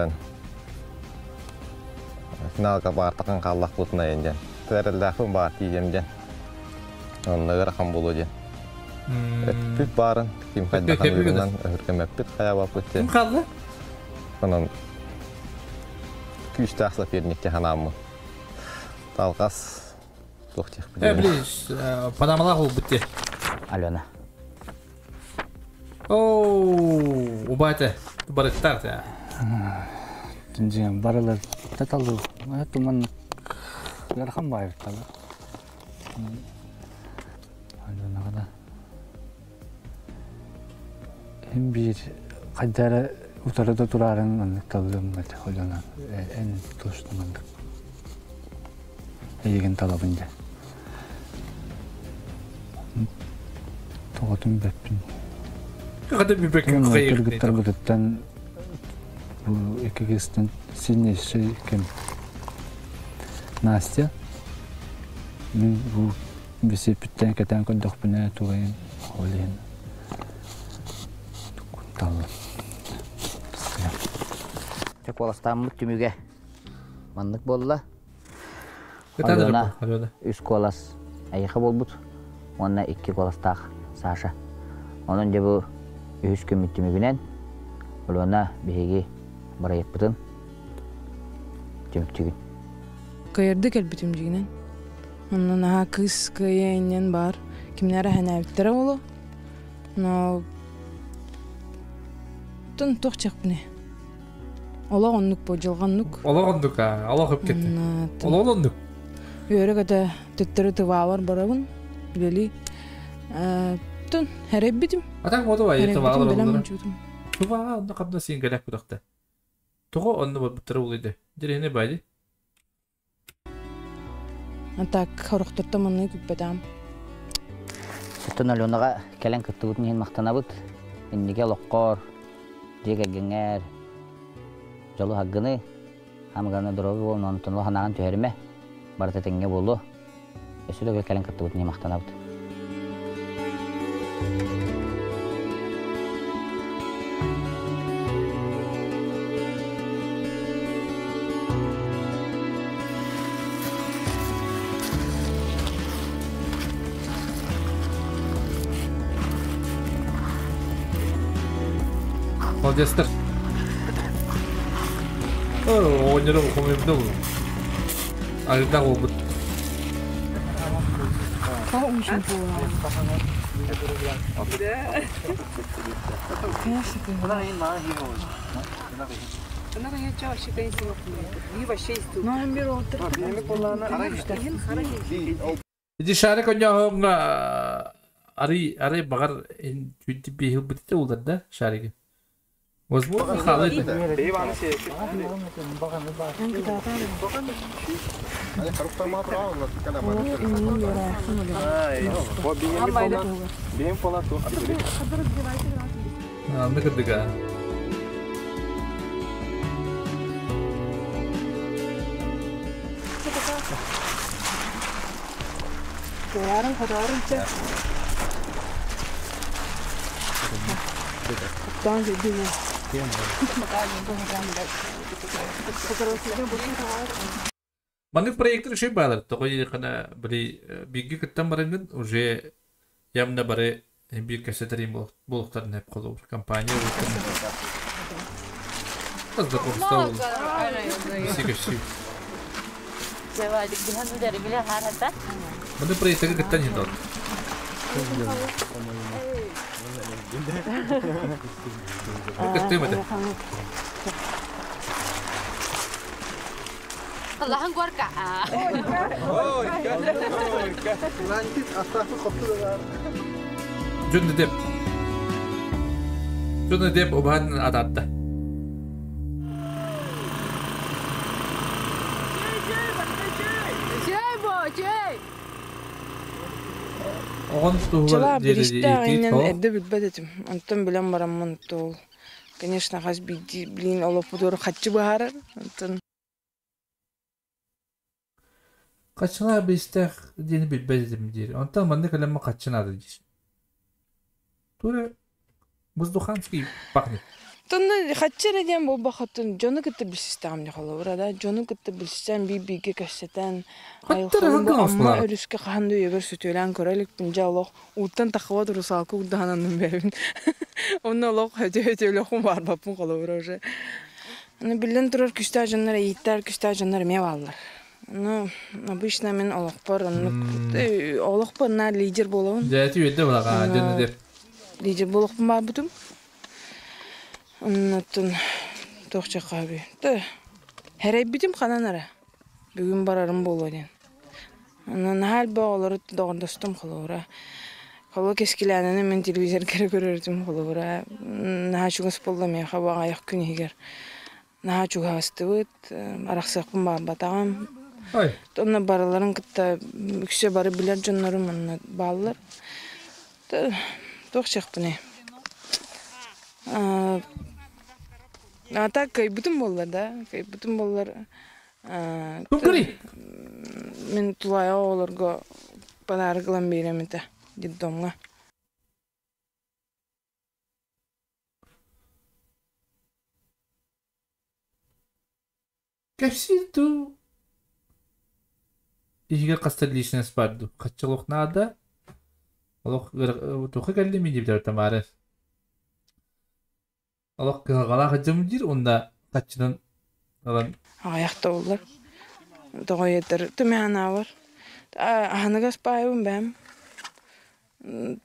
T: Финалга баартакан қаллақ бұтына енден. Тәрелләхін бар тием ден. Онны ырахан болу ден. Өтпүт барын, ким хайдахан уйгунан өһүркемеппит хая баппыт
A: Ким қалды?
T: Онон күүстээх соперникке ханаммын. Талқас туох тех
A: Э, блин, Панамалах ол бітте.
S: Алена.
A: Оу, убайте. Барыттар та.
J: Түнжен барылар таталды. Туман ярхан байып талы. Алена гана. Хим бир кайдара утарада турарын аннык талдым Алена. Эн туштумандык. Эйген талабын да. Тоғытын бәппін.
A: Када бибек кайыр.
J: Кыргыттар бутуттан бу экигистен сильнейший кем Настя. Мен бу бисепиттен кетен көндөхпүнэ тугайын олен. Таллы.
S: Чак коластаммыт түмүгэ. Маннык болла.
A: Кытаdır
S: Алена,
A: бу, Алена.
S: Үс колас айыха болбут. Онна икки коластаах Саша. Онон же бу үс күмүт түмүгүнэн Алена биһиги барайыппытын түмүктүгүн.
H: Кайырды кэлбитим дьигинэн. Онон аха кыс кыйа иннен бар. Кимнere хэнээбиттэрэ болу. Но тун туох чакпыны. Олох оннук бу жылганнук.
A: Олох оннук, а, олох өп кетти. Олох оннук.
H: Үөрэ көтө төттөрү тываабар барабын. Билели. Тун хэреббитим.
A: А так моду бай,
H: Хэреббитим,
A: тываалар
H: билем
A: олдура.
H: мунчутум.
A: Тува онно кабна син галак будакта. Того онно бар улыды. Дирехне байды.
H: А так хорохторто манны күппетам.
S: Оттон Аленаға кэлэн кыттыбытын иһин махтанабыт. Инниге локкор, дьиэ жолу хаггыны, хамганы дороги болун, онтон ханаан түһэриме, барыта тэҥҥэ буолуо. Өссө да кэлэн кыттыбытын иһин махтанабыт.
A: Молодецтер. О, ойнеру хомемде ол. Агда болбут. Иди шарик оньоһоҥҥа ари ари багар ин түнти бихил битте улар да шариги. Возможно, халыт. Анны кырдыга.
I: Кыярын хотоорунча. Оттон дүйдү.
A: Маннык проекттер шей балар. Тоҕо кана били биги кыттан барынгын уже ямна бары бир кэсэтерин болуктарын хеп колу компания Знакомство. Сигаши. Маннык проекттер кыттан хиндот. Кыттымады.
M: Allah'ın korka.
A: Жөнді деп. Жөнді деп обан ататты.
M: Чей бо, чей.
A: Оҕон туһугар
H: Чылаа
A: диэри
H: биристээх
A: иитии
H: иннин
A: тоҕо?
H: эрдэ билбэт этим. Онтон билэн бараммын ол, конечно, хас биирдии блин олохпутугар хаччы быһаарар. Онтон
A: Хаччылаах биристээх диэни билбэт этим диир. Онтон манна кэлэммин хаччы наада диир. Тура воздуханский пахнет.
H: Тонна хаччы эрэ диэн буолбахатын дьону кытта билсистэҕим дьэ холобура да дьону кытта билсэн биир-бииргэ кэпсэтэн айылҕалыын бу Амма өрүскэ хаһан да үйэбэр сөтүөлээн көрө иликпин дьэ олох ууттан таххыбат русалка курдаһананным бэйэбин онно олох өтө-өтөлөхпүн баарбаппын холобура уже ну биллэн турар күстээх дьоннор эйииттэр күстээх дьоннор эмиэ бааллар ну обычно мин олохпор оннук олохпор на лидер буолабын
A: Дьэ, ити үөрдэ булаҕа дьону деп.
H: Лидер буолуохпун баарбытым. Оннуттан туох чаххаабый. Тэ хэрэйбитим ханан эрэ. Бүгүн барарым буолуо диэн. Онон наһаа элбэх оҕолору доҕордостум холобура. Холобура кэскилээнэни мин телевизорга эрэ көрөрүтүм холобура. Наһаа чугас буолла миэхэ бу аҕыйах күн иһигэр. Наһаа чугаһастыбыт, арахсыахпын баҕарбатаҕым. Онно барыларын кытта үксэ бары билэр дьоннорум онно бааллар. Туох диэхпиний? А так кыайбытым буоллар да, кыайбытым буоллар мин тулаайах оҕолорго подарок ылан биэриэм этэ детдомҥа.
A: Кэпсиир дуу? Иһигэр хаста личность баар дуу? Хачча олох наада? Олох туохха кэллим диэбитэ Тамара. Олох кыһалҕалаах дьым диир уонна хаччынан ылан
H: Аҕыйах да буоллар. Тоҕо ийэтэр түмэһанаабар. Аһыныгас баайбын бэйэм.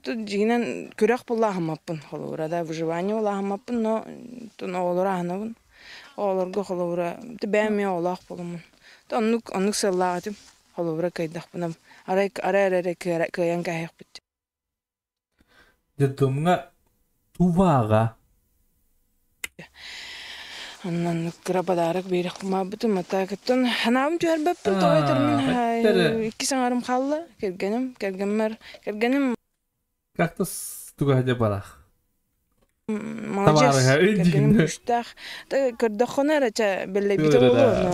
H: Дьиҥинэн күрэх буллааһыммаппын холобура да выживание буллааһыммаппын но оҕолору аһынабын. Оҕолорго холобура бэйэм эмиэ оҕолоох буоламмын. Оннук оннук сыаллаах этим. Холобура кыайдахпына арай арай эрэ кыайан кээһиэхпит.
A: Детдомҥа туваҕа
H: Оннук кыра подарок биэрэх кумаабытым атаакыттан ханаабым түһэрбэппин тоҕо этэрмин икки саҥарым хаалла кэргэним кэргэммэр кэргэним
A: Как-то тугаһа барах.
H: Молодец кэргэним күүстээх көрдөххүнэ эрэ чэ бэллэйбитэ буолуо но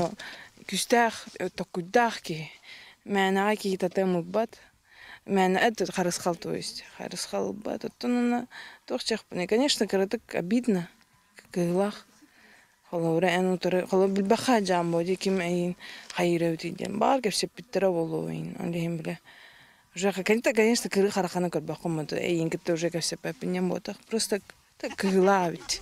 H: күүстээх токкуйдаах киһи мээнэҕэ киһи татыам ылбат Мээнэ это харысхал то есть харысхал ылбат оттон уонна туох диэхпиний конечно кыратык обидно кыһыылаах холобура эн утары холобура билбэххэ дьаамбо дии ким эйиин хайыыр эбитий диэн баҕар кэпсэппиттэрэ буолуо эйиин ол иһин бile уже конечно кырыы хараххынан көрбөххүн эйиин кытта уже кэпсэппэппин диэн буотах просто кыһыылаах эбит.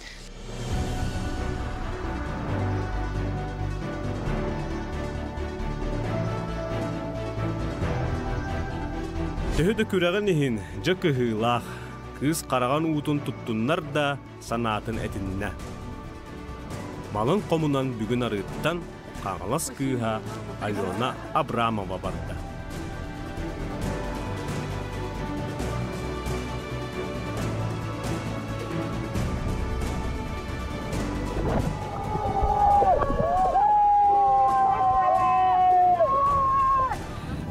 B: Төһө да күрэҕин иһин, дьэ кыһыылаах, кыыс хараҕын уутун туттуннар да санаатын этиннэ. Малын хомунан бүгүн арыыттан Хаҥалас кыыһа Алена Абрамова барда.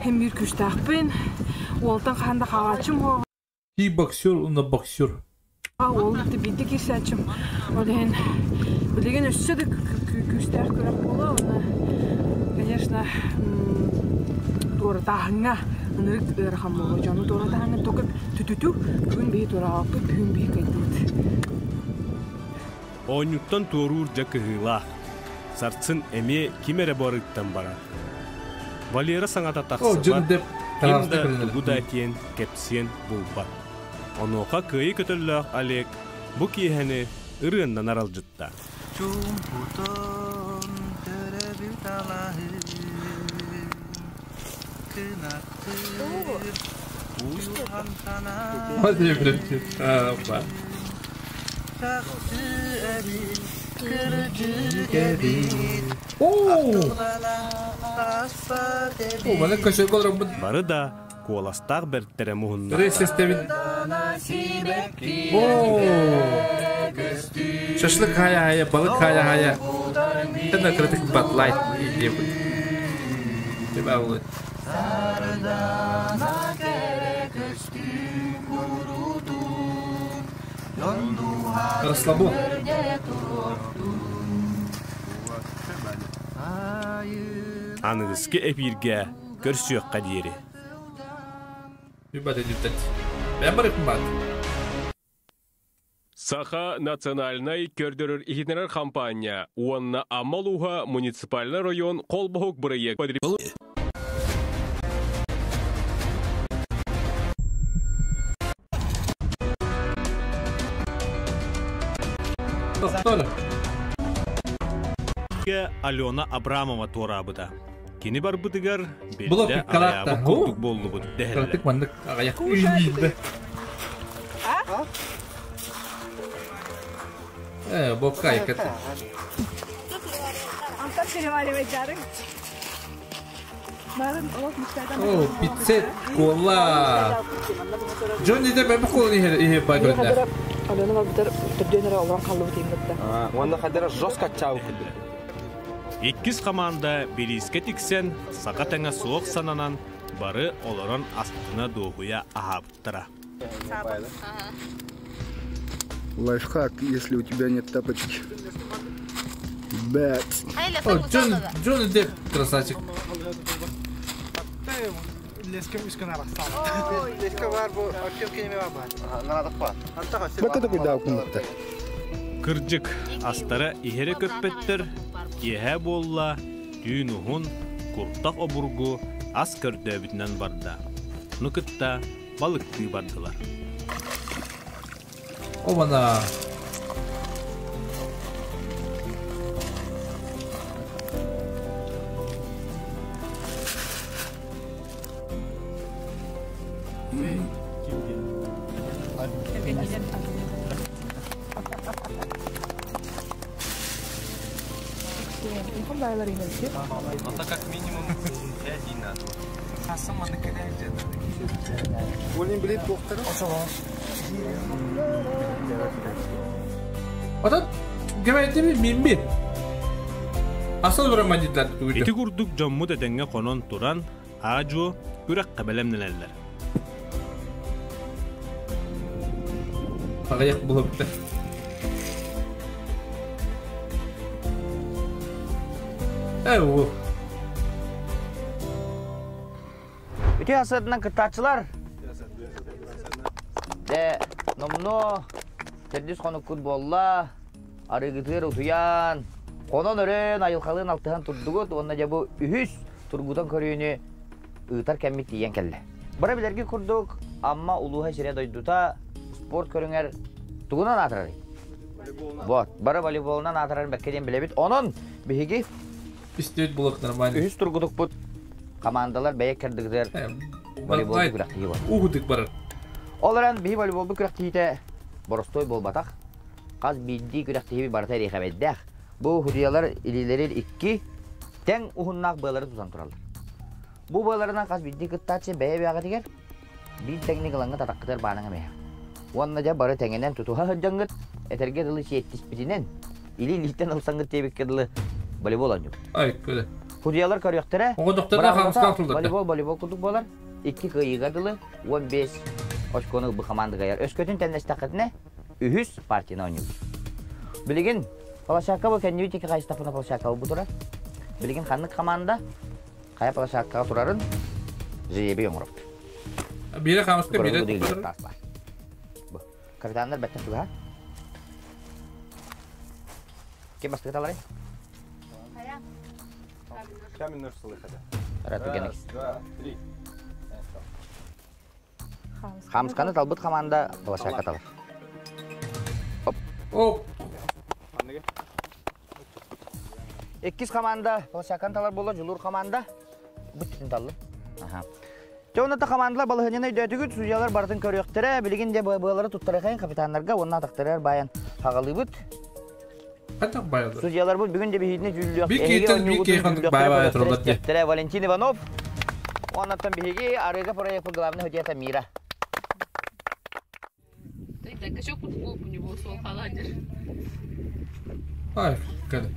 H: Һин биир күүстээхпин, уолтан хаһан да хаалааччым суоҕа.
A: Кий боксер уонна боксер.
H: Ол биирдэ киирсээччим. Ол иһин билигин өссө да күүстээх күрэх буолуо уонна конечно туоратааһыҥҥа ынырык ыарахан буолуо. Дьону туоратааһыҥҥа только түтүтү бүгүн биһи туораабаппыт, бүгүн биһи кыайдыбыт.
B: Оонньууттан туоруур дьэ кыһыылаах. Сарсын эмиэ ким эрэ барыыттан барар. Валера саҥата тахсыбат, ким да тугу да этиэн, кэпсиэн булбат. Онуоха кыайыы көтөллөөх Олег бу киэһэни ырыаннан аралдьытта.
E: Чуумпутун төрөбүт алаһын кынаттыыр уйулҕан санаа чахчы эбит кырдьык эбит ахтылҕана ааспат эбит
B: Бары да куоластаах бэртэрэ муһунна.
A: Шашлык хая-хая, балык хая-хая. Это кырытык батлайт диэбит. Расслабон.
B: Аныгыскы эпииргэ көрсүөххэ диэри.
L: Саха национальнай көрдөрөр-иһитиннэрэр хампаанньа уонна Амма улууһа муниципальнай район холбоһук бырайыак
B: Алена Абрамова туораабыта. Кини барбытыгар биллэ аҕыйаабыт курдук буоллубут дэһэллэр.
A: Маннык аҕыйах үүннэ. Э, бокка иккет.
I: Антон переваривай
A: О, пиццет, кола. Дьон ите бэбэ колын иһэр иһэр бай көрүннэ.
I: Алена барбытар төрдүөн эрэ олорон халлыбыт ииммитте.
F: Уонна хадара жестко аччаабыт курдук.
B: Иккис хамаанда бириискэ тиксэн, саха тэҥэ суох сананан, бары олорон астына дуоһуйа аһаабыттара.
P: Лайфхак, если у тебя нет тапочки. Бэт.
A: О, Джон, Джонни Депп красавчик.
P: Бакка такой дау куннукта.
B: Кырдьык, астара иһэрэ көппөттөр, киэһэ буолла, түүн уһун, куртах обургу ас көрдөөбүтүнэн барда. Ну кытта балыктыы бардылар.
A: Обана.
F: Это как минимум 5 дней надо.
P: Олин билет доктора.
A: Отон кэмэтими мимби. Асыл брамадитлар тугуйда.
B: Ити курдук дьоммут этэҥҥэ хонон туран, аа-дьуо күрэххэ бэлэмнэнэллэр.
A: Аҕыйах булабыттар. Э, уу.
S: Үтүө асырынан кыттааччылар. Дэ, номнуо төрдүс хонуккут буолла. Арыгытыыр утуйан, хонон өрөөн айылҕалыын алтыһан турдугут уонна дьэ бу үһүс тургутан көрүүнү ыытар кэммит тиийэн кэллэ. Бары билэргит курдук, Амма улууһа сирэ дойдута спорт көрүҥэр тугунан аатырарый? Вот, бары волейболунан аатырарын бэккэ диэн билэбит. Онон биһиги
A: Үстүөт булук нормально.
S: Үһүс тургутукпут командалар бэйэ кэрдигитигэр волейбол күрэхтэһии бар.
A: Угутук барар.
S: Ол эрэн биһи волейболбут күрэхтэһиитэ боростуой буолбатах. Хас биирдии күрэхтэһии барыта эриэхэбэйдээх. Бу худьялар илиилэрин икки тэҥ уһуннаах быалары тутан тураллар. Бу быаларынан хас биирдии кыттааччы бэйэ-бэйэҕитигэр биир тэҥник ылаҥҥыт атаххытыгар баанаҥа миэхэ. Уонна дьэ бары тэҥинэн тутуһа сылдьаҥҥыт, этэргэ дылы сиэттиспитинэн, или-илииттэн ылсаҥҥыт диэбиккэ дылы волейбол оонньуубут.
A: Ай, көрө.
S: Худьялар көрүөхтэрэ.
A: Оҕо хамсаан турдар.
S: Волейбол волейбол курдук буолар. Икки кыайыыга дылы 15 очкону ылбы команда кыайар. Өскөтүн тэннэстэххитинэ, үһүс партияны оонньуубут. Билигин площадка бу кэннибит икки хайыстахпына площадка бу турар. Билигин ханнык команда хайа площадкаҕа турарын жребий оҥоробут.
A: Биирэ хаамыска биирэ
S: Бу. Капитаннар бэттэх тугаһа. Ким бастакы таларый?
F: Раз, два, три.
S: Хамсканы талбыт команда площадка талар.
A: Оп.
S: Иккис команда площадканы талар буолла, Дьулуур команда. Бүттүн таллым. Аха. Дьэ онно командалар балаһыанньаны өйдөөтүгүт, судьялар барытын көрүөхтэрэ, билигин дьэ быалары туттарыхайын капитаннарга уонна атахтарыгар баайан хаҕалыыбыт.
A: Хантан баайалар?
S: Судьяларбыт бүгүн де биһигини дьүүллүөх,
A: Биир
S: эһиги
A: киһиттэн биир
S: оонньуугутун
A: киһи ханнык
S: дьүүллүөхтэрэ,
A: баай-баай
S: көрүөхтэрэ,
A: тураллар дии.
S: истиэхтэрэ. Валентин Иванов, уоннаттан биһиги арыыга проекпыт главный судьята Мира.
A: Ай, кэл.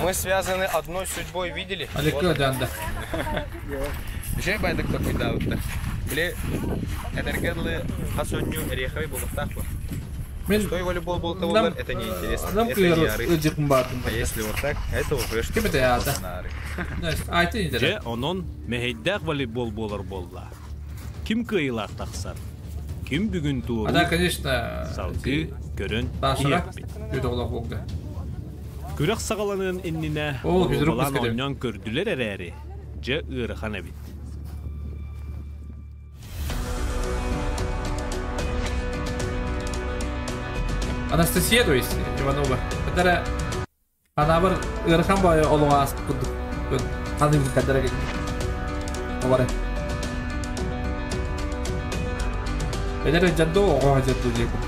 K: Мы связаны одной судьбой, видели?
A: Алекка дьаанда.
K: Үчүгэй байдык токуйдаабыттар. Били этэргэ дылы хас өнньү ореховый буолуохтаах бу.
A: Мен
K: Пустой волейбол болта болар, это неинтересно.
A: Нам
K: Это не
A: кыйыр
K: ары.
A: ыдьыкын баардым.
K: А если вот так, это уже что-то
A: Ким это
K: похоже
A: аата?
K: на ары.
A: Айты
B: Дьэ, онон мэһэйдээх волейбол буолар буолла. Ким кыайыылаах тахсар? Ким бүгүн
A: А да,
B: туоруур?
A: конечно,
B: Салгыы көрөн
A: Сашаға
B: иһиэхпит.
A: өтө болду.
B: Күрэх саҕаланыан иннинэ
A: О, физрук
B: боруобалаан
A: бискеде.
B: оонньоон көрдүлэр эрээри, дьэ ыарахан эбит.
A: Анастасия, то есть, Иванова. Которая она бар ыарахан баайы олоҕо ааспыт курдук. Ханыыбын кадара кэлин. Олары. Эдэр дьадду оҕо дьадду диэкин.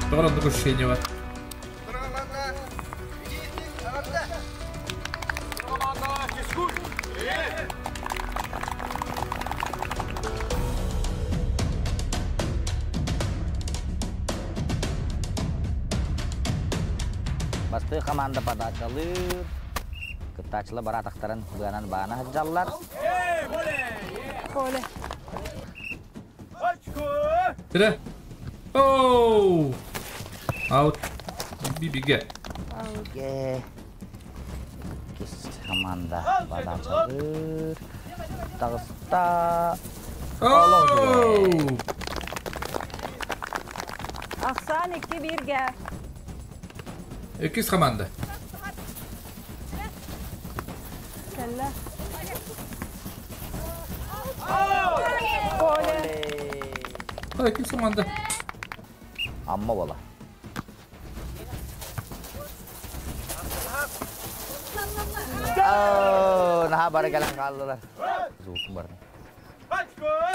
A: Тоҕо оннук ощущение бар.
S: Бастыы команда подачалыыр. Кыттаачылар бараатахтарын быанан баана сылдьаллар.
U: Поле.
A: Тире. Оу! Аут. Бибиге.
S: Ге. Иккис команда подачалыыр. Таҕыста.
A: Оу!
U: Ахсаан икки бииргэ.
A: Иккис команда.
U: Кэллэ. Поле.
A: Иккис команда.
S: Амма буола. Оо, наһаа бары кэлэн хааллылар. Звукун бары.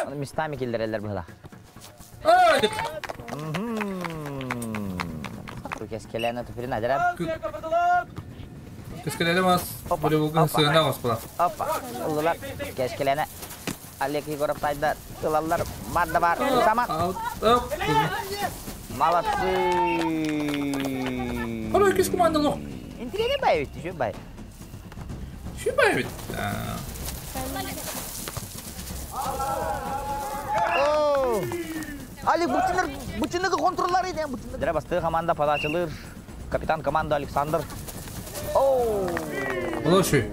S: Аны местами киллэрэллэр быһыла. Кэскэлээнэ туфрин адырап.
A: Кэскэлээнэ мас волейболга сыана оспула.
S: Опа, ыллылар. Кэскэлээнэ Олег Егоров тайда ылаллар. Бар да бар. Самат. Молодцы.
A: Ora иккис команда лох.
S: Интириэһинэй бай эбит, үчүгэй бай.
A: Үчүгэй бай эбит.
S: Али бутинер бутинеги контурлар иде бутинер. Дре басты команда подачалыр. Капитан команда Александр. Оу.
A: Лоши.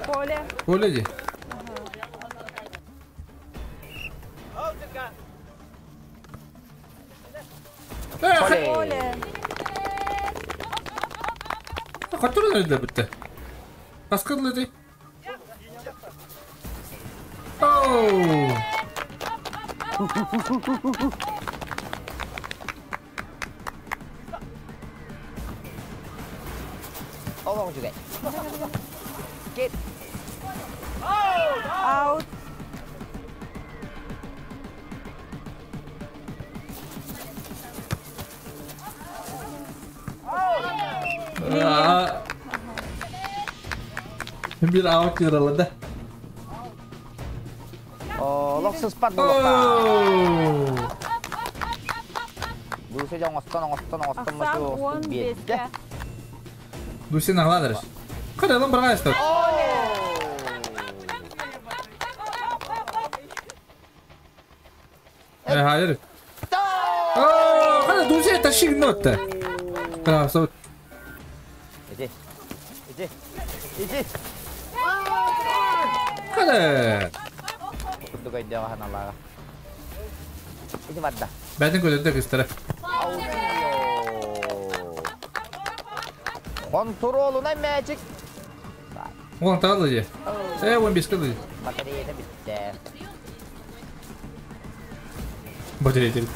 U: Поле.
A: Поле ди.
U: Поле.
A: Хотурун öyle bitti. Baskın dedi. Oh.
S: Олоҕ үчүгэй. Кет.
U: Аут.
A: Bir аут yaraladı.
S: Олох сыспат буолуохта. Дуся дьон оҥостон оҥостон оҥостон
U: Ахсаан уон биэскэ.
A: Дуся нағладырыш. Қаралым бір қайсты. Hayır. Қара Дуся тащи нотта. Красавчик.
S: Иди. Иди. Иди.
A: Қара.
S: Курдук өйдөөх ханалаага. Ити барда.
A: Бәтін көтөттө кыстара.
S: Контролуна мээчик.
A: Оған тағады же. 15 кылды.
S: Батареята бүтте.
A: Батарея бітті.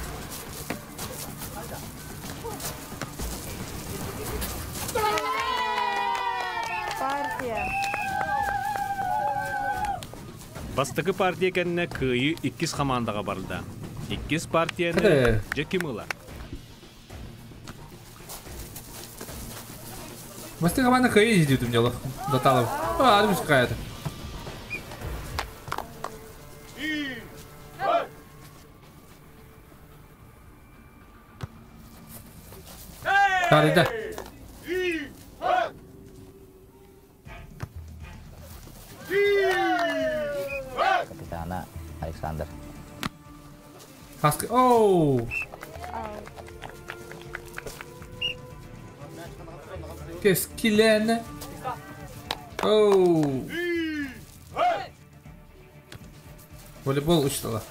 U: Партия.
B: Бастакы партия кэннэ кыайыы иккис хамаандаҕа барда. Иккис партияны
A: Хэ.
B: дьэ ким ылар?
A: Бастакы команда кыайыы дедим дело. Даталов. А, Альбус какая-то. Тарыда.
S: Капитана Александр.
A: Хаска. Оу! Кэскилээнэ. Оу! Волейбол учтала.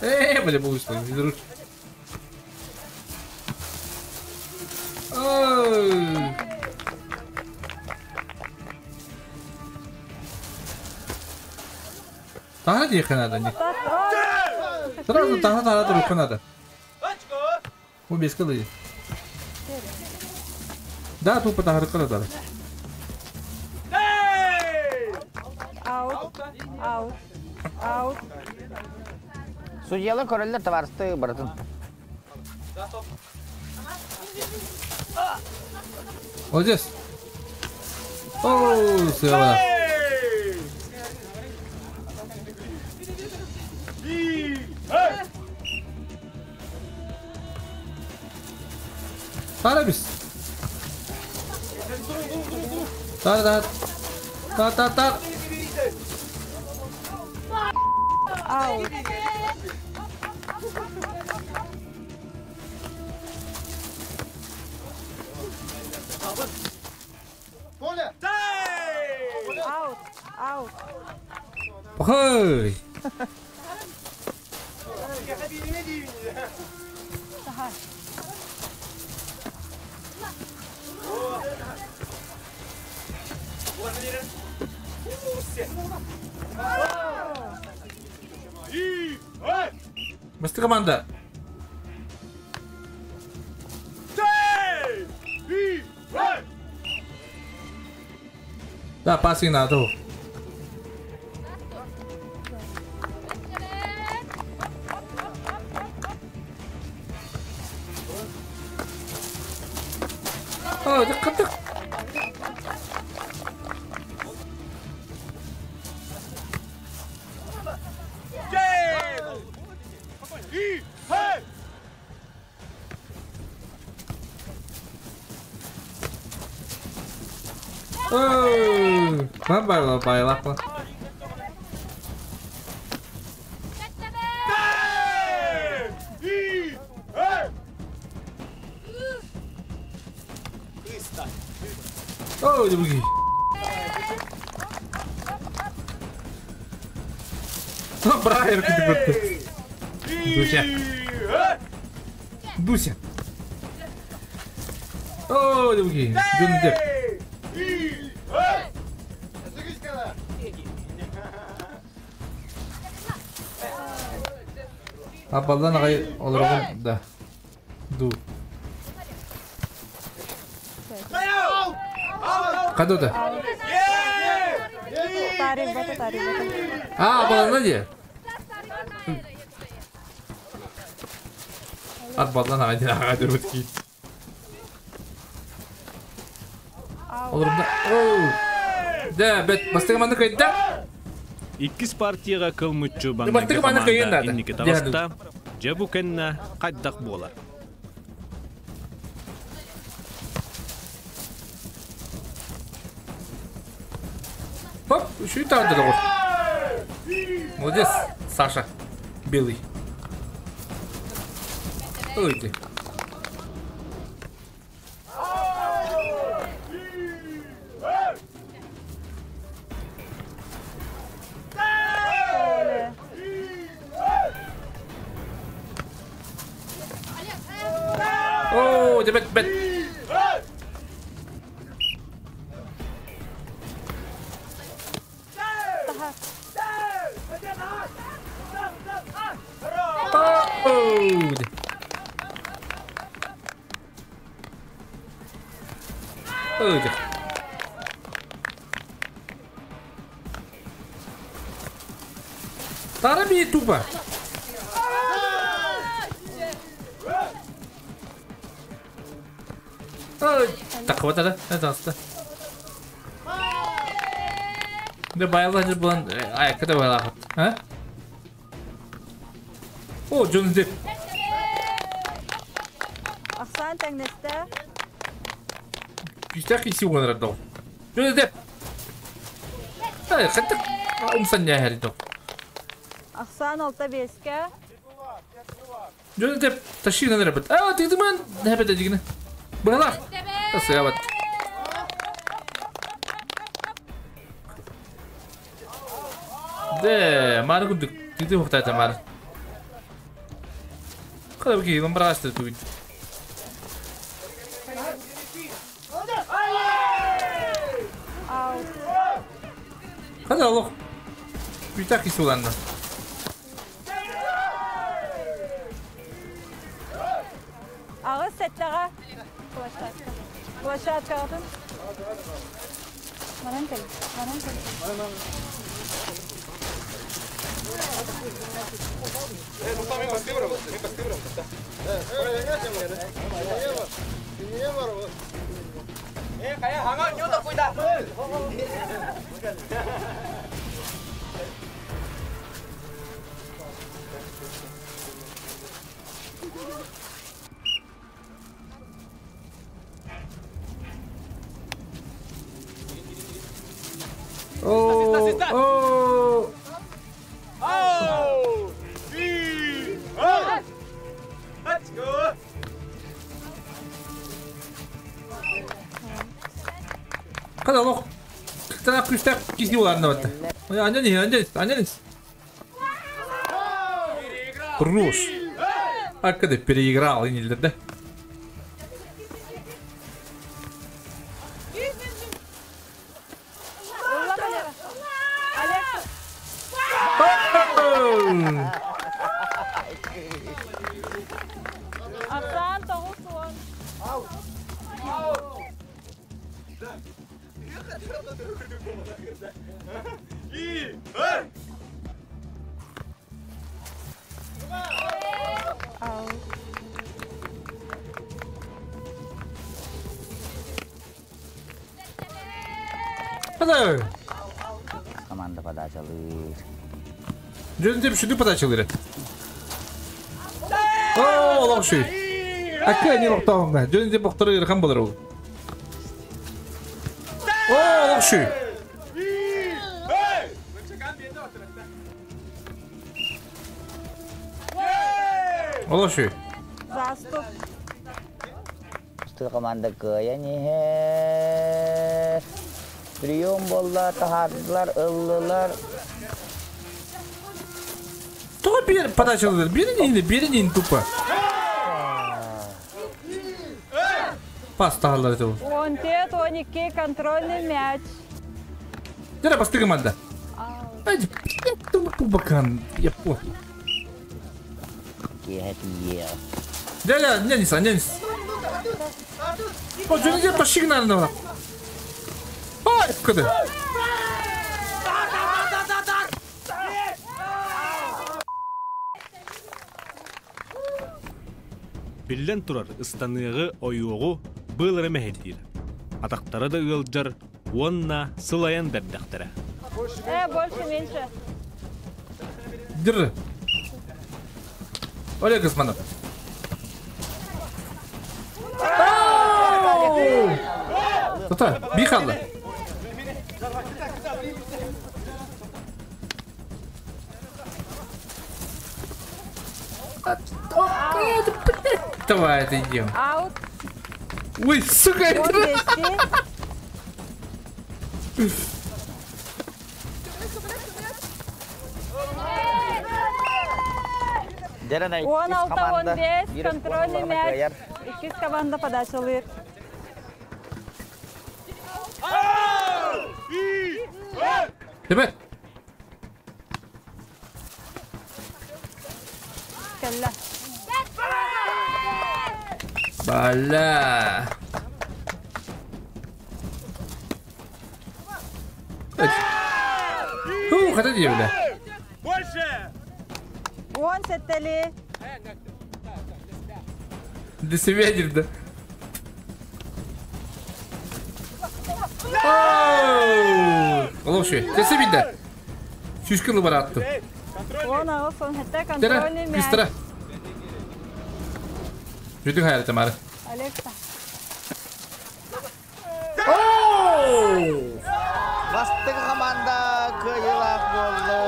A: Э, волейбол учтала. Физруч. Оу! Таһа диэххэ надо, не. Сразу таһа таһа турукка надо. Бу беска лыйы. Да, тупо таһарыкка да тары.
U: Аут, аут, аут.
S: Судьялар көрөллөр табаарысты барытын.
A: Молодец. Оу, сыала. Тара бис. Тара тара. Та та та.
U: Аут. Аут, аут.
A: Пахай. Быстрый команда. Да, пасы надо. О, это как Байлапа. О, не буги. Брайер кытык Дуся. Дуся. О, не буги. Дюндеп. Абалдан агай олорогун да. Ду. Кадода.
U: Тарибата, тарибата.
A: А, абалдан де. Арбалдан агай ден ага дөрбүт ки. Олорумда. Оу. Да, бет бастыгы манны кайда.
B: Иккис партияга кылмыччу
A: Бастыгы
B: баңнайгы
A: манны кайын
B: команда
A: надо.
B: инники таҕыста, дьэ бу кэннэ хайдах буолар.
A: Хоп, еще и там дорогой. Молодец, Саша. Белый. Ой ты. О, бет, бет. Оу. Ой, ты. Тараби тупо. Ой, так вот это, это аста. Да баялар булан, ай, када баялар. А? О, Джон Депп.
U: Ахсан тәңнесте.
A: Күүстээх киси уонар доо. Жөн деп. Ай, хаттык умсан яһэр доо.
U: Ахсан алта беске.
A: Жөн деп ташина нэрбит. А, тигдимэн нэбэдэ дигинэ. Быһалар. Асыябат. Де, мары күндүк. Тигди хуктайта мары. Када бики ламбрасты тугин. Када олох. Бүтак кисуланна.
U: Ағыз сәттіға. Площадка. Площадка атын. Манан кел. Манан кел.
A: Оо, оо.
K: Let's go!
A: Када олох. Тана күстәк киси уларына батта. Анжан анжан анжан. Руш. Аккада переиграл инилдер да.
U: Ахсан тоғыз он.
A: Када.
S: Команда подачалыр.
A: Жөн деп шүді подачалыры. Оо, олох шүй. Акка не локтоонга. Жөн деп октор ирхан болор ол. Оо, олох шүй. Олох шүй.
U: Заступ.
S: Стыл команда кыйан ихер. Прием болла, тахардылар, ыллылар.
A: То бер подачалыр. Бери не, бери не тупо. Пас тахалар это.
U: Он тет, он икки, контрольный мяч.
A: Дера басты команда. Ай, тубакан. Я понял.
S: Киһэтие.
A: Дядя, нянис, нянис. О, жөн деп ташигнар на. Ай, куда?
B: Биллен турар ыстаныгы ойуогу былыры мехеддир. Атактары да ылжар, уонна сылайан дәрдәхтәрә.
U: Больше, меньше.
A: Держи. Олег Османов. Тота, бихалла. Давай это идем.
U: Аут.
A: Ой, сука, это...
U: Он алта, он бес, контрольный мяч. Иккис команда подачалыр.
A: Ребят.
U: Кэллэ.
A: Бала. Ху, хата диэбилэ.
K: Больше!
U: Он сэттели.
A: Для себя да. Оловши, тесе бидде. Сүүскүн баратты.
U: Он ағыс, он хэтте, контрольный мяч.
A: Кыстыра. Жүдүн хайры тамары.
U: Алекса.
S: кыайыылаах буолла.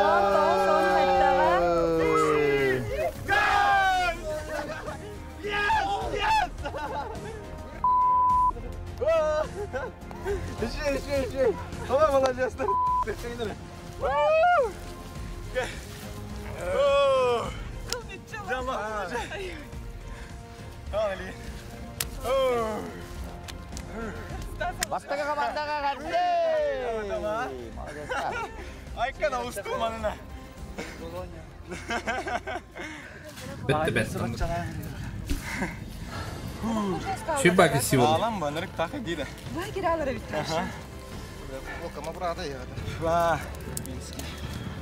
N: Еще, еще, еще. Ова, молодец.
S: Бастакы командаға қарсы!
N: Айкана усту манына.
A: Бетте бетте. Чүбә красиво.
N: Алам ба, нырык тақы дейді.
I: Бай киралары бит.
N: Ва.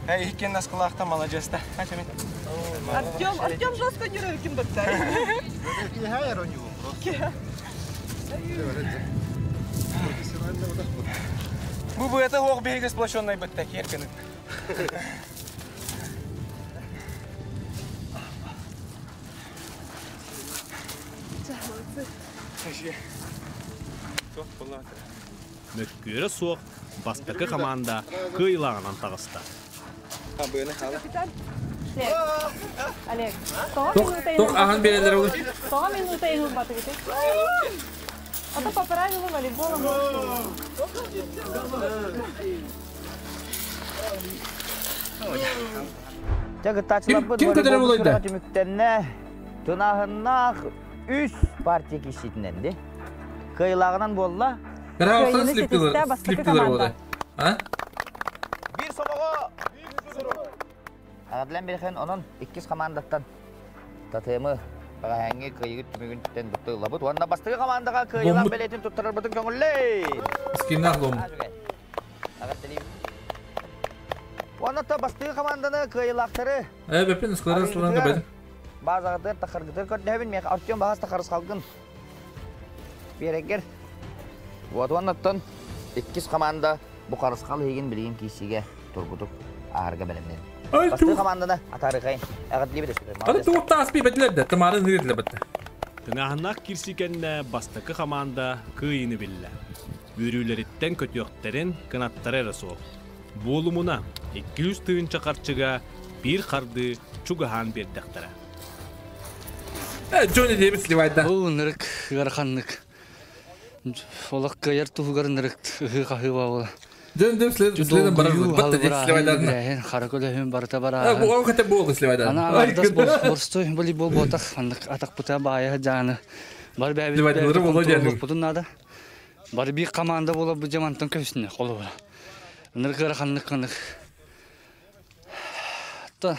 N: Эй, иккен нас кылақта молодец та.
I: Артем, Артем жестко не ким бітті.
N: Бу бу это ох беге сплощенный бітті, керкінің.
B: Мөккүөрэ суох бастакы команда кыайыылааҕынан таҕыста.
U: Олег,
A: Тох ахан берелер ол.
U: Тоға минута ең баты кетек. А то по правилу волейбола можно.
A: Ким көтөрө болойда?
S: Түмүктенне тынахыннах үс партия кишитиненди. Кыйлагынан болла.
A: Грамотно слиптилер болды. А?
S: Бир сомого. Агадлан берхен онон иккис командаттан татымы багаһаңы кыйгыт түмүгүнтен бутты лабыт. Уанна бастыгы командага кыйлан белетин туттарар бутун көңүллей.
A: Скинах лом.
S: Уанна та бастыгы команданы кыйлактары.
A: Э, бепен скларас ланга бед.
S: Базагытыр тахаргытыр көрдөбүн мен Артем багас тахарыс калгын. Берегер. Вот уаннаттан иккис команда бу карыскал хеген билген кисиге тургутуп аарга белемнен. Бастыгы команданы атары кайын. Агат либе дөстөр.
A: Аны туутта аспи бетлер да, тамарын нирдиле бетте.
B: Тыҥааһыннаах киирсикэннэ бастакы команда кыайыыны биллэ. Үөрүүлэриттэн көтүөхтэрин кынаттара эрэ суох. Буолумуна 200 тыһыынча харчыга биир харды чугаһаан биэрдэхтэрэ.
A: Э, Джонни Дэвид сливайда.
J: Бу нырык ыараханнык. Олох кыайар туһугар нырык ыһыы хаһыы буола.
A: Джонни Дэвид следом барар. Батта дек сливайда.
J: Хара көлөһүн барыта бара.
A: Бу ол хата буолу сливайда.
J: Ана ардас борстой волейбол ботах аннык атак бута бая жаны. Бар бәбит.
A: Сливайда боло жаны.
J: Бутун нада. Бар бир команда бола бу жамантан көсүнө колу бар. Нырык ыараханнык кынык. Та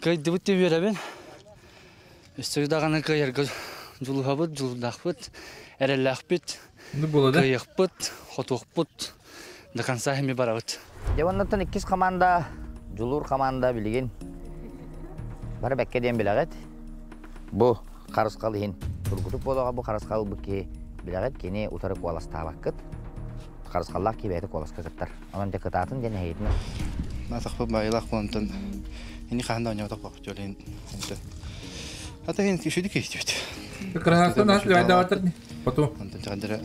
J: кайды бут беребин. Үстүг даганы кыйыргы жулухабыт, жулдахпыт, эреллахпыт, кыйыкпыт, хотуохпут, до конца хеми барабыт.
S: Деваннаттан иккис команда, жулур команда билигин. Бары бәкке ден билегет. Бу карыскал хин тургутуп болога бу карыскал бу ки билегет кени утары куаластаабаккыт. Карыскаллах ки бәйти куаласка кыттар. Онон те кытаатын ден хейтин.
V: Насақпы байлақ болымтын. Ини қанда ойнап тақпақ жолын. Ата хин кишиди кишдибит.
A: Красавцы нас сливайда батыр. Потом.
V: Антон чагандара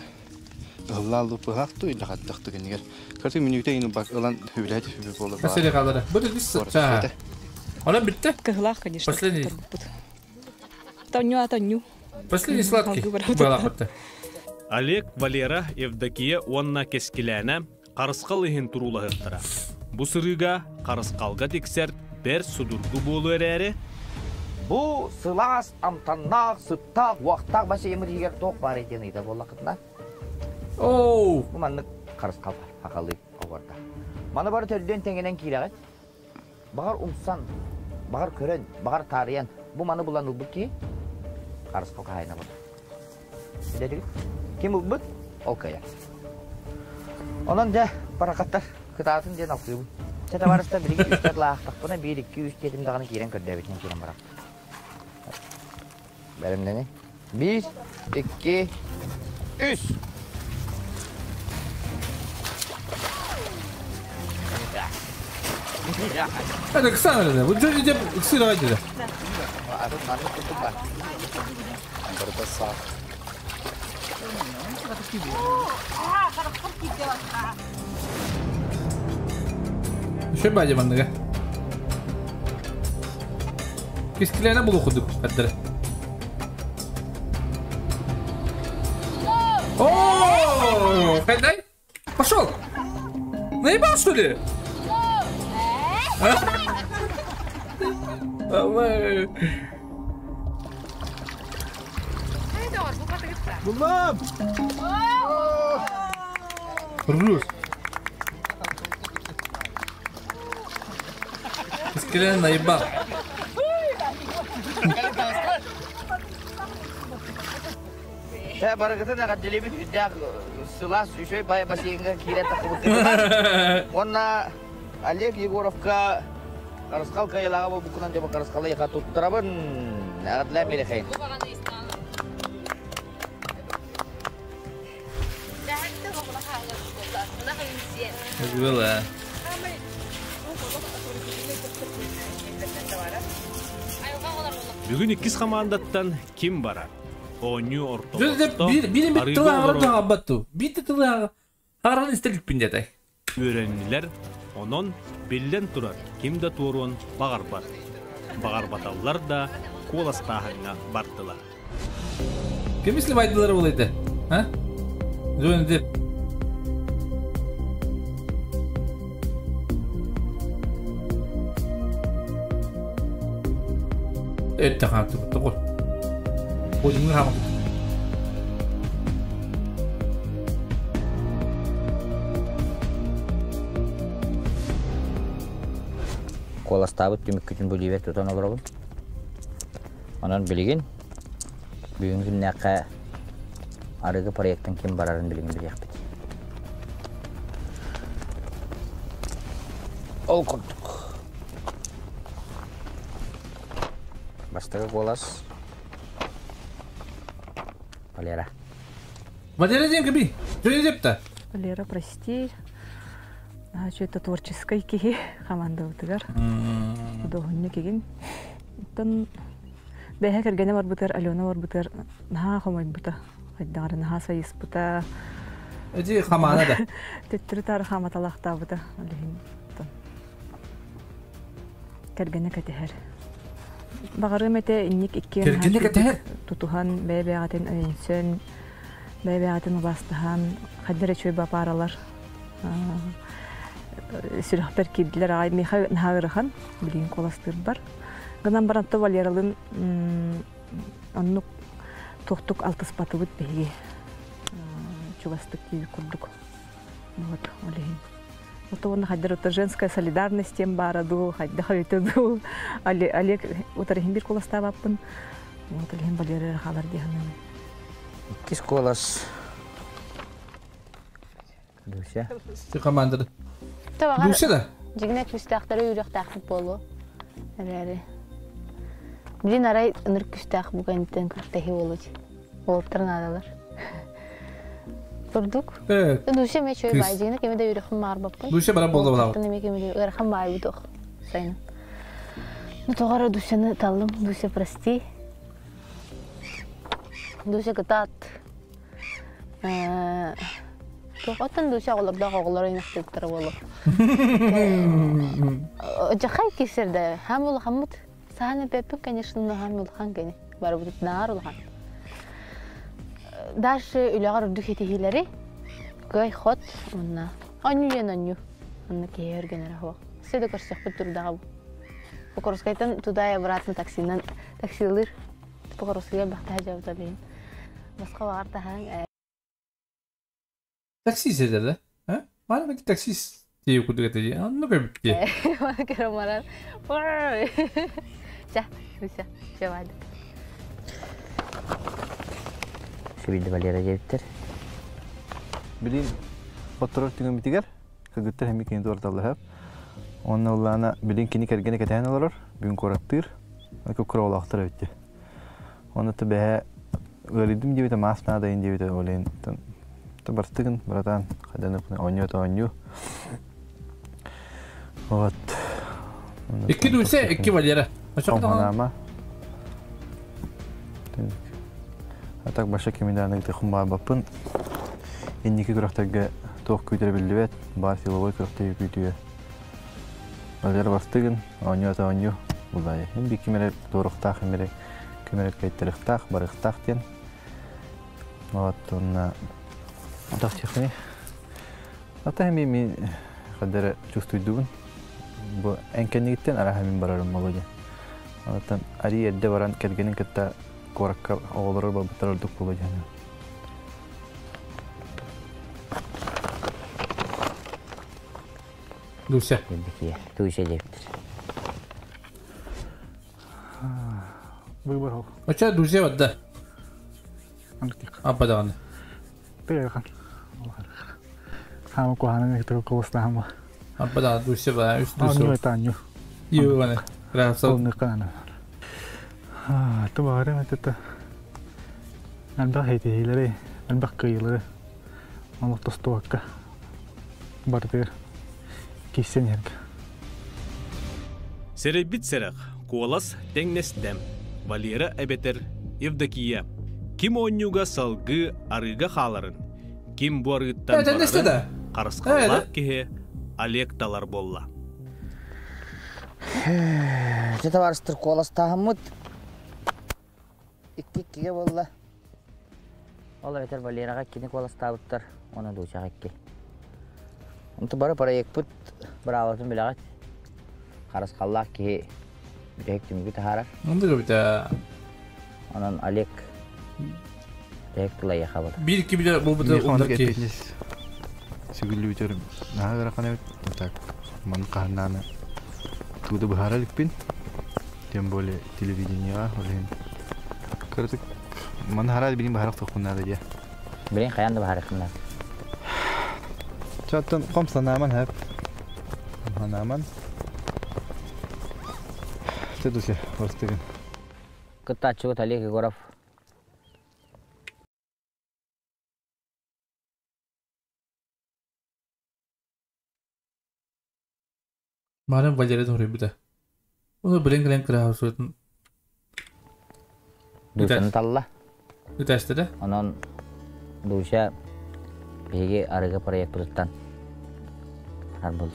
V: ыллалу пыхакту или хаттакту кенигер. Карты минутта ину бак ылан хүләт хүбе болы.
A: Мәселе калдыры. Бу дис ча. Она битте.
Q: Кыһылаах, конечно.
A: Последний.
Q: Тоню, а тоню.
A: Последний сладкий. Была битте.
B: Олег, Валера, Евдокия уонна кэскилээнэ харысхал иһин туруулаһыахтара. Бу сырыыга харысхалга тиксэр бэр судургу буолуо эрээри
S: Бу сылаас, амтаннаах, сыттаах, уақтаах басы емір егер тоқ бар екен ейді боллақытына.
A: Оу!
S: Бу маннык қарысқал хақалы оғарда. Маны бары төрден теңенен кирәгәт. Бағар умсан, бағар көрен, бағар тариян. Бу маны булан улбут ки қарысқал қайына болды. Дедік. Ким улбут? Ол кая. Онан да баракаттар кытаатын ден алқыйбын. Чата барыста бириги үстер лаақтақпына бир икки үс дедим дағаны кирен көрдөбүтүн кирен барак. Бәлемнени? Бир, икки, үс.
A: Это Оксана, да. Вот Джонни Депп сыра dedi. Үшө баайы манныга. Кискилээнэ булу кудук хаддара. О, Хайдай! Пошел! Наебал, что ли? Давай.
N: Буллам!
A: Рус. Кискилээнэ наебал.
S: Тэ барыгытын эҕэрдэлиибит үрдээх сылаас үчүгэй бай бассейҥҥа киирэн тахсыбыккытынан. Уонна Олег Егоровка Харысхал кыайыылааҕа буолбуккунан дьэ бу Харысхалы эйиэхэ туттарабын. Эҕэрдэлээн биэриэхэйин.
A: Было.
B: Бүгүн иккис хамаандаттан ким барар? Оонньуу ортолосто,
A: Биир бит
B: арыыга
A: тылы аҕаран
B: олорон
A: таҕабатту. Биир тылы аҕаран истэликпин дьэтэй.
B: үөрэннилэр, онон, биллэн турар, ким да туоруон баҕарбат. Баҕарбаталлар да, куоластааһыҥҥа бардылар.
A: Кемисли байдылары булайды? А? Жөнүндеп. Өттө хаамты тоҕо. Бодуҥҥа хаамты.
S: Куоластаабыт түмүккүтүн бу диэбэр тутан олоробун. Онон билигин бүгүҥҥү күннээххэ арыгы проектын ким барарын билигин билиэхпит. Ол курдук. Бастакы куолас Валера.
A: Валера диэн кими? Жөнү депта.
U: Валера, прости. Наһаа это творческой киһи хамаандабытыгар. Худуоһунньук игин. Оттон бэйэ кэргэнэ барбытыгар, Алена барбытыгар наһаа хомойбута. Хайдаҕар наһаа сайыспыта.
A: Эти хамаана да.
U: Төттөрү-таары хааматалаахтаабыта. Ол иһин кэргэнэ кэтэһэр. Баҕарыам этэ инник иккиэн
A: Кэргэнэ кэтэһэр?
U: тутуһан, бэйэ-бэйэҕитин өйөнсөн, бэйэ-бэйэҕитин убаастаһан, хайдах эрэ үчүгэй бапааралар сүрэхпэр киирдилэр аҕай. Миэхэ наһаа ыарахан, билигин куоластыырбар. Гынан баран то Валералыын оннук туохтук алтыспатыбыт биһиги чугастык диир курдук. Вот, ол иһин. Вот уонна хайдар это женская солидарность тем баара дуу, хайдах өйтө дуу. Олег утарыһын бир куоластаабаппын. Вот илиһин Валерия хаалар дии саныыбын.
S: Иккис куолас Дуся.
A: Командада. Дуся да?
D: Дьигинэ күүстээхтэри үүрүөхтээхпит буолуо. Эрээри. Билин арай ыныр күүстээх бу кэнниттэн күрэхтэһии буолуо. Уолаттар наадалар. Курдук. Дуся эмиэ үчүгэй баай. Дьигинэ кими да үүрүөхпүн баҕарбаппын.
A: Дуся баран буолла балаҕан.
D: Эмиэ кими да ыарахан баайбыт ох. Сайын. Ну тоҕо эрэ Дусяны таллым. Дуся, прости. Дуся кытаат. Туохтан дуся оҕолордоох оҕолор ыймахтыктара буолуо. Дьахай кисерде хам улахаммыт. Сахан эппеппин, конечно, но хам улахан кини. Барыбыт наар улахан. Дальше үлэҕэр үрдүк ситиһиилэри кыай хот уонна онньу диэн онньу. Онно киһи өргөнөрө суох. Все да көрсөхпүт турдаҕа бу. Покровскайтан туда и обратно таксинан таксилыыр. Покровскайга бахтаһа дьабыта билин. Басқа баҕар таһаҥ
A: Таксист этэ да? А? Маана таксист тиийэ курдук этэ дии. Оннук эбит дии.
D: Маны маран. Ча, Люся, ча баады.
S: Сүбүйдү Валера диэбиттэр.
V: Билин хотторор түгэммитигэр кыргыттар эмиэ кини туорталлаһап. Онно ыллаана билин кини кэргэнэ кэтэһэн олорор, бүгүн куораттыыр. Кураолаахтар эбитти. Онно бэһэ ыарыйдым диэбитэ, маас наадайын диэбитэ, ол иһин бартыгын, братан, хайдан оонньуу оонньуу. Вот.
A: Икки Дуся, икки Валера.
V: Хомханаама. А так баша кимидааны хумбаабаппын. Инники күрэхтэргэ туох күүтэрэ биллибэт, баар силовой күрэхтэһии күүтүө.
C: Валера бастыгын, оонньуу ата оонньуу булаайы. Хин би ким эрэ туоруохтаах, ким эрэ ким эрэ кыайтарыахтаах, барыахтаах диэн. Вот уонна тахтихни. Ата хими мин хадара чувствуйдубун. Бу эн кэннигиттэн араха мин барарым боло диэн. Онтон ари эрдэ баран кэргэнин кытта куоракка оҕолорор барбыттар ордук буолуо диэн.
A: Дуся.
S: Дуся диэбиттэр.
G: Выбор ол.
A: Оча Дуся барда. Аппа даҕаны.
G: Тыахан. Хаама куһаанын эктер колостаама.
A: Аппа даҕаны Дуся ба үс Дуся.
G: Анню это анню.
A: Юване. Красав.
G: Полный. Ту баарым это элбэх хейтиһиилэри, элбэх кыайыылары олох тостубакка барытыгар киирсэн иһэргэ.
B: Сэрэйбит сэрэх, куолас тэҥнэстэ. Валера эбэтэр Евдокия. Ким оонньууга салгыы арыыга хааларын, ким бу арыыттан барарын харысхаллаах киһи Олег талар буолла.
S: Ити табаарыстар куоластааһыммыт икки иккигэ буолла. Ол эбэтэр Валераҕа иккини куоластаабыттар, уонна Дучаҕа икки. Онто бары проекпыт быраабатын билэҕит. Харысхаллаах киһи бүтэһик түмүгү таһаарар.
A: Оннук эбит ээ.
S: Онон Олег бүтэһик тыл эйиэхэ буолар.
A: Биир икки билэр буолбута
C: оннук киһи. Сүгүллүбүтэр наһаа ыарахан эбит. Так, маны хаһаннааны тугу да быһаара иликпин. Тем более телевидениеҕа ол иһин кыратык маны хараат билин баһарах тохпун наада диэ.
S: Билин хайаан да баһарыххын наада.
C: Чаттан хом санааман хэп. Санааман. Тедусе, бастыгын.
S: Кыттааччыбыт Олег Егоров.
A: Маарым Валерия тоһуруйбута. Ону билин кэлэн кыраһасытын
S: Душаны талла.
A: Үтэстэрэ.
S: Онон Душа биһиги арыгы проекпытыттан арбыл.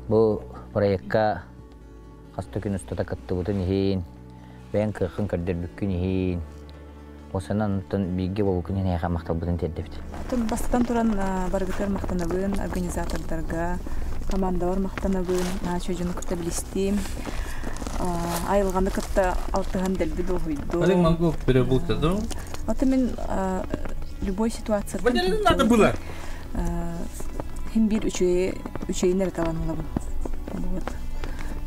S: Бу проекка хас да күн устата кыттыбытын иһин, бэйэҥ кыаххын көрдөрбүккүн иһин, осанан оттон бииргэ буолбуккун иһин эһиэхэ махталбытын тиэрдэбит.
Q: Оттон бастатан туран барыгытыгар махтанабын, организатордарга, командабар махтанабын, наача дьону кытта билистим. Айылҕаны кытта алтыһан дэлби дуоһуйдум.
A: Олег могу перебулта, да?
Q: Вот мен любой ситуацияттан
A: надо было.
Q: Хин биир үчүгэй үчүгэйин эрэ талан ылабын. Вот.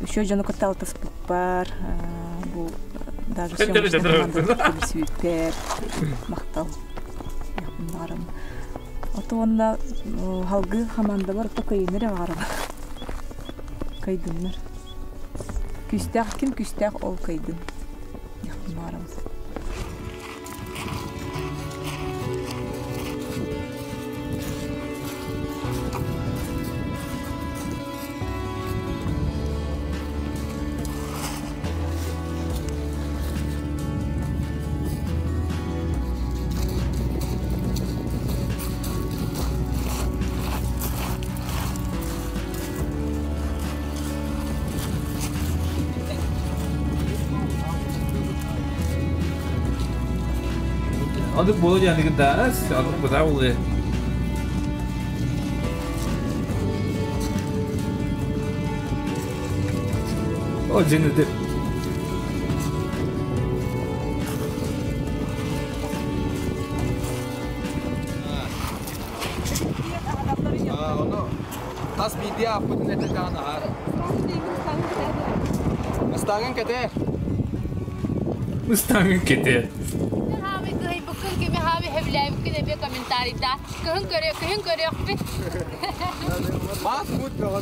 Q: Еще дьону кытта алтыспыппар, бу даже съемочный команданы билсибиппэр махтал. Баарым. Ото уонна халгыы хамаандалар ото кыйыннар эрэ баҕарабын. Кыйдыннар. Күүстээх ким күүстээх ол кыйдын. Баарым.
A: Оннук буолуо диэн да, оннук бытаа буолуо. О, дьиҥ
N: Ону тас биирдии ааппытын этэ даҕаны аһаар. Ыстааҥын кэтээр.
A: Ыстааҥын кэтээр.
D: Хаамый кыһыйбыккын кими хаамый хэбилээбиккин эбиэ комментарийда. Кыһын көрүө, кыһын көрүөхпүт.
N: Мас мут бөҕө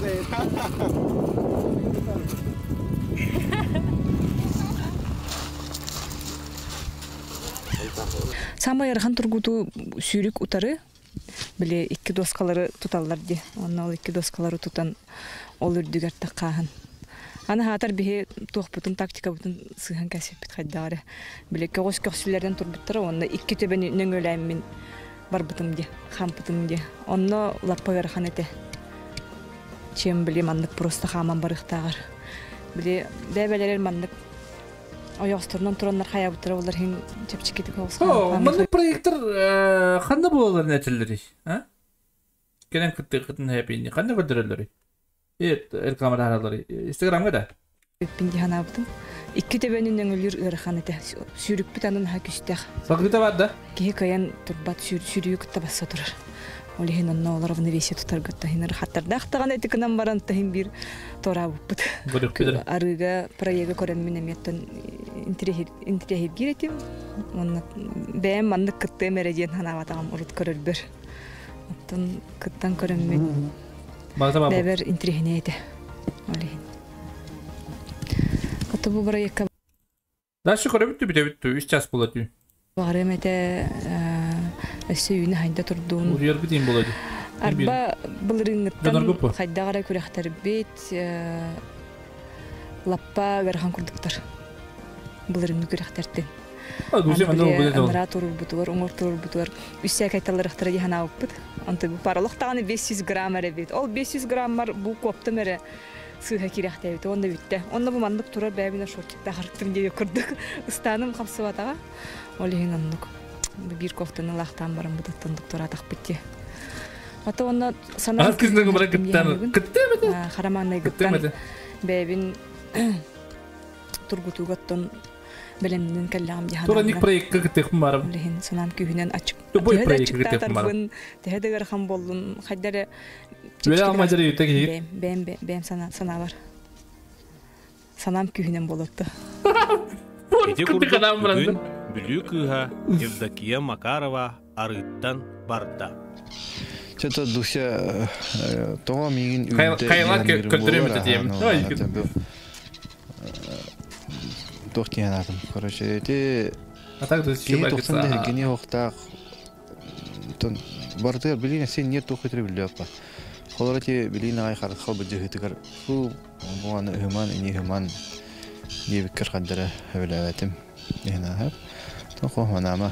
Q: Самай ыарахан тургутуу сүүрүк утары били икки доскалары туталлар дии. Онно ол икки доскалары тутан ол үрдүгэр таххааһын. Аны хаатар биһи туохпутун тактикабытын сыһан кэсиппит хайдаҕа эрэ. Били көҕүс көхсүлэрдэн турбуттара уонна икки төбөнү нөҥүөлээммин барбытым дии, хаампытым дии. Онно лаппа ыарахан этэ. Чем били маннык просто хааман барыахтааҕар. Били бэйбэлэрэр маннык ойоҕосторунан тураннар хайаабыттара болар иһин чэпчэкитик оҕус
A: О, маннык проектор ханна буолаларын этэллэрий? А? Кэлэн кыттыаххытын хэпиини ханна көрдөрөллөрүй? Реклама таһааралларый? Инстаграмҥа да?
Q: Пин дии санаабытым. Икки төбөнү нөҥүлүүр ыарахан этэ. Сүүрүкпүт анын аһа күстэх.
A: Салгыта бар да?
Q: Киһи кыайан турбат сүүрүү кытта басса турар. Ол иһин онно олор равновесие тутарга таһын ырахаттардаах даҕаны ити гынан баран таһын биир туораабыппыт. Арыыга проегы көрөн мин эмиэттэн интириэһиргиир этим. Уонна бэйэм маннык кыттыам эрэ диэн санаабатаҕым урут көрөрбөр. Оттон кыттан көрөммүн бэйэбэр интириэһинэй этэ. Ол иһин. Ото бу проекка
A: Дальше көрөбүт бүтэбит үс час була тү.
Q: Баҕарыам этэ өссө үүнэ хайда турдун.
A: Утуйарбыт иин була
Q: Арба былырыыҥҥыттан хайдах эрэ күрэхтэрбит лаппа ыарахан курдуктар. Былырыыҥҥы күрэхтэртэн. Анараа туруорбутугар, уҥуор туруорбутугар үс сээкэйталларыахтара дии санаабыппыт. Онтон паралох даҕаны 500 грамм эрэ эбит. Ол 500 граммар бу куоптум эрэ сыыһа киирэхтээбит уонна бүттэ. Онно бу маннык турар бэйэбинэ шортиктаах арыттым диэбит курдук ыстааным хапсыбатаҕа. Ол иһин оннук биир кофтаны ылаахтаан баран бытаттан доктораатахпыт дии. Ото онно санаан харамааннайгыттан бэйэбин тургутууга оттон бэлэмнэнэн кэллэҕим дии
A: Тура ник проекка кыттыахпын барабын.
Q: Ол иһин санаам күүһүнэн ачык
A: Любой проекка кыттыахпын барабын.
Q: Төһө да ыарахан буоллун, хайда эрэ
A: Үөрэ алмадьары үтэ киһи.
Q: Бэйэм бэйэм санаабар. Санаам күүһүнэн буолатта.
B: Ити курдук бүгүн Бүлүү кыыһа Евдокия Макарова арыыттан барда.
C: Что-то Дуся тоҕо миигин
A: үүнтэ Хайалар көрдөрүөм этэ диэм.
C: Туох диэн аатым. Короче, ити киһи тохсон дэһэргини оһохтоох барытыгар билиин син нет туох көтөрө биллибэт ба. Холоро ти билиин аҕай харысхал быдьыһыытыгар фу бу аны ыһыман ини ыһыман диэбиккэр хардара сөбүлээбэтим иһин ааһар. Тоқо манаама.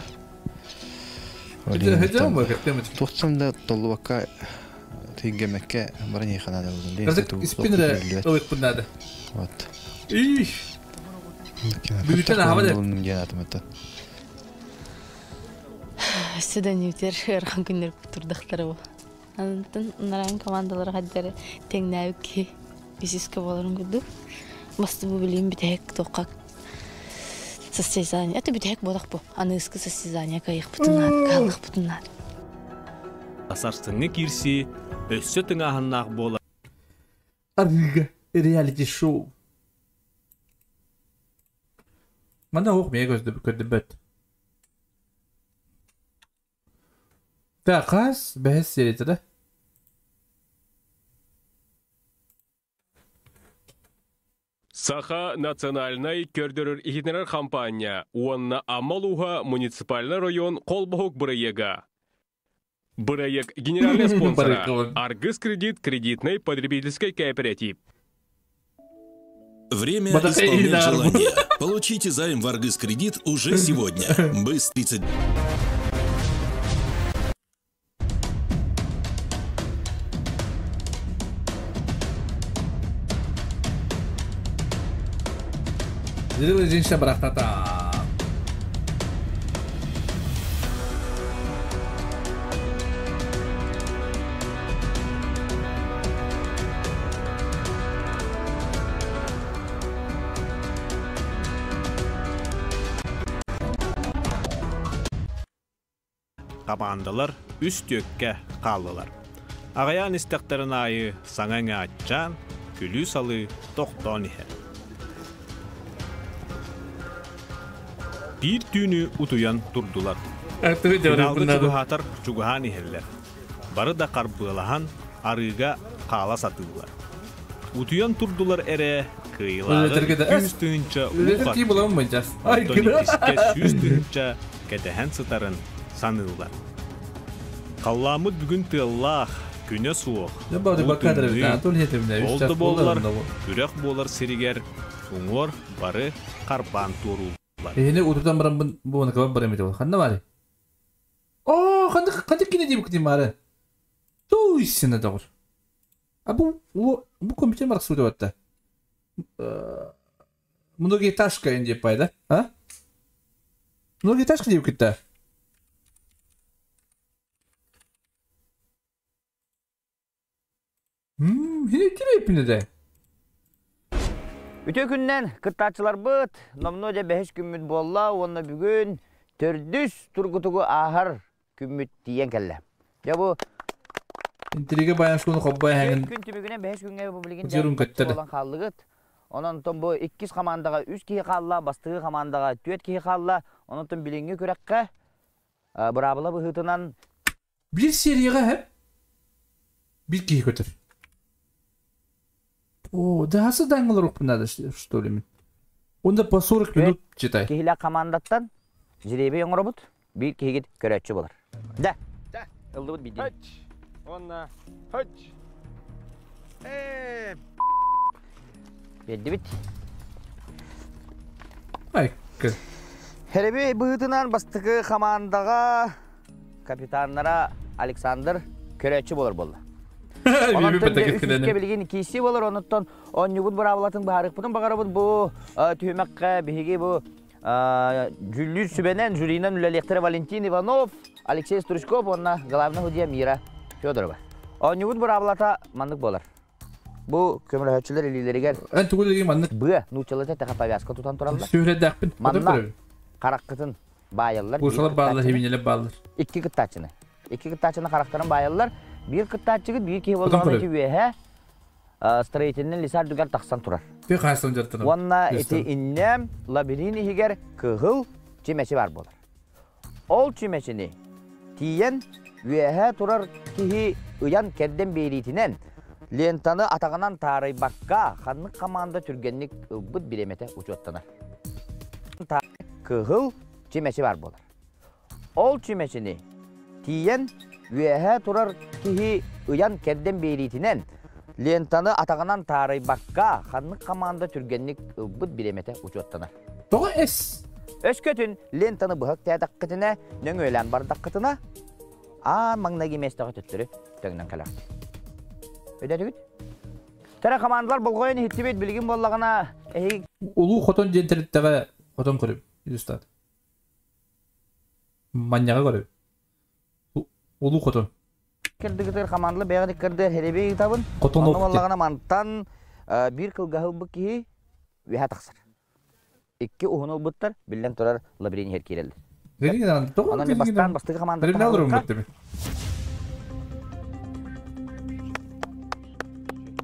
C: Туохтан да толлубакка тиийгэмэккэ баран иһиэхэ наада буоллун.
A: Испин ылыкпын наада.
C: Вот.
A: Ih. Бүтүн аһабат.
C: Диэн атым это.
D: Өссө да нүтер ыарахан күннэр турдахтара бу. Антон наран командалар хаддары тэҥнээбит киһи физическэ буоларын курдук. Басты бу билим бүтэһик тоққа состязание. Это бүтэһик буолах бу. Аныыскы состязание кайыхпытын наада, кааллахпытын наада.
B: Сарсыҥҥы киирсии өссө тыҥааһыннаах буолар.
A: Арыыга реалити-шоу. Манна оһох миэ көрдөрбөт. Так, хас бэһис серията да?
L: Саха национальнай көрдөрөр-иһитиннэрэр хампаанньа уонна Амма улууһа муниципальнай район холбоһук бырайыага. Бырайыак генеральный спонсора Аргыс кредит кредитный потребительский кооператив.
O: Время исполнять желание. Получите займ в Аргыс кредит уже сегодня. БЫС 30.
A: Женщина барахтата.
B: Хамаандалар үс түөккэ хааллылар. Аҕыйаан истэхтэрин аайы саҥа аччаан, күлүү-салыы тохтоон иһэр. Биир түүнү утуйан турдулар. Финалга чугаһаатар чугаһаан иһэллэр. Бары да харбыалаһан, арыыга хаала сатыыллар. Утуйан турдулар эрэ, кыайыылааҕы 100 тыһыынча уу харчы, оттон иккискэ 100 тыһыынча кэтэһэн сытарын саныыллар. Халлааммыт бүгүн тыаллаах, күнэ суох, уу тымныы. Ол да буоллар, күрэх буолар сиригэр уҥуор бары харбаан туорууллар.
A: Эһини утутан бараммын бу кыбап барам ити ханна баары? Оо, ханна ханна кине диэбиккитин баары? Туй сина доҕор. А бу бу компьютер марксу деп атта. Многоэтажка деп пайда, а? Многоэтажка деп кетті. Хини де.
S: Үтө күннен кыттаачыларбыт, номно же бэһис күммүт буолла, уонна бүгүн төрдүс тургутугу ааһар күммүт тиийэн кэллэ. Дьэ бу
A: Интрига баян шуну хоббай хәңин.
S: Күн түмүгүнэн бэһис күҥҥэ бу билигин
A: Утуйрун көттөрдө.
S: буолан хааллыгыт. Онон бу иккис командаға үс киһи хаалла, бастыгы командаға түөрт киһи хаалла. Онон билиҥҥи күрэххэ быраабыла быһыытынан
A: Бир серияга хеп бир киһи көтөр. О, да хасы даңгалар окуп надо, что ли? Онда по 40 минут читай.
S: Киһилэ командаттан жиребей оҥоробут, биир киһигит көрөөччү буолар. Да. Ыллыбыт бидин.
K: Онна, хач.
S: Бердибит.
A: Ай, кыл.
S: Хереби быһыытынан бастакы командаға капитаннара Александр көрөөччү болар болла. Онон үсүскэ билигин киси болар, онуттан онньугут быраабылатын баһарыкпытын багарабыт бу түһүмэккэ биһиги бу жүллүүр сүбэнэн жюринен үлэлиэхтэрэ Валентин Иванов, Алексей Стручков уонна главный судья Мира Федорова. Онньугут быраабылата маннык болар. Бу көмөлөһөччүлэр илиилэригэр
A: Эн тугу маннык
S: быа нуучалата тэха повязка тутан тураллар.
A: Сүһүрэдээхпин.
S: Манна хараккытын баайаллар.
A: Курсалар бааллар, хибинелер бааллар.
S: Икки кыттааччыны. Икки кыттааччыны характарын баайаллар. Бир кыттааччыгыт бир киһи боллоҕуна ити үөһэ строительный лесар дүгэр тахсан турар.
A: Бир хайсан жартанам.
S: Уонна ити иннем лабиринт иһигэр кыһыл чимэчи бар буолар. Ол чимэчини тиийэн үөһэ турар киһи ыйан кэрдэн биэриитинэн лентаны атаҕынан таарыйбакка ханнык команда түргэнник ылбыт бириэмэтэ учуоттанар. Кыһыл чимэчи бар буолар. Ол чимэчини тиийэн үөһэ турар киһи ыйан кэрдэн биэриитинэн лентаны атаҕынан таарыйбакка ханнык команда түргэнник ылбыт бириэмэтэ учуоттанар.
A: Тоҕо эс?
S: Өскөтүн лентаны быһак тээтэххитинэ, нөҥүөлээн бардаххытына, аан маҥнайгы миэстэҕэ төттөрү төҥнөн кэлэҕит. Өйдөөтүгүт? Тэрэ командалар болҕойон иһиттибит билигин буоллаҕына эһиги
A: Улуу хотон диэн тэрилтэҕэ хотон көрүм. Үстат. Манньаҕа көрүм. Улуу хотон.
S: Кырдыгытыр командалы бэйэҕит иккардыгар хереби ыытабын.
A: Хотон
S: Онно
A: опыт.
S: буоллаҕына мантан биир кылгаһылбыт киһи үөһэ тахсар. Икки уһун ылбыттар, биллэн турар, лабиринт иһэр киирэллэр. Онон бастаан бастакы команда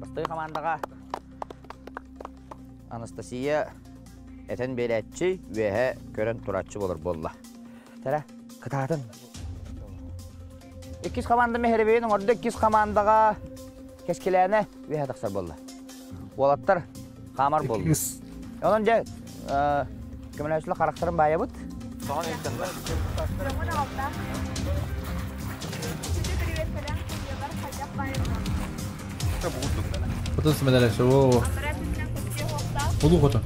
S: Бастакы командаға Анастасия этен биэрээччи, үөһэ көрөн турааччы болар буолла. Тара, кытаатын. Иккис команда мехеребейин оҥордо, иккис командаға кэскилээнэ үөһэ тахсар буолла. Уолаттар хаамар буолла. Онон дьэ көмөлөһүчүлэр харахтарын баайабыт.
A: Хотон сымедалашы. О. Улуу хотон.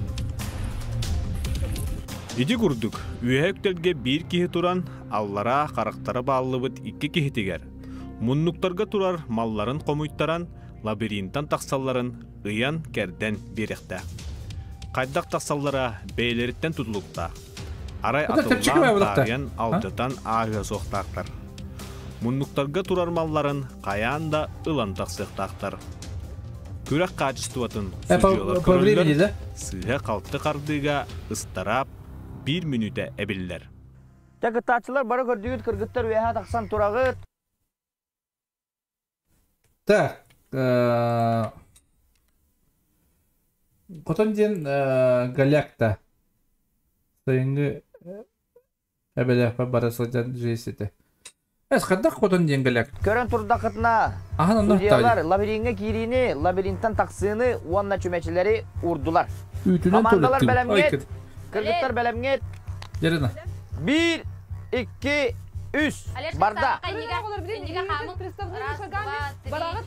B: Ити курдук, үөһэ үктэлгэ биир киһи туран, аллара харахтара бааллыбыт икки киһитигэр, муннуктарга турар малларын хомуйтаран, лабиринтан тахсалларын ыйан кэрдэн биэриэхтээх. Хайдах тахсаллара бэйэлэриттэн тутулуктаах. Арай
A: Ота чэпчэки
B: атыллаан
A: баайбылахта.
B: таарыйан алдьатан ааһыа суохтаахтар. Муннуктарга турар малларын хайаан да ылан тахсыахтаахтар. Күрэх хаачыстыбатын судьуйалар
A: По времени,
B: көрөллөр,
A: да?
B: сыыһа халты хардыыга ыстараап биир мүнүүтэ эбиллэр.
S: Дьэ кыттааччылар бары көрдүгүт кыргыттар үөһэ тахсан тураҕыт.
A: Так. Хотон диэн галякта. Сайыҥҥы эбэлээхпэ бара сылдьан жизнь этэ. Эс хайдах хотон диэн галяк?
S: Көрөн турдахытына
A: Ахан онно
S: судьялар лабиринтҥэ киириини, лабиринттан тахсыыны уонна чүмэчилэри уурдулар.
A: Үүтүнэн
S: Командалар
A: төлөттүм. Ой,
S: бэлэмҥит, кыргыттар бэлэмҥит.
A: Жарына.
S: Биир, икки, үс. Барда.
M: Раз, два, три,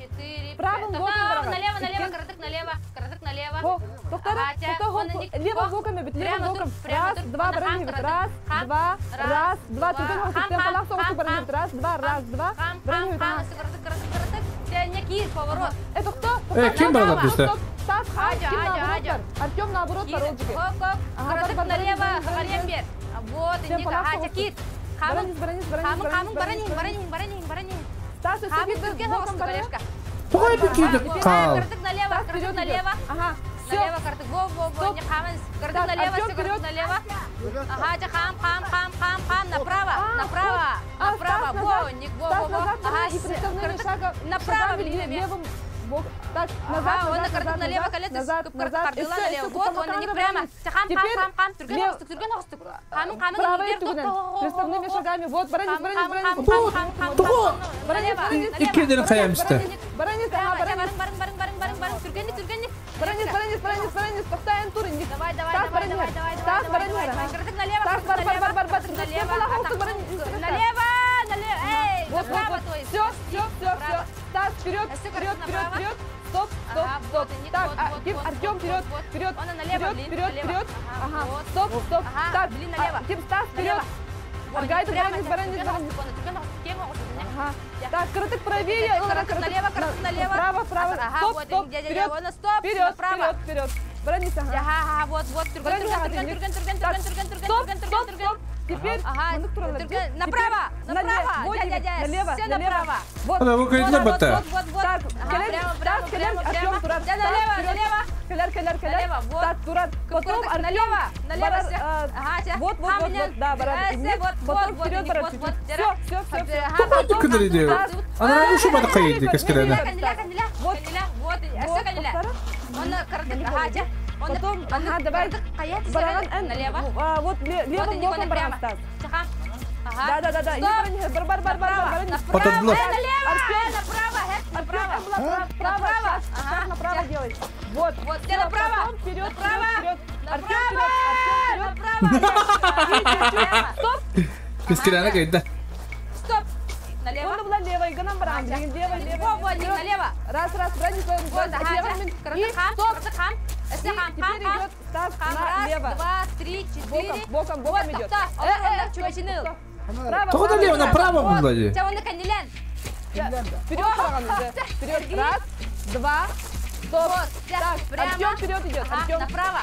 M: четыре,
I: Правым
M: пять.
I: боком
M: Токтор,
I: бараҕыт.
M: налево, налево,
I: Икки.
M: кырдык налево, кырдык налево.
I: Хо, токтор,
M: Ага, тя,
I: токтор,
M: вон
I: хо,
M: индик.
I: левым
M: Хо,
I: боком эбит, левым
M: прямо
I: боком.
M: тур, прямо
I: Раз,
M: тур.
I: два,
M: Ана,
I: баран
M: хам,
I: эбит.
M: кырдык.
I: Раз,
M: Хам,
I: два,
M: раз,
I: раз, два.
M: два.
I: Түргэн
M: Хам,
I: хоҕус
M: хам,
I: талах соҕустук
M: хам,
I: баран эбит. Раз, два, раз, два.
M: Хам,
I: Баран
M: хам,
I: эбит.
M: хам, кырдык, кырдык, кырдык. Тя, некий Кир, поворот.
I: Это кто?
A: Э, ким баралар түсті?
I: Стас, Ким наоборот бар. Артем наоборот бар, ол жеке.
M: Хоп, хоп. Кыратык налево, харем бер. Вот,
I: Сен
M: инник,
I: палак
M: ага,
I: соғыстық.
M: кир. Хамын,
I: Баранис, баранис, баранис,
M: хамын, хамын,
I: баранис,
M: баранин, баранин, баранин, баранин.
I: Стас, өсө
M: Хамын,
I: бирді
M: түрген
I: боком
M: соғыстық,
I: бара.
M: Олежка.
A: Тоғай бір киді қал.
M: Кырдык налево, кырдык налево.
I: Ага, всё.
M: Налево, кырдык, во, во, во, не хамын. Кырдык
I: Так,
M: налево,
I: Артём,
M: все, кырдык
I: вперёд.
M: налево. Ага, жа, хам, хам, хам, хам, хам, направо, направо,
I: А,
M: направо,
I: Стас,
M: во,
I: назад.
M: ник, во,
I: Стас,
M: во, во.
I: назад,
M: Ага,
I: и приставными
M: кырдык направо,
I: шагами
M: блин,
I: левым бок. Так,
M: Ага,
I: назад,
M: он
I: назад,
M: кырдык
I: назад,
M: налево,
I: назад,
M: колец,
I: назад,
M: кырдык
I: назад.
M: кардыла
I: Өссө,
M: налево.
I: өссө,
M: Вот, он
I: кутамаканга
M: не прямо.
I: баранис.
M: Хам, хам,
I: Теперь
M: хам, хам, түрген
I: лев-
M: оғыстық, түрген оғыстық. Хамын, хамын,
I: Правой
M: егер,
I: түгінен.
M: тоқ,
I: Приставными шагами. Вот, баранис,
M: Хам,
I: баранис,
M: хам,
I: баранис.
M: хам, хам, хам, хам,
A: Тоғы.
I: Баранис, баранис.
A: Иккендерин қаямысты.
I: Баранис, ага, баранис.
M: Барың, барың, барың, барың, барың, түргенник, түргенник.
I: Баранис, баранис, баранис, баранис. Тоқтайын тур, инник.
M: Давай, давай,
I: Стас,
M: давай,
I: баранис.
M: давай, давай,
I: Стас,
M: давай,
I: баранис.
M: давай, давай. Кырдык налево,
I: Стас,
M: кырдык
I: бар, бар, бар, бар, бар.
M: налево,
I: Налево.
M: Налево, налево, эй,
I: Вот, вот,
M: направо,
I: вот.
M: то есть.
I: Все, все, все, все. Стас, вперед, вперед, вперед, вперед. Стоп, стоп,
M: Ага,
I: стоп.
M: вот, и
I: Так,
M: вот,
I: а,
M: вот,
I: Ким,
M: вот,
I: Артем,
M: вот,
I: вперед,
M: вот,
I: вперед,
M: Он налево,
I: вперед,
M: блин,
I: вперед,
M: налево.
I: вперед.
M: Ага,
I: Ага,
M: вот.
I: стоп, стоп.
M: Ага,
I: Так,
M: блин, налево.
I: а, Ким, Стас, вперед.
M: Налево. Вот,
I: Аргайда,
M: прямо,
I: баранис,
M: так,
I: баранис,
M: түрген
I: баранис.
M: оғыстық, оны, түрген оғыстық, кең оғыстық, міне.
I: Ага. Так, кырдык правее,
M: Кырдык налево, кырдык налево.
I: Право, право.
M: Ага,
I: Стоп,
M: вот,
I: стоп,
M: дядя,
I: вперед,
M: он, стоп,
I: вперед,
M: направо.
I: вперед, вперед. Баранис, ага.
M: Ага, ага, вот, вот, түрген,
I: Баранис,
M: түрген,
I: ага,
M: түрген,
I: Денис.
M: түрген, түрген,
I: Так,
M: түрген, түрген, түрген,
I: стоп,
M: түрген,
I: стоп,
M: түрген,
I: стоп. Теперь,
M: Ага,
I: муну туралар.
M: түрген,
I: Теперь
M: направо, направо,
I: налево,
M: дядя, дядя,
I: налево,
M: все
I: налево.
M: направо.
I: Вот,
A: Ана, бұл көйділер
M: Вот,
A: батта.
M: вот, вот, вот.
I: Так,
M: Ага,
I: келер,
M: прямо,
I: так,
M: прямо,
I: келер,
M: прямо,
I: Артем,
M: прямо.
I: турар.
M: Да,
I: Так,
M: налево,
I: вперед.
M: налево.
I: Келер, келер, келер.
M: Налево, вот.
I: Так, турар. Потом
M: Кырдык
I: Артем.
M: налево, налево,
I: барар,
M: все. Ага, все.
I: Вот, вот, вот, вот, да, барар.
M: Э, вот,
I: Потом
M: вот, вот,
I: вперед, барар,
M: вот,
I: чуть-чуть.
M: вот,
I: Все, все, все, все.
M: Ага,
A: Тоғай дүкіндер иде. Ана, ушу бады қайды, кескелені.
M: Каниля, каниля,
I: Вот.
M: каниля, вот, все, каниля. Он кырдык, ага, жа. Он
I: Потом, ага, давай.
M: Баран,
I: Баран,
M: налево.
I: А, вот левым
M: Вот,
I: боком баран,
M: прямо.
I: Стас.
M: Чаха. Ага.
I: Да, да, да, да.
M: Стоп.
I: Бар, бар, бар, бар, бар, бар.
A: Потадылар.
M: Налево,
I: Артем.
M: направо, направо.
I: Направо,
M: Направо.
I: шаг направо делай. Вот.
M: Вот,
I: Всё,
M: направо.
I: Потом вперед,
M: Направо.
I: вперед, вперед. Артем,
M: Направо.
I: вперед, Артем, вперед. Стоп.
A: Кескелені қайда.
M: Стоп. Налево.
I: Он была левой, ганам баран. Левой, левой.
M: Во, во, не налево.
I: Раз, раз, брани, брани,
M: Вот, ага,
I: брани.
M: Кырдык, хам, кырдык, хам. Эссе, хам, хам,
I: Теперь
M: хам.
I: идет Стас
M: Хам, раз,
I: налево.
M: два, три, четыре.
I: Боком, боком, боком
M: Вот,
I: идет.
M: тоқта. Ол чувачиныл.
I: Право,
A: Тоғы
I: право,
A: налево,
I: право.
A: направо
I: Вот.
A: бұлады.
M: Ча, оны канилен.
I: Вперед, баран уже. Вперед. Раз, два, стоп.
M: Вот,
I: Так,
M: прямо.
I: Артем вперед идет.
M: Ага,
I: Артем.
M: направо.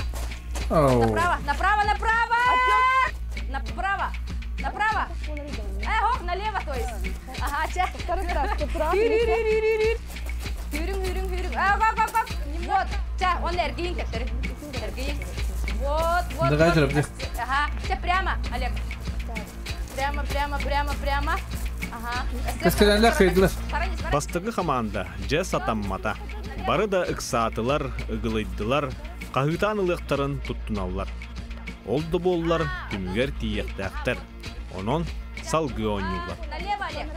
A: Ау.
M: Направо, направо, направо. Направо. Направо. Ох, налево, то есть. Ага, ча.
I: Второй раз, стоп, право.
M: Хүрүң, хүрүң, хүрүң. А, гоп, гоп, гоп. Вот, ча, он эргин кеттер. Эргин. Вот, вот.
A: Давай,
M: вот.
A: Жораб,
M: Ага, ча, прямо, Олег. Прямо, прямо, прямо, прямо. Ага.
A: Кескелені қайдылар.
B: Бастығы команда жа сатаммата. Бары да ыксаатылар, ыгылыйдылар, қахытан ылықтарын туттуналлар. Олды боллар түмгер тиектәқтер. Онон салгы ойнулар.
M: Налево, Олег.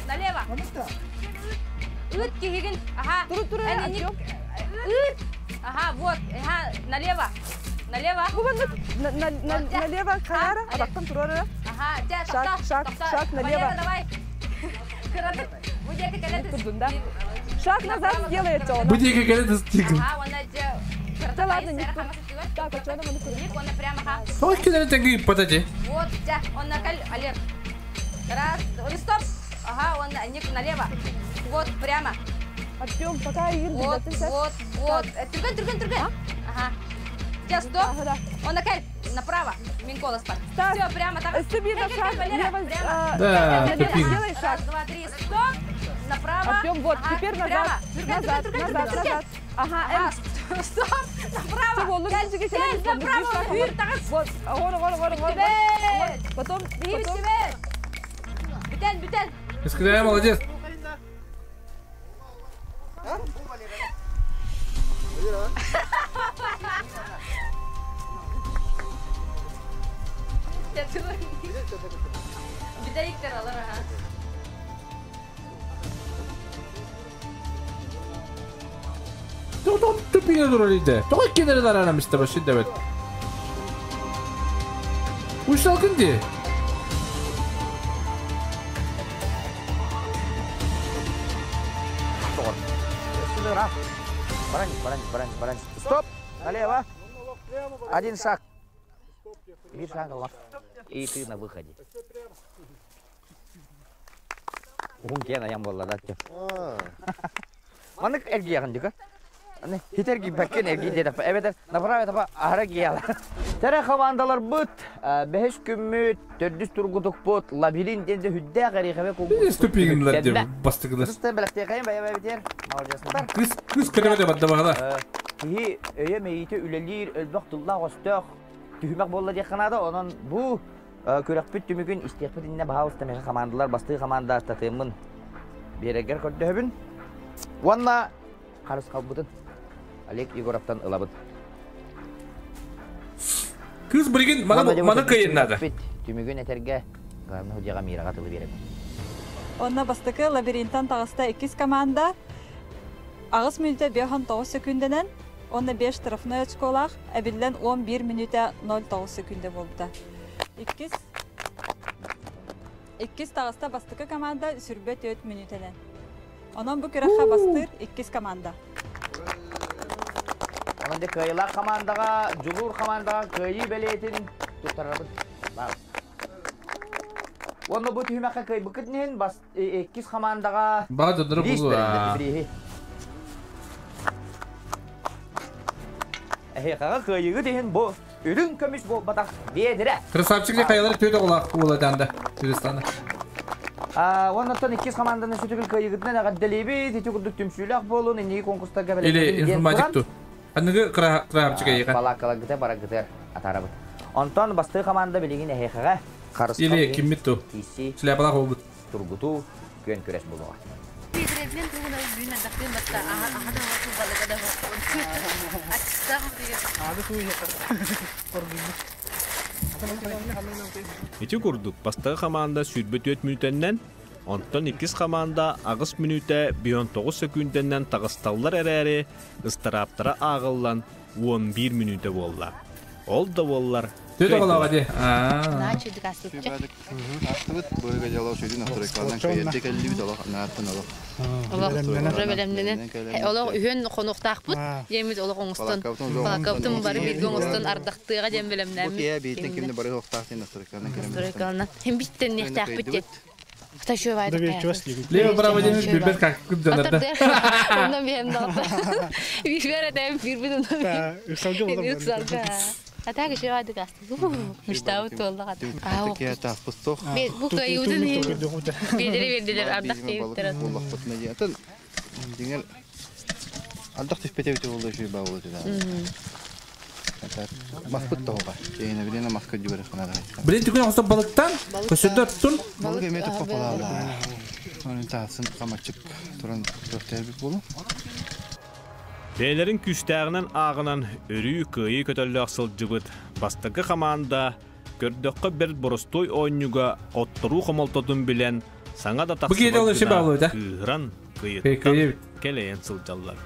M: Налево. Ыт кихигин. Ага. Ыт. Ага, вот. Ага, налево. Налево.
I: Налево, Кара, а потом турара.
M: Ага, тя,
I: Шаг,
M: тоқта,
I: шаг,
M: тоқта.
I: шаг налево.
M: Валера, давай. Кыратып, будеки келеді.
I: Шаг назад сделает он.
A: Будеки келеді стигл.
M: Ага, оны же.
I: Да ладно, не Так, а что нам
M: Ник, оны прямо, ага.
A: Тоғы келері тәңгі патаде.
M: Вот, тя, он на кал, Олег. Раз, он стоп. Ага, он ник налево. Вот, прямо.
I: Артем, пока Ирина
M: Вот, вот, вот. Түрген, түрген, түрген. Ага. Сейчас, стоп. Он на каль, направо. Минкола спать. Все, прямо так.
I: Сабина, шаг, лево,
M: прямо.
A: Да,
M: Прямо,
A: тупик.
I: Делай шаг.
M: Раз, два, три, стоп. Направо.
I: Артем, вот,
M: Ага,
I: теперь назад.
M: Прямо. Түрген,
I: Назад,
M: түрген, түрген,
I: назад,
M: түрген,
I: назад. Ага,
M: Ага, стоп. Направо.
I: Кел,
M: Кел, направо. Бүйір, тағыз.
I: Вот, гор, гор, гор, гор.
M: Бітті.
I: Потом,
M: Бітті,
I: потом.
M: Бүтен, бүтен.
A: Кескелені молодец.
M: Бүтәйіктер алар, ага.
A: Тоғы тупине дұрар иде. Тоғы келері дарарамысты башы дәбет. Ушалкын де.
S: Баранец, баранец, баранец, баранец. Стоп! Налево. Один шаг. Три шага. И ты на выходе. Уһун киэн айан буолла да. Маннык эргийэҕин дика. Аны хитер гиббэккин эргий диэтэхпэ эбэтэр направо этапа аһара гиала. Тэрэ хамаандаларбыт бэһис күммүт, төрдүс тургутукпут, лабиринт диэн хүддээх эриэхэбэ кулгут.
A: Ступигинлар деп бастыгылар.
S: Кыстан бэлэхтиэхэйин бэйэ бэйэбитигэр маладьыастар.
A: Кыс кыс көтөгө бадда баҕала.
S: Киһи өйө мэйиитэ үлэлиир, өлбөх тыллаах өстөөх түһүмэх буолла диэххэ наада. Онон бу күрэхпит түмүгүн истиэхпит иннинэ баһаалыста миэхэ хамаандалар бастыы хамаанда татыаммын биэрэргэр көрдөһөбүн. Уонна харысхалбытын Олег Егоровтан ылабыт.
A: Кыыс билигин маны маны кыайын наада.
S: Түмүгүн этэргэ главный судьяга Мираҕа тылы биэрэбин.
U: Онно бастакы лабиринтан таҕыста иккис команда аҕыс мүнүүтэ 59 сөкүүндэнэн уонна 5 штрафной очколаах эбиллэн 11 мүнүүтэ 09 сөкүүндэ буолбута. Иккис Иккис таҕыста бастакы команда сүрбэ 4 мүнүүтэнэн. Онон бу күрэххэ бастыыр иккис команда.
S: Онон дьэ кыайыылаах командаҕа, дьулуур командаҕа кыайыы бэлиэтин туттарабыт. Уонна бу түһүмэххэ кыайбыккыт иһин бас иккис командаҕа
A: Баҕа дьонноро
S: бириис
A: булуо.
S: бэриллэр бирииһи. Эһиэхэҕэ кыайыыгыт иһин бу үрүҥ көмүс буолбатах биэдирэ.
A: Красавчик хайалар төт оҕолоох уола Түрүстана.
S: Уоннаттан иккис команданы сүтүгүл кыайыгытынан эҕэрдэлиибит. Ити курдук түмсүүлээх буолун, инники конкурстарга
A: Или информатик ту. Аныгы красавчик эйиэхэ.
S: Балааккаларгыта бараргытыгар атаарабыт. Онтон бастыы команда билигин эһиэхэҕэ харысхал
A: Или киммит ту. Шляпалаах буолбут.
S: Тургутуу күөн күрэс буолуоҕа.
B: Ити курдук, бастакы хамаанда 24 мүнүүтэннэн, онтон иккис хамаанда аҕыс мүнүүтэ 19 сөкүүндэннэн таҕысталлар эрээри, ыстарааптара ааҕыллан 11 мүнүүтэ буолла. Ол да буоллар,
A: Төт оҕолооҕо дии.
V: Астыбыт быһыга дьоло сүрүн авторикаларынан кэйэрдэ кэллибит олох анааттан олох.
M: Олох бэлэмнэнэн олох үһүөн хонуохтаахпыт диэммит олох оҥостон балакабытын бары бииргэ оҥостон ардахтыаҕа диэн бэлэмнээммит.
V: Бу киһи бииртэн кимне бары охтаах диэн авторикаларынан
M: кэлэн. Химбиттенниэхтээхпит диэн.
A: Лево право диэн билбэт как дьоннорда.
M: Онно биһэн даҕата. Бирбер этем бирбит онно. Ыксалга. А так еще адык асты. Мечтабыт туолла Бу кыайыытын биэдери бердилер ардах диэбиттэр.
V: Дьиҥэр ардах түспэтэ эбитэ буолла үчүгэй баа буолуо этэ. Маспыт тоҕуга. Киһини билиэнэ маска дьүгэрэ ханара.
A: Билин түгэн оҕустан балыктан көсөрдө оттун.
V: Балык эмиэ туппа палаала. Onun таһсын хамачык туран көртөрбүт болу.
B: Бэйэлэрин күүстээҕинэн ааҕынан өрүү кыайыы көтөллөөх сылдьыбыт бастакы хамаанда көрдөххө бэрт боростуой оонньууга отторуу хомолтотун билэн саҥа да тахсыбат гына кыыһыран, кыйыттан кэлэйэн сылдьаллар.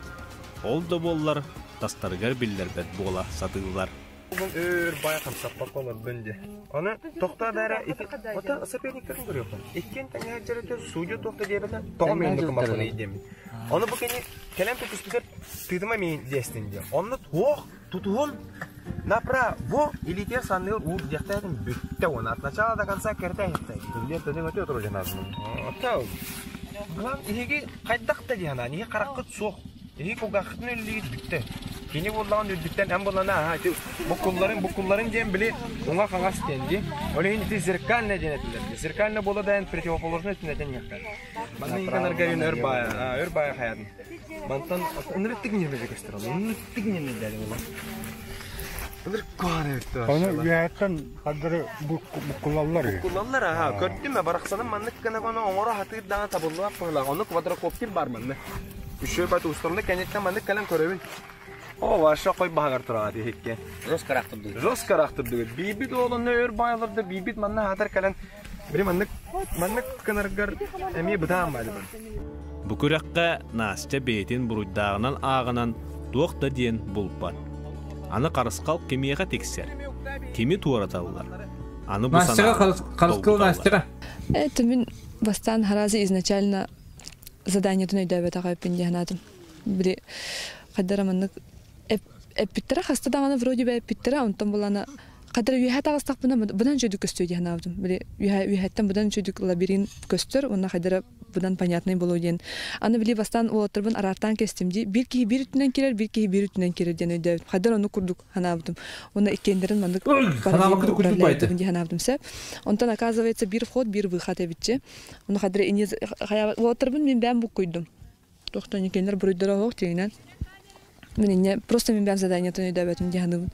B: Ол да буоллар тастарыгар биллэрбэт буола сатыыллар.
F: Өр бай хамсаппакка олордун дии. Аны тохтоо бээрэ ити ото соперниктарын көрүөххүн. Иккиэн тэҥҥэ сылдьар судья туох да диэбэтэ тоҕо миин докумаппыный диэммин. Ону бу кини кэлэн тутуспутар тыытыма миин диэстин диэ. Онно туох тутуһун направо илиитигэр санныгар уур диэхтээтин бүттэ уонна от начала до конца кэртэ иһиттэй.
K: Билиэр төнүҥ өтө отур дьанаатын.
F: Ото глав иһиги хайдах да диһанаан иһи хараххыт суох. Иһи кулгааххытын үллигит бүттэ. Кини буоллаҕын үрдүттэн эн булана аха ити буккулларын буккулларын диэн били уҥа хаҥас диэн дии. Ол иһин ити зеркально диэн этилэр. Зеркально буола да эн противоположный өттүн этэн иһэхтэр. Манна иһитэнэргэ өр баайа өр баайа хайатын. Мантан ынырыттык ньирмэжи көстөр. Ынырыттык ньирмэжи була. Ынырык куһаҕан эбит
P: Ону үөһэттэн хардары буккулаллар.
F: Буккулаллар аха. Көрдүм э барахсаным маннык гына гына оҥоро хатыыр даҕаны табыллыбат быһыылаах. Ону квадрокоптер бар манна. Үчүгэй бат устарына кэнниттэн маннык кэлэн көрөбүн. О, ваша хой баһагар тураҕа тиһикке.
S: Жестко арахтырдыгыт.
F: Жестко арахтырдыгыт. Биирбит уол онно өр баайаларда биирбит манна аатар кэлэн били маннык маннык гынаргар эмиэ бытаан баалыбын.
B: Бу күрэххэ Настя бэйэтин буруйдааҕынан ааҕынан туох да диэн булбат. Аны харысхал кимиэхэ тиксэр? Кими туораталлар? Аны бу
A: Настяҕа
B: санаалар
A: харысхал Настяҕа.
I: Это мин бастаан харази изначально заданиетын өйдөөбөтөх эппин дии санаатым. Били хайдара маннык эппиттэрэ хаста даҕаны вроде бы эппиттэрэ онтон булана Хадара үөһэ таҕыстахпына быдан үчүгдүк көстүө дии санаабытым. Били үөһэ үөһэттэн быдан үчүгдүк лабиринт көстөр уонна хайдара быдан понятный буолуо диэн. Аны били бастаан уолаттарбын араартаан кэстим дии. Биир киһи биир өттүнэн киирэр, биир киһи биир өттүнэн киирэр диэн өйдөөбүтүм. Хайдар оннук курдук санаабытым. Уонна иккиэннэрин маннык параллельно управляйдыбын дии санаабытым сөп. Онтон оказывается биир вход, биир выход эбитчи. Ону хайдара ини уолаттарбын мин бэйэм буккуйдум. Тохтон иккиэннэр буруйдара оһох тиҥинэн. Мин инньэ просто мин бэйэм заданиетын өйдөөбөтүм дии саныыбын.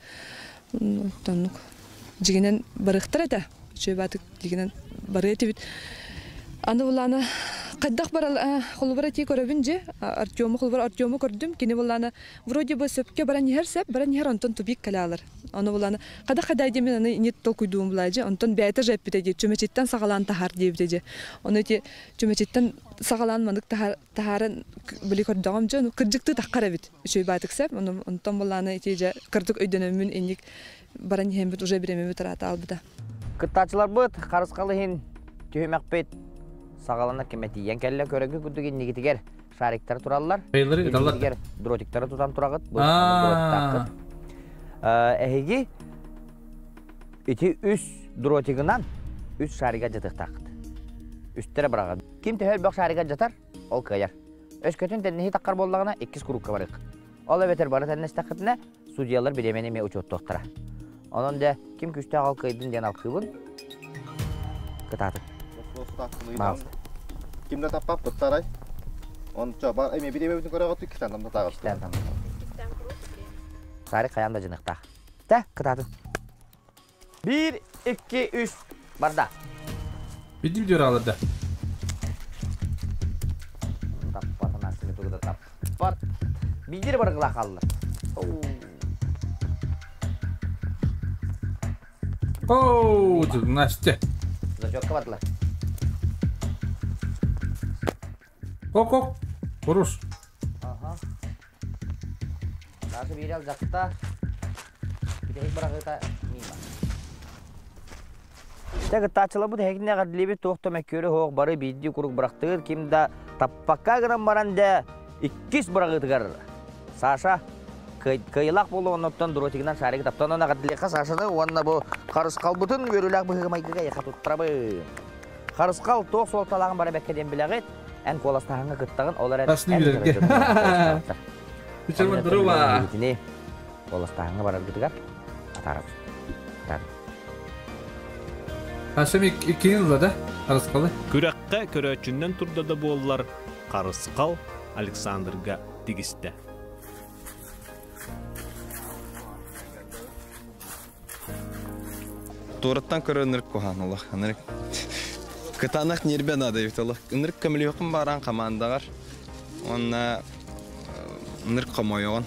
I: Оннук. Дьигинэн барыахтар этэ. Үчүгэй баатык дьигинэн барыа этибит. Аны булаана хайдах барал холобура тии көрөбүн дьи Артему холобура Артему көрдүм кини булаана вроде бы сөпкө баран иһэр сөп баран иһэр онтон тупик кэлэ Ону булаана хада хадай диэмин аны ини толкуйдуум булаа дьи онтон бэйэтэ же эппитэ дии чүмэчиттэн саҕалаан таһаар диэбитэ дьи ону ити чүмэчиттэн саҕалаан манык таһааран били көрдөҕүм дьон кырдьыктыы таххар эбит үчүгэй баатык сеп онтон булаана ити дьэ кырдык өйдөнөммүн инник баран иһэммит уже бириэмэбит ыраата албыта.
S: Кыттааччыларбыт харысхал иһин түһүмэхпит саҕаланар кэмэ тиийэн кэллэ. Көрөгү курдук иннигитигэр шариктар тураллар. Иннигитигэр дротиктары тутан тураҕыт. Бу дротиктааххыт. Эһиги ити үс дротигынан үс шарига дьатыахтааххыт. Үстэрэ быраҕын. Ким төһө элбэх шарига дьатар, ол кыайар. Өскөтүн тенниһи таххар буоллаҕына, иккис курукка барыах. Ол эбэтэр бары теннестэххитинэ, судьуйалар бириэмэни эмиэ учуоттуохтара. Онон дьэ, ким күүстээх ол кыайдын диэн алкыыбын. Кытаатын.
V: Ким да таппаппыт тарай. Онча бар эми бириэмэбитин көрөҕөт иккистэн тамнатааҕыт.
S: Иккистэн тамнатааҕыт. Сарик хайаан да дьыныктаах. Тэ, кытаатын. Биир, икки, үс, барда.
A: Бидим диyor алырда.
S: Таппатын астыгы тугу да таппат. Бидир баргыла қалды.
A: Оу, Настя.
S: Зачетка бардылар.
A: Кок-кок. Хорош.
S: Ага. Даша биир алдьатта. Бүтэһик быраҕыыта мимо. Дьэ кыттааччыларбыт эһигини эҕэрдэлиибит туох да мөккүөрү суох бары биирдии куруук бырахтыыр ким да таппакка гынан баран дьэ иккис быраҕыытыгар Саша кыайыылаах буолуо оннуттан дротигынан шаригы таптан онон эҕэрдэлиэххэ Сашаны уонна бу харысхалбытын үөрүүлээх быһыыга-майгыга эйиэхэ туттарабын. Харысхал туох суолталааҕын бары бэккэ диэн билэҕит. Эн куоластааһыҥҥа кыттаҕын, ол эрэн эн кыттаҕын. Итини куоластааһыҥҥа бараргытыгар атаарабыт.
A: Ашем иккиһин ыла да Харысхалы.
B: Күрэххэ көрөөччүннэн турда да буоллар, Харысхал Александрга тигистэ.
F: Туораттан көрө ынырык куһаан олох. Ынырык кытаанах ньиэрбэ наада эбит олох. Ынырык көмөлүөххүн бааран хамаандаҕар. Уонна ынырык хомойоҕун.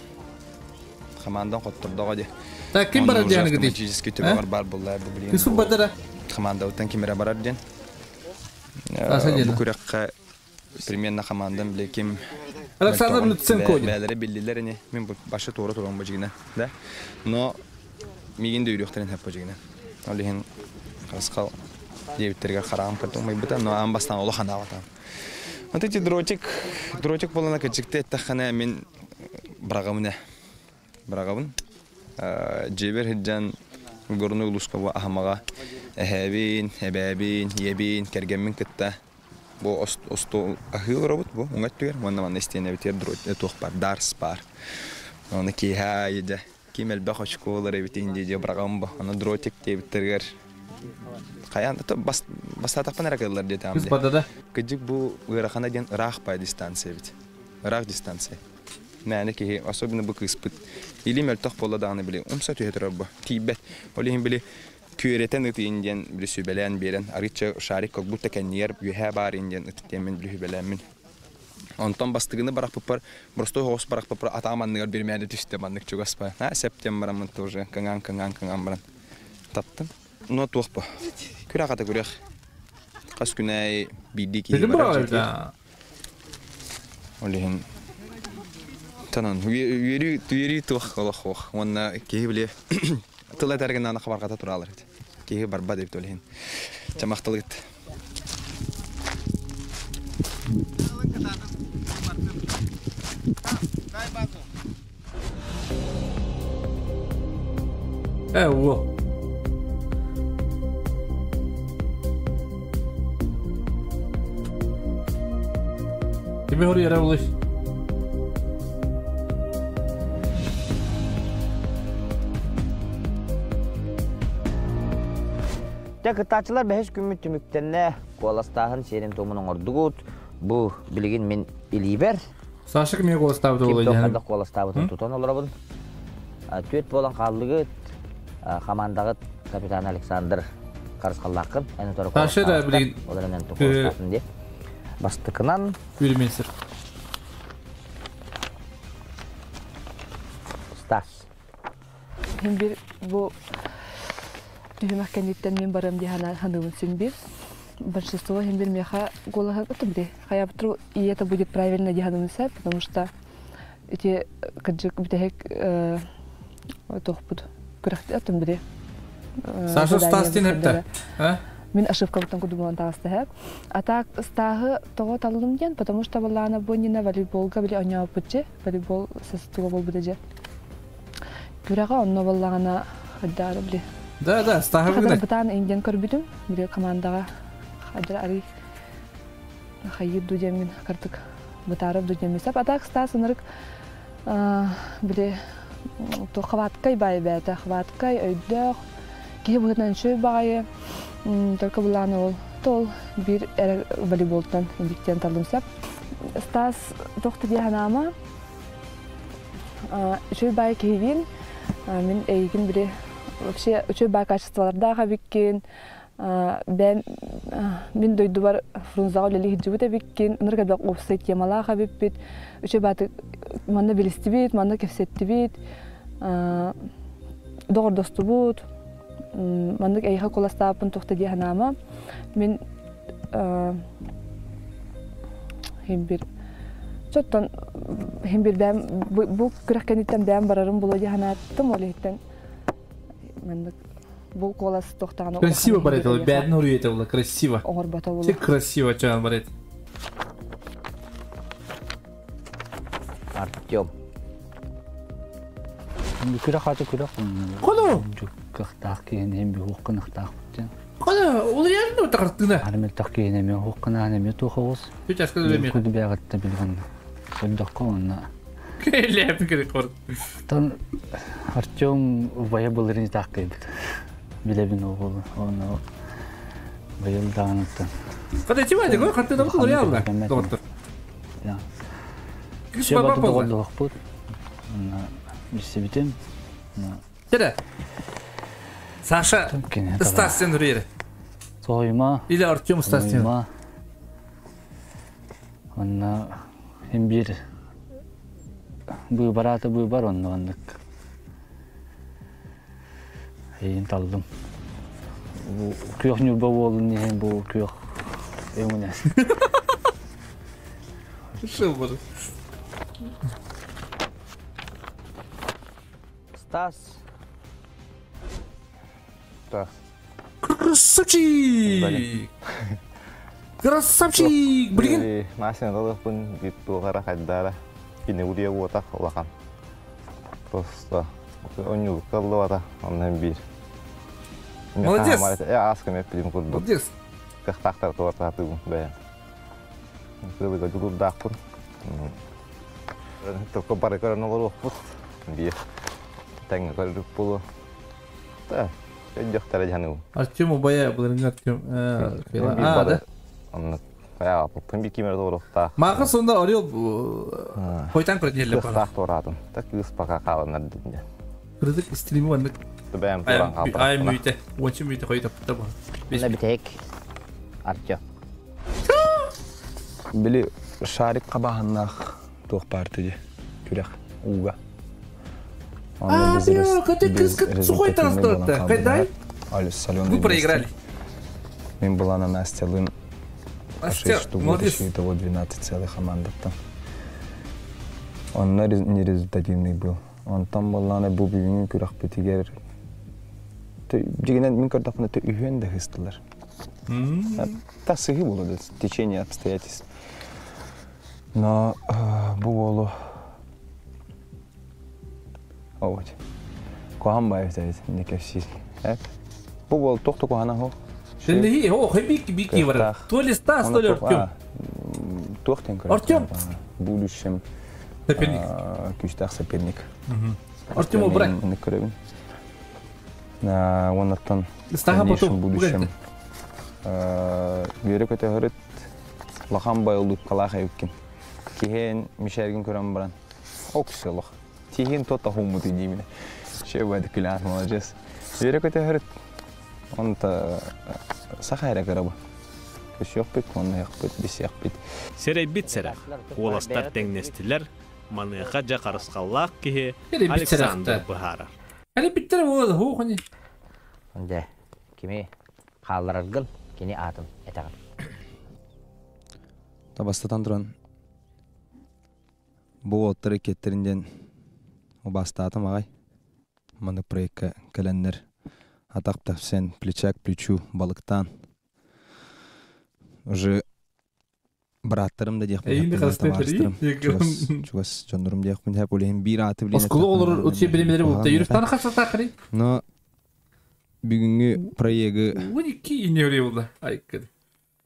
F: Хамаандан хоттордоҕо дии.
A: Так ким барар диэн гыдый?
F: Автоматически төбөҕөр баар буолла бу билигин.
A: Кысым батара.
F: Хамаандабыттан ким эрэ барар диэн. Бу күрэххэ примерно хамаандам бile ким
A: Александр Луценко
F: бээлэрэ биллилэр ини. Мин башы туора туран бу да. Но миигин да үүрүөхтэрин сөп бу дьигинэ. Ол иһин харысхал диэбиттэригэр хараҕым кытта умайбыта, но аан бастаан олох анаабатаҕым. Вот эти дротик, дротик буолана кырдьыкты эттэххинэ мин быраҕабын ээ. Быраҕабын. Дьиэбэр сылдьан Горнай улууска бу Аһымаҕа эһээбин, эбээбин, ийэбин, кэргэммин кытта бу остуол аһыы олоробут бу уҥа өттүгэр уонна манна истиэнэбитигэр туох баар дарс баар. Оны киэһэ аайы дьэ ким элбэх очко ылар эбитин дии дии быраҕам бу. Аны дротик диэбиттэригэр хайаан да бастаатахпына эрэ кыаллар диэтэҕим дии. Кырдьык бу ыарахана диэн ыраах баай дистанция эбит. Ыраах дистанция. Мээнэ киһи, особенно бу кыыспыт илии мөлтөх буолла даҕаны били умса түһэ турар бу. Тиийбэт. Ол иһин били күөрэтэн ытыйын диэн били сүбэлээн биэрэн арыычча шарик как будто кэннигэр үөһээ баар ин диэн ытыктыаммын били сүбэлээммин. Онтон бастыгыны барахпыппар простой оҕус барахпыппар атаҕым анныгар биримээдэ түстэ маннык чугас ба. А септем бараммын тоже кыҥаан кыҥаан кыҥаан баран таптым. Но туох бу? Күрэх ата күрэх. Хас күн аайы биирдии киһи барар дьиэтигэр. Ол иһин танан үөрүү үөрүү туох олох ох уонна киһи били тыл этэргэ наана хабарҕата тураалар эбит. Киһи барбат эбит ол иһин. Чамахталыгыт.
A: Э, уол. Тебе хоруйара булуй.
S: Дьэ, кыттааччылар бэһис күммүт түмүктэннэ. Куоластааһын сиэрин-туомун оҥордугут. Бу билигин мин илиибэр.
A: Саша кимиэ куоластаабыт
S: буолуой Ким хайдах куоластаабытын тутан олоробун. Түөрт буолан хааллыгыт. Хамаандаҕыт капитан Александр Харысхаллааххын. Эн утары
A: Саша да билигин
S: Ол эрэн эн куоластаатын дии. Бастакынан
A: Премьер-министр.
S: Стас.
I: Мин бир бу түһүмэх кэнниттэн мин барыам дии саныыбын син бир. Большинство хин бир миэхэ голоһа били хайабытру и это будет правильно дии саныыбын сөп, потому что ити кырдьык бүтэһик туохпут күрэхти аттым били
A: Саша Стас дин эптэ.
I: Мин ошибкабыттан кудумуон таҕыста А так Стаһы тоҕо таллым диэн, потому что баллаана бу волейболга били оñооппутче, волейбол састуга болбута же. Күрэҕэ онно боллаҕына хайдаары били.
A: Да, да, Стаһы
I: бүгүн. Бытаан индиан көрбүтүм, били командаҕа хайдара арый хайыр ду диэммин картык бытаарып ду диэммин сап. А так Стас ынырык били то хваткай баай бээтэ, хваткай, өйдөөх, киһи быһыытынан үчүгэй баҕайы, только былааны ол тол биир эрэ волейболтан индиктиэн таллым сөп. Стас туох да дии санаама, үчүгэй баай киһигин, мин эйигин били вообще үчүгэй баай качестволардаах эбиккин, бэйэм мин дойдубар Фрунзаҕа үлэлии сылдьыбыт эбиккин, ынырык элбэх уопсай темалаах эбиппит, үчүгэй баатык манна билистибит, манна кэпсэттибит, доҕордостубут, маннык эйиэхэ куоластаабыппын туох да дии санаама. Мин хин бир Чоттон хин бир бэйэм бу күрэх кэнниттэн бэйэм барарым була дии санааттым, ол иһиттэн маннык бу куолас туохтаҕына
A: Красиво барет, бэдин хоруйета була, красиво.
I: Оҥорбото була.
A: Все красиво чаан барет.
S: Артем.
J: Күрэх аты күрэх.
A: Кону.
J: Кыахтаах киһини эми хуохканахтаах бутен.
A: Кону, улуйар ну тахартына.
J: Армелтах киһини эми хуохканаан эми туохоҕус.
A: Үчаска да
J: Куду бэҕэтте билгэн. Көрдөхкө онна.
A: Лэп керек кор.
J: Тон Артем убайа былырын тааккайбыт. Билебин оҕолу. Оны быйыл даҕаныттан.
A: Када тима дего хаттыда бу улуйар доктор.
J: Күс баба болду. Билсибитим.
A: Тере. Саша Стас үрүері.
J: Сойма.
A: Или Артем Стас.
J: Онна хим бир быыбараата быыбар онно оннук. Эйин талдым. Бу күөх ньурба буолун иһин бу күөх өҥүнэн.
A: Шыл бар.
S: Стас.
F: Стас.
A: Красавчик! Красавчик! Билигин.
F: Машина толықпын бит туғара хайдара. Кине урия уотах улахан. Просто онньул кыллыбата оннан бир.
A: Молодец!
F: Аскам эппидим курдук.
A: Молодец!
F: Кыхтаахтар туортаатыгым бэйэм. Кылыга дьулурдаахпын. Только бары көрөн олоруохпут. Биир тэҥҥэ көрүрүк буолуо. Да, өйдөхтөрө дьаныгым.
A: Артем убайа былырыҥҥы Артем а да.
F: Онно хайааппын бир кимер туоруохтаах.
A: Маха сонда Орел хойтан көрдүллэ
F: Кыахтаах туораатым. Так кыыс пока хааланар динде.
A: Кырдык стрими маннык
F: Бэйэм туоран хаалбатым.
A: Ай мүйтэ, уонча мүйтэ хойтаппыта бу.
S: Онно бүтэһик Артем.
N: Били шарик хабаһыннаах туох баар күрэх ууга.
A: А, көтө сухой транспортта. Кайдай?
N: Соленый.
A: Вы проиграли.
N: Мен была на Настя Лын.
A: Настя,
N: 6 штук
A: молодец.
N: вытащили, того 12 целых команда-то. Он нерезультативный был. Он там была на бу бүгүн күрэх битигер. Дигенен мин көрдөхпүнэ үһүөн да хыстылар. Та сыһы было течение обстоятельств. Но бу болу Вот. Куһаҕан баайы не кэпсиир. Бу бол тохто куһаҕана хо.
A: Сенде хо хебик бики бар. То ли Стас, то ли Артем.
N: Туох тен көрөр?
A: Артем!
N: В будущем
A: Соперник.
N: Күүстээх соперник.
A: Артем Обрай.
N: Мен көрөбүн. Оннаттан
A: Стаха
N: в
A: потом
N: будущем үөрэ көтөһөрүт лахан байылдуккалаах эбиккин. Киһен мишергин көрөн баран. Оксылох. Тиһин тота хуммуту деймин. Че байды күлән, молодец. Үөрэ көтөһөрүт. Онта саха эрэ көрөбү. Көсүөхпүт, оннуохпут, бисиэхпит.
B: Сэрэйбит сэрэх, уоластар тэҥнэстилэр, маныаха дьэ харысхаллаах киһи
A: Сэрэйбит
B: Александр
A: сэрэхтэ.
B: быһаарар.
A: Әлі биттер болады, хо хони.
S: Дэ, кими хааллараргын, кини атын этэҕин.
N: Табастатан туран бу оттары кеттеринден убастаатым ағай. Маны проектка кәләннер атақ тапсен плеча к плечу балыктан. Уже браттарым да диэхпин
A: Эйин
N: хэп,
A: хасты
N: табаарыстарым,
A: три.
N: чугас чугас дьоннорум диэхпин хэп, олиһин биир ааты билин
A: Осколы
N: эттэхпинэ,
A: олор утсе билимелери
N: куһаҕан
A: болта.
N: миэхэ.
A: Юртан хасата кыри.
N: Но бүгүҥҥү проегы
A: 12 инере болды. Айкыр.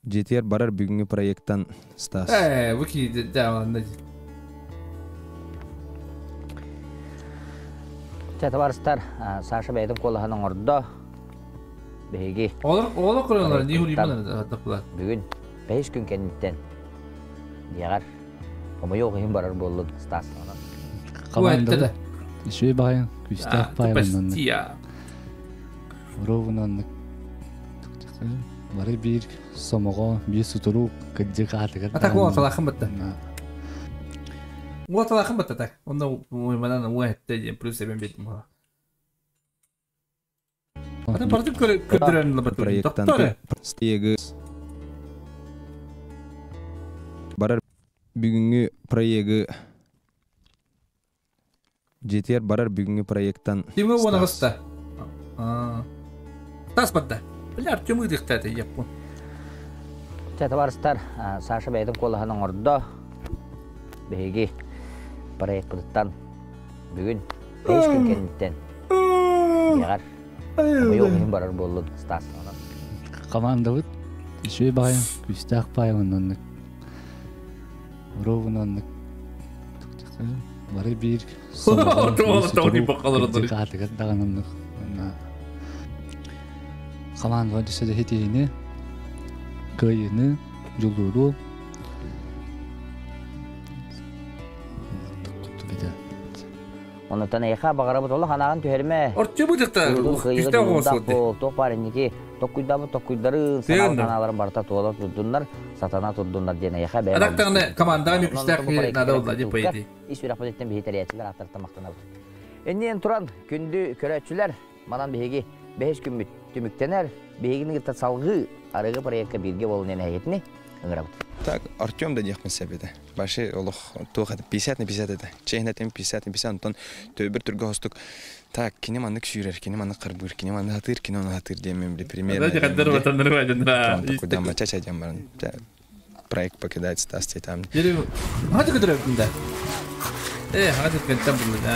N: жетер барар бүгүҥҥү проекттан Стас.
A: Э, bu ki devamında.
S: Чэ, табаарыстар, Саша бэйэтин куолаһын оҥордо. Биһиги.
A: Олар олар көрөлөр, не хулиман тапла.
S: Бүгүн бэһис күн кэнниттэн диэҕэр омойуох иһин барар буоллун Стас.
G: Команда. Үшүй байын, күстәк байын.
A: Тия.
G: Ровно бары бир сомоҕо, бир сутуру кырдьык аатыгар.
A: Атак ол талахын бітті. Ол талахын бітті так. Онда ойманан уа этте дем плюс эбен бетим. Ата партип көрдөрөн бітті.
N: Проекттан
A: Доктор.
N: стегы барар бүгүҥҥү проегы жетер барар бүгүҥҥү проекттан
A: Тимге оны
N: Стас.
A: қысты. Тас бітті. Біле Артем ыдықтады япон.
S: Чэ, табаарыстар, Саша бэйэтин куолаһын оҥордо. Биһиги проекпытыттан бүгүн бэһис күн кэнниттэн диэҕэр омойуох иһин барар буоллун Стас.
G: Командабыт үшүй байын, күстәк байын оннук. Ровно оннук. Бары бир сомоҕо, бир сутуру кырдьык аатыгар даҕаны оннук. Команда дүсөдө хитиини, кыйыны, жулууру.
S: Оннуттан эйха баҕарабыт олох анаҕын түһэрмэ.
A: Артем ыдықта. Күстәк оғасы.
S: Туох баар инники токкуйдабыт токкуйдарын,
A: Тыгын.
S: санааларын барыта туола турдуннар, сатана турдуннар диэн эйха бэйэ.
A: Адактагына командаға мен күстәк надо болды деп поеди.
S: Ис үрәхмәттен биһи тәрәтилер аттартан мактанабыт. Эннен туран күндү көрәчүләр манан биһиги бэһис күммүт түмүктенер, биһигини кытта салгы арыгы проектка бирге болун энәһетини ыңырабыт.
N: Так, Артем да диэхпин сэп этэ. Башы олох туох это 50 на 50 это. Чехнетен 50 на 50 онтон төбөр түргө хостук. Так, кини маннык сүүрэр, кини маннык карбыр, кини маннык хатыр, кини маннык хатыр диэн били примерно.
A: Давайте хаддар ватаннары ваден.
N: Куда мачача диэн баран. Проект покидает Стас там.
A: Дере. Хады көтөрөп да. Э, хады кеттен булды.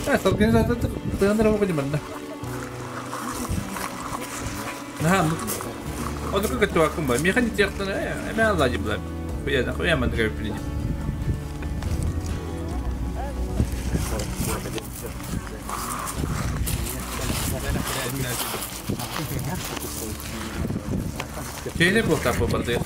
A: Э, организатор тыгындыра бу диманда. Наха. Одука көтү акым ба. Механик тияктан э, эме алла жибла. Хуя, хуя мандыга билин. Кейне был тапы барды.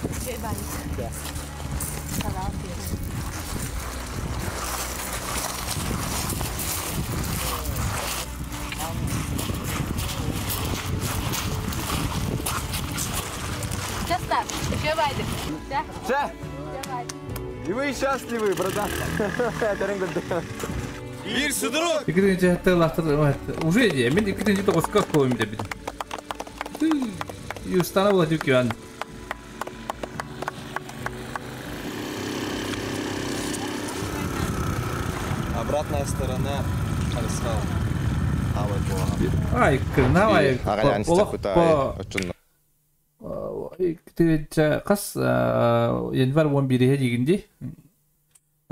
M: Честно, еще байдык.
F: Все. И вы счастливы, братан.
K: Бир судурук!
A: Иккитинчи хатталахтар уже де, мен иккитинчи тоғызқа қойым деп бит. Юстана була деп күйан.
N: Обратная сторона Арсенала.
A: Ай, кырнавай.
F: Агалян
A: По Қас январь 11-е дегенде.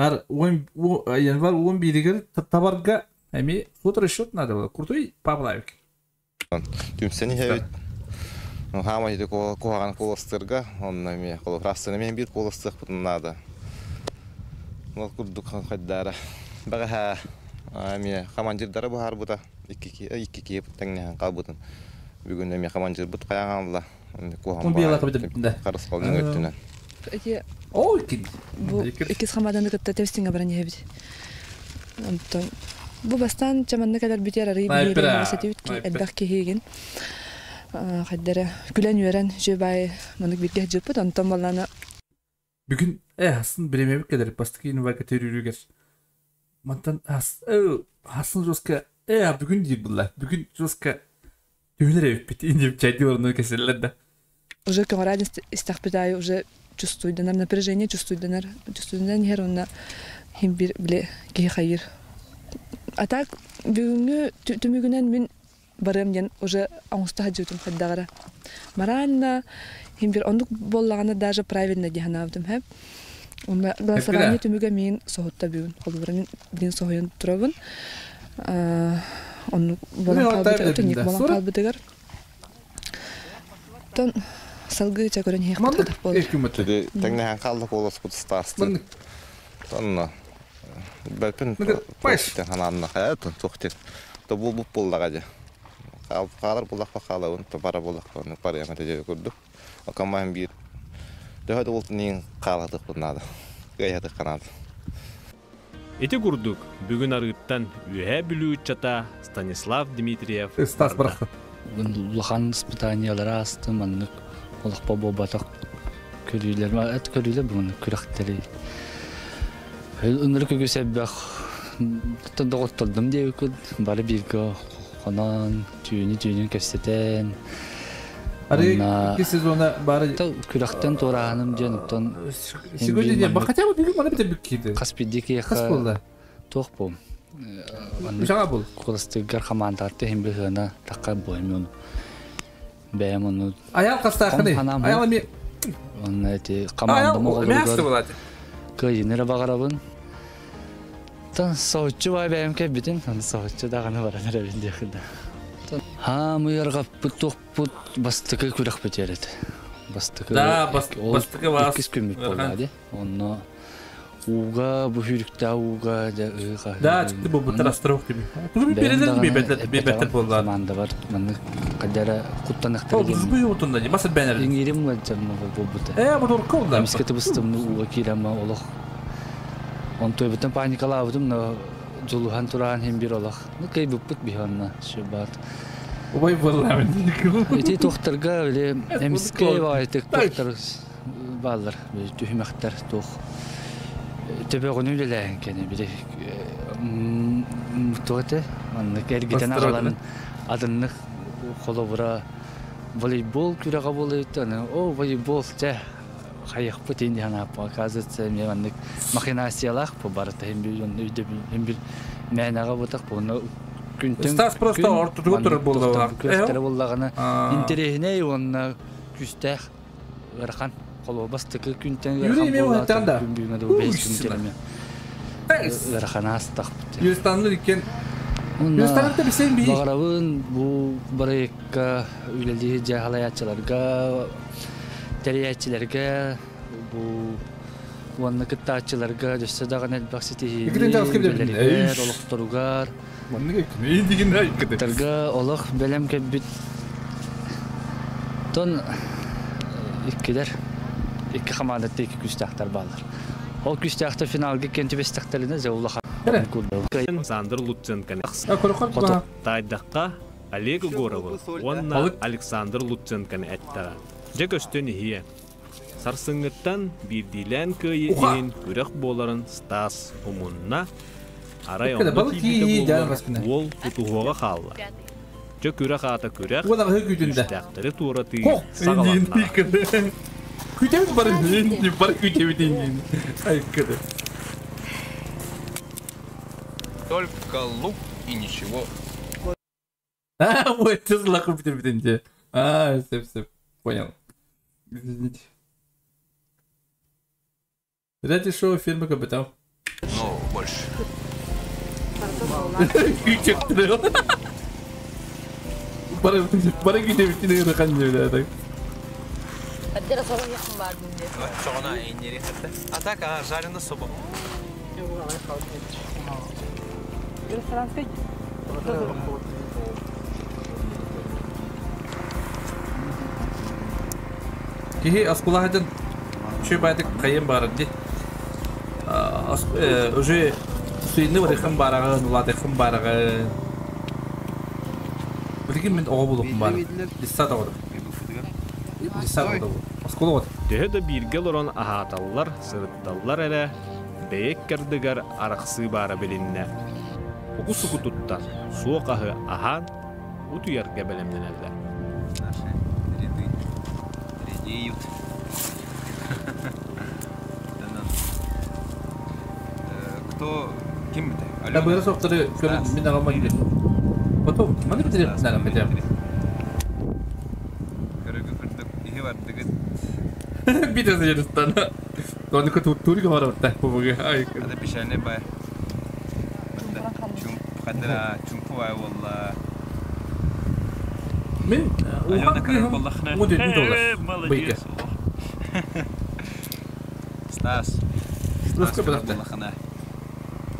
A: Бар январь 11-гэр табарга эми фоторасчет надо было. Крутой Павловик.
R: Түмсэн иһэбит. Хаама ити куһаҕан куоластыырга, онно эмиэ холобур эмиэ биир куоластыахпытын наада. Ол курдук хайдаара. Бэҕэһээ эмиэ командирдара быһаарбыта икки киһи тэҥнэһэн хаалбытын. Бүгүн эмиэ командирбыт хайаан алла. Куһаҕан харысхалын өттүнэн.
I: Эти бу иккис хамааданы кытта тэбистиҥҥэ баран иһэбит. Онтон бу бастаан чаманна кэлэрбитигэр арыый биһиэхэ элбэх киһигин хайдара күлэн-үөрэн үчүгэй баайы маннык бииргэ сылдьыппыт. Онтон баллаана
A: Бүгүн хасын бириэмэбит кэлэр бастакы январьга төрүүрүгэр мантан хасын жестко бүгүн диир булла бүгүн жестко түһүнэр эбиппит индип чайдыы орнугу кэсэллэр да
I: уже көҕүрээн истэхпит аайы уже чувствуйданар напряжение чувствуйданар чувствуйданан иһэр уонна иһин бир били киһи хайыыр а так бүгүҥҥү түмүгүнэн мин барыам диэн уже оҥосто сылдьыбытым хайдаҕара морально иһин бир оннук буоллаҕына даже правильно дии санаабытым һэ уонна голосование түмүгэ миин соһутта бүгүн холобура мин билин соһуйан турабын оннук буолан хаалбыта буолан хаалбытыгар Оттон салгыы ча көрөн иһиэхпит хайдах буолар.
R: Тэҥнэһэн хаалла куоласпыт ыстаастын. Онно бэрпин ханаанна хайа туох диэн то буолбут буоллаҕа дьэ. Хаалар буоллахпа хаалабын, то бара буоллахпа барыам этэ диэби курдук. Окамаһын биир төһө да буолтун иһин хаалатыахпын наада. Кыайатыахха наада.
B: Ити курдук, бүгүн арыыттан Үөһээ Бүлүү ыччата Станислав Дмитриев
A: Стас
B: барда.
J: Улахан испытаниелары аастым, маннык олохпо буолбатах көрүүлэр, эт көрүүлэр бүгүн күрэхтэри. Ынырык үгүс элбэх доҕоттордум диэбиккит, бары бииргэ хонон, түүнү-түүнүн кэпсэтэн,
A: Арыы икки сезона бары
J: күрэхтэн туорааһыным диэн оттон
A: Сегодня не хотя бы бүгүн маны битер киирди.
J: Хас биирдии
A: Хас
J: киһиэхэ
A: буолла?
J: туох бу
A: Жаңа бул.
J: Куластыгар хамаандаатты иһин быһыана такка буоймун. Бэйэм ону
A: Аял хастаахыный? Аял эми
J: Онно эти командам оҕолоругар кыайыыны эрэ баҕарабын. Тан соһуччу баай бэйэм кэлбитим, соһуччу даҕаны баран эрэбин диэххин да. Хаамый арҕаппыт туохпут бастакы күрэхпит этэ. Бастакы
A: Да, бастакы вас.
J: Иккис күммүт буолла ди. Онно ууга бу сүүрүктээх ууга дьэ ыы
A: Да, чыкты бу буттар островок диби. Тугу берелер ми беттер беттер буолла.
J: Команда бар. Маннык кадара куттанахтар
A: диэн. Бу утунда ди басыр бэнер.
J: Иңирим ваджамма буолбута.
A: Э, бу турка улла.
J: Эмискэ тыбыстым ууга киирэмма олох. Онтуйбутун паникалаабытым, но дьулуһан тураан хин бир олох. Ну кыйбыппыт биһонна шыбат.
A: Убай буолла.
J: Ити туохтарга били эмискэ баайтык туохтар бааллар түһүмэхтэр туох төбөҕүнү үлэлээһин кэнэ били туох этэ маннык эргитэн аҕалан атыннык холобура волейбол күрэҕэ буолуйта о волейбол чэ хайыахпыт ин санааппа оказывается эмиэ маннык махинациялаах бу барыта хин бир хин бир мээнэҕэ бутах буну күнтэн
A: Стас просто ортотугар турар буолла.
J: Күрэхтэрэ буоллаҕына интэриэһинэй уонна күүстээх ыарахан холуо бастакы күнтэн ыарахан буолла күн бүгүҥэ да бэһис күн кэлэмэ ыарахан аастахпыт
A: Юристанлар иккен
J: баҕарабын бу бырайыкка үлэлии дьаһалайааччыларга тэрийээччилэргэ бу уонна кыттааччыларга өссө даҕаны элбэх ситиһиини үлэлэригэр олохторугар кыттарга олох бэлэм кэлбит тон иккилэр икки хамаандатта икки күүстээхтэр бааллар. Ол күүстээхтэр финалга киэн түбэстэхтэринэ дьэ улахан
B: Александр Луценконы таайдахха Олег Егоровы уонна Александр Луценконы эттэҕэ. Дьэ көстөн иһиэ. Сарсыҥҥыттан биирдиилээн кыайыы иһин күрэх буоларын Стас умунна, арай онно тиийбитэ буоллар уол тутуһуоҕа хаалла. Дьэ күрэх аата күрэх, күүстээхтэри туоратыы саҕаланна.
A: Күтэбит бары бары күтэбит айкыды.
K: Только лук и ничего.
A: А, ой, ты злаху бүтүн А, все, все, понял. Извините. Реалити шоу фирмы Капитал.
K: Ну, больше.
A: Бары бары күйдебиттин ырахан дебилер.
M: Аддера собо якын бар динде.
K: Чоғына эйнери хатта. А так, а, жареный собо.
I: Ресторанский.
A: Киһи оскулаһытын үчүгэй баайдык хайыан баҕарар дии. Уже сыйны барыхын баараҕын, улаатыаххын баараҕын. Билигин мин оҕо буолуохпун баар. Десад оҕото. Десад оҕото бу. Оскуола оҕото.
B: Төһө да бииргэ олорон аһааталлар, сырытталлар эрэ, бэйэ ыккардыгар арахсыы баара билиннэ. Уку-суку туттан, суох аһы аһаан, утуйарга бэлэмнэнэллэр.
K: Наши ряды редеют. Кто ким бите?
A: Да быра соқтары көрін мин ағама келет. Потом, маны бітіреп нағам бітіреп.
K: Көрөгү күрдүк, иһи бардыгыт.
A: Битес жерістан. Оны көтү турик барабытта бу Ай.
K: Ада печальный бай. Чумп хадра чумпу бай болла.
A: Мин
K: Алена
A: улахан
K: көрөр
A: кыыһым
K: боллахна.
A: 14 доллар.
K: Молодец.
A: Быйка.
K: Стас.
A: Стас
K: Стас көрөр боллахна.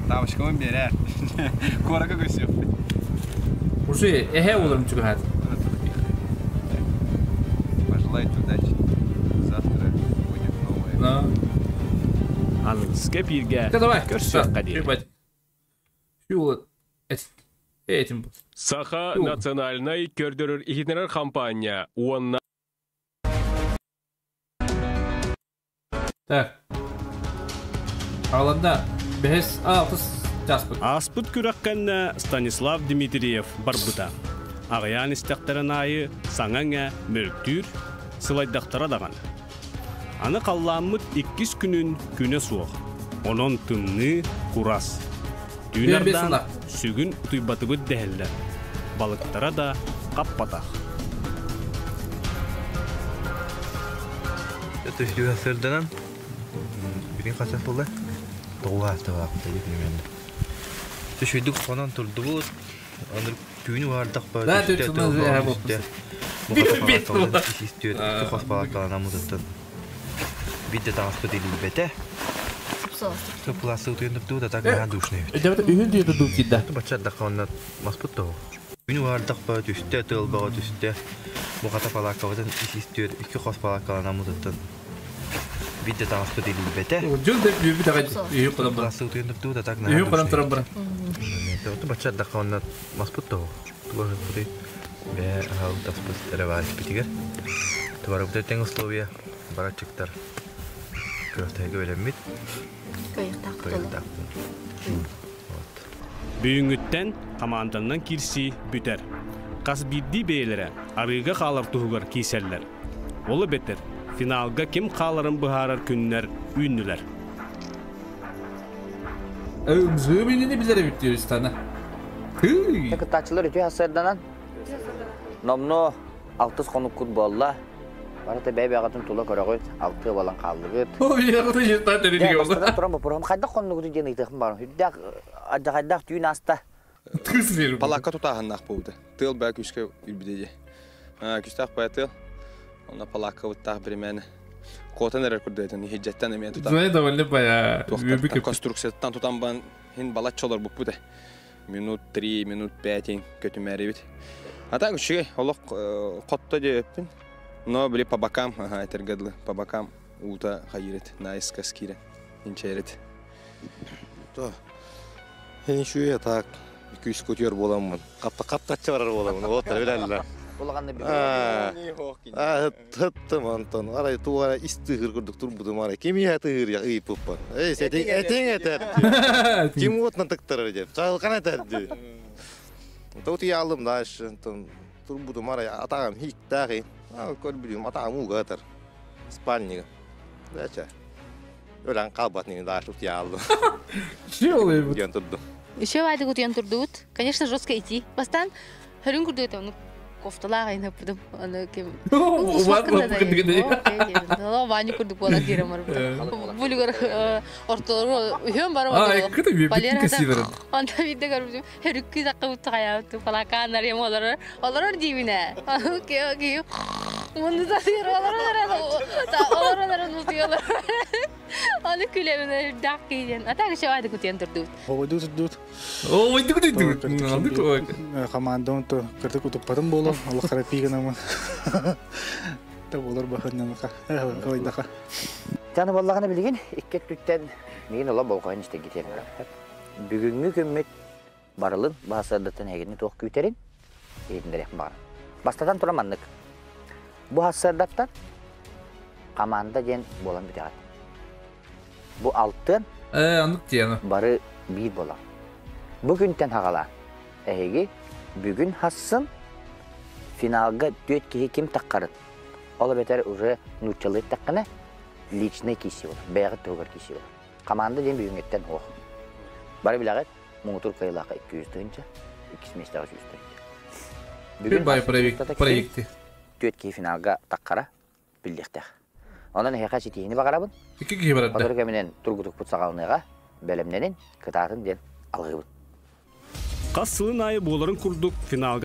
K: Тавышкамын берер. Корака көсөп.
A: Уже эхе оларым чугат.
K: Пожелайте удачи. Завтра будет новое.
A: Да.
B: Аныгыска бииргэ
A: Да давай.
B: көрсүөххэ диэри.
A: Этим бұл.
L: Саха национальнай көрдөрөр иһитинэр компания уонна
A: Так. Аланда 5 6 жаспыт.
B: Ааспыт күрэххэннэ Станислав Дмитриев барбыта. Аҕыйаан истэхтэрин аайы саҥа-иҥэ мөлтүүр, сылайдахтара даҕаны. Аны халлааммыт иккис күнүн күнэ суох, онон тымныы, курас. Түүн ардаан сүгүн утуйбатыбыт дэһэллэр, балыктара да хаппатах.
C: Түһүү сырданан билин хасас буолла. Тоҕуга астыбаахпыт примерно. Түшүйдүк хонон турдубут. Аны түүнү баардах ба.
A: Да, тү түнү болпус.
C: Хос балакаланамытыттан. Бидде таҥаспыт илийбэтэ. Сыпыласы утуйан турдубут, а так наһаа душный эбит.
A: Дәбәт үһүн диэти дуу киирдэ.
C: Баччардахха онно маспыт тоҕо. Күнү баардах ба түстэ, тыал бөҕө түстэ. Бу хата палааккабытын ис түөр икки хос палааккаланаммытыттан бидде таҥаспыт илийбэтэ.
A: Дьон деп үһү таҕай үһү кодом бар.
C: Сыпыласы утуйан турдубут, а так наһаа
A: Үһү кодом
C: душный
A: туран баран.
C: эбит. Баччардахха онно маспыт тоҕо. Туга бутый бээ аһал таспыт эрэ баар испитигэр. Тубарыбыта тэҥ условия барачыктар күрэхтэһигэ бэлэммит.
M: Кыайыктаах.
B: Бүгүҥҥүттэн хамаанданнан киирсии бүтэр. Хас биирдии бэйэлэрэ арыыга хаалар туһугар киирсэллэр. Ол эбэтэр финалга ким хааларын быһаарар күннэр үүннүлэр.
A: Ымзыыбинини билэр эбит диир истана.
S: Кыттааччылар үтүө сарданан. Номно алтыс хонуккут буолла. Барыта бэйбэҕитин тула көрөҕүт, алтыа буолан хааллыгыт. Бастатан туран боппуруһум хайдах хоннугуту диэн ыйытыахпын баҕарам. Үрдээх алдьархайдаах түүн ааста.
F: Палакка тутааһыннаах буолбута. Тыал баа күүскэ үрбүтэ дии. Күстээх баа тыал. Онно палакка буттаах биримэни куотан эрэр курдук иһирдьэттэн эмиэ тутан.
A: Звонит довольно бая.
F: Конструкцияттан тутан бан хин балачча олорбуппут минут три, минут пять көтүмээрибит. А так үчүгэй, олох хотто диэппин. Но били по бокам, ага, этэргэ дылы, по бокам уута хайырыт, наискос киирэн, инчээрит.
R: То, хин шуя так, күс көтөр боламын. Капта каптаччы барар боламын. Вот билеллер.
S: Улаганны
R: Аа, хыттым Антон. Арай туара истыгыр курдук турбутум арай. Ким я тыгыр я ыйыппын. Эй, сетиң этиң этер. Ким уотна тыктырыр деп. Чагылкан этер ди. Тут я алдым дальше, Антон. Турбутум арай атагам хиктагы. А, көрбүдүм атагам угатыр. Спальнига. Дача. Өлән калбат нини дальше утия алдым.
A: Че
R: Диэн турдум.
M: Еще вайды утуйан турдубут. Конечно, жестко идти. Бастан хөрүн курдук это, ну, Кофталаах айын Аны ким Ваня курдук буола киирэн барбыта. Булугар ортолору үһүөн бары
A: Валера
M: Онта биирдэ көрбүтүм хөрүккү сакка бутта хаябыт палакааннар ем олорор олорор диибинэ. Окей Мунду татыр олорор олорор нутуялар. Аны күлэбин дак кииден. Ата киши кутуян турдубут.
G: Ойду турдубут.
A: Ойду турдубут.
G: Командам то кырдык утуппатым боло, Алла харапиганамын. Та болор бахыннаныка. Ойдаха.
S: Таны боллаганы билигин икки түттен мигин ола болҕойун истен кетерин. Бүгүҥҥү күммүт барылын баһасардаттан эгини туох күүтерин иһитиннэриэх баҕар. Бастатан туран маннык. Бу хассардаттан команда диэн буолан бүтэҕит. Бу алтын бары биир болар. Бу күнтэн хаҕалаан эһиги бүгүн хассын финалга түөт киһи ким таххарын. Ол эбэтэр уже нууччалыы эттэххинэ личный киси болар, бэйэҕит туһугар киси болар. Команда диэн бүгүҥҥэттэн ох. Бары билэҕит, муҥутуур кыайыылаахха 200 тыһыынча, иккис миэстэҕэ 100 тыһыынча.
A: Бүгүн бай проекты.
S: Түөт киһи финалга таххара биллиэхтээх. Онон эһиэхэ ситиһиини баҕарабын.
A: Икки киһи барарда.
S: Сотору кэминэн тургутукпут саҕаланыаҕа, бэлэмнэнин, кытаатын диэн алгыыбын.
B: Хас сылын аайы буоларын курдук финалга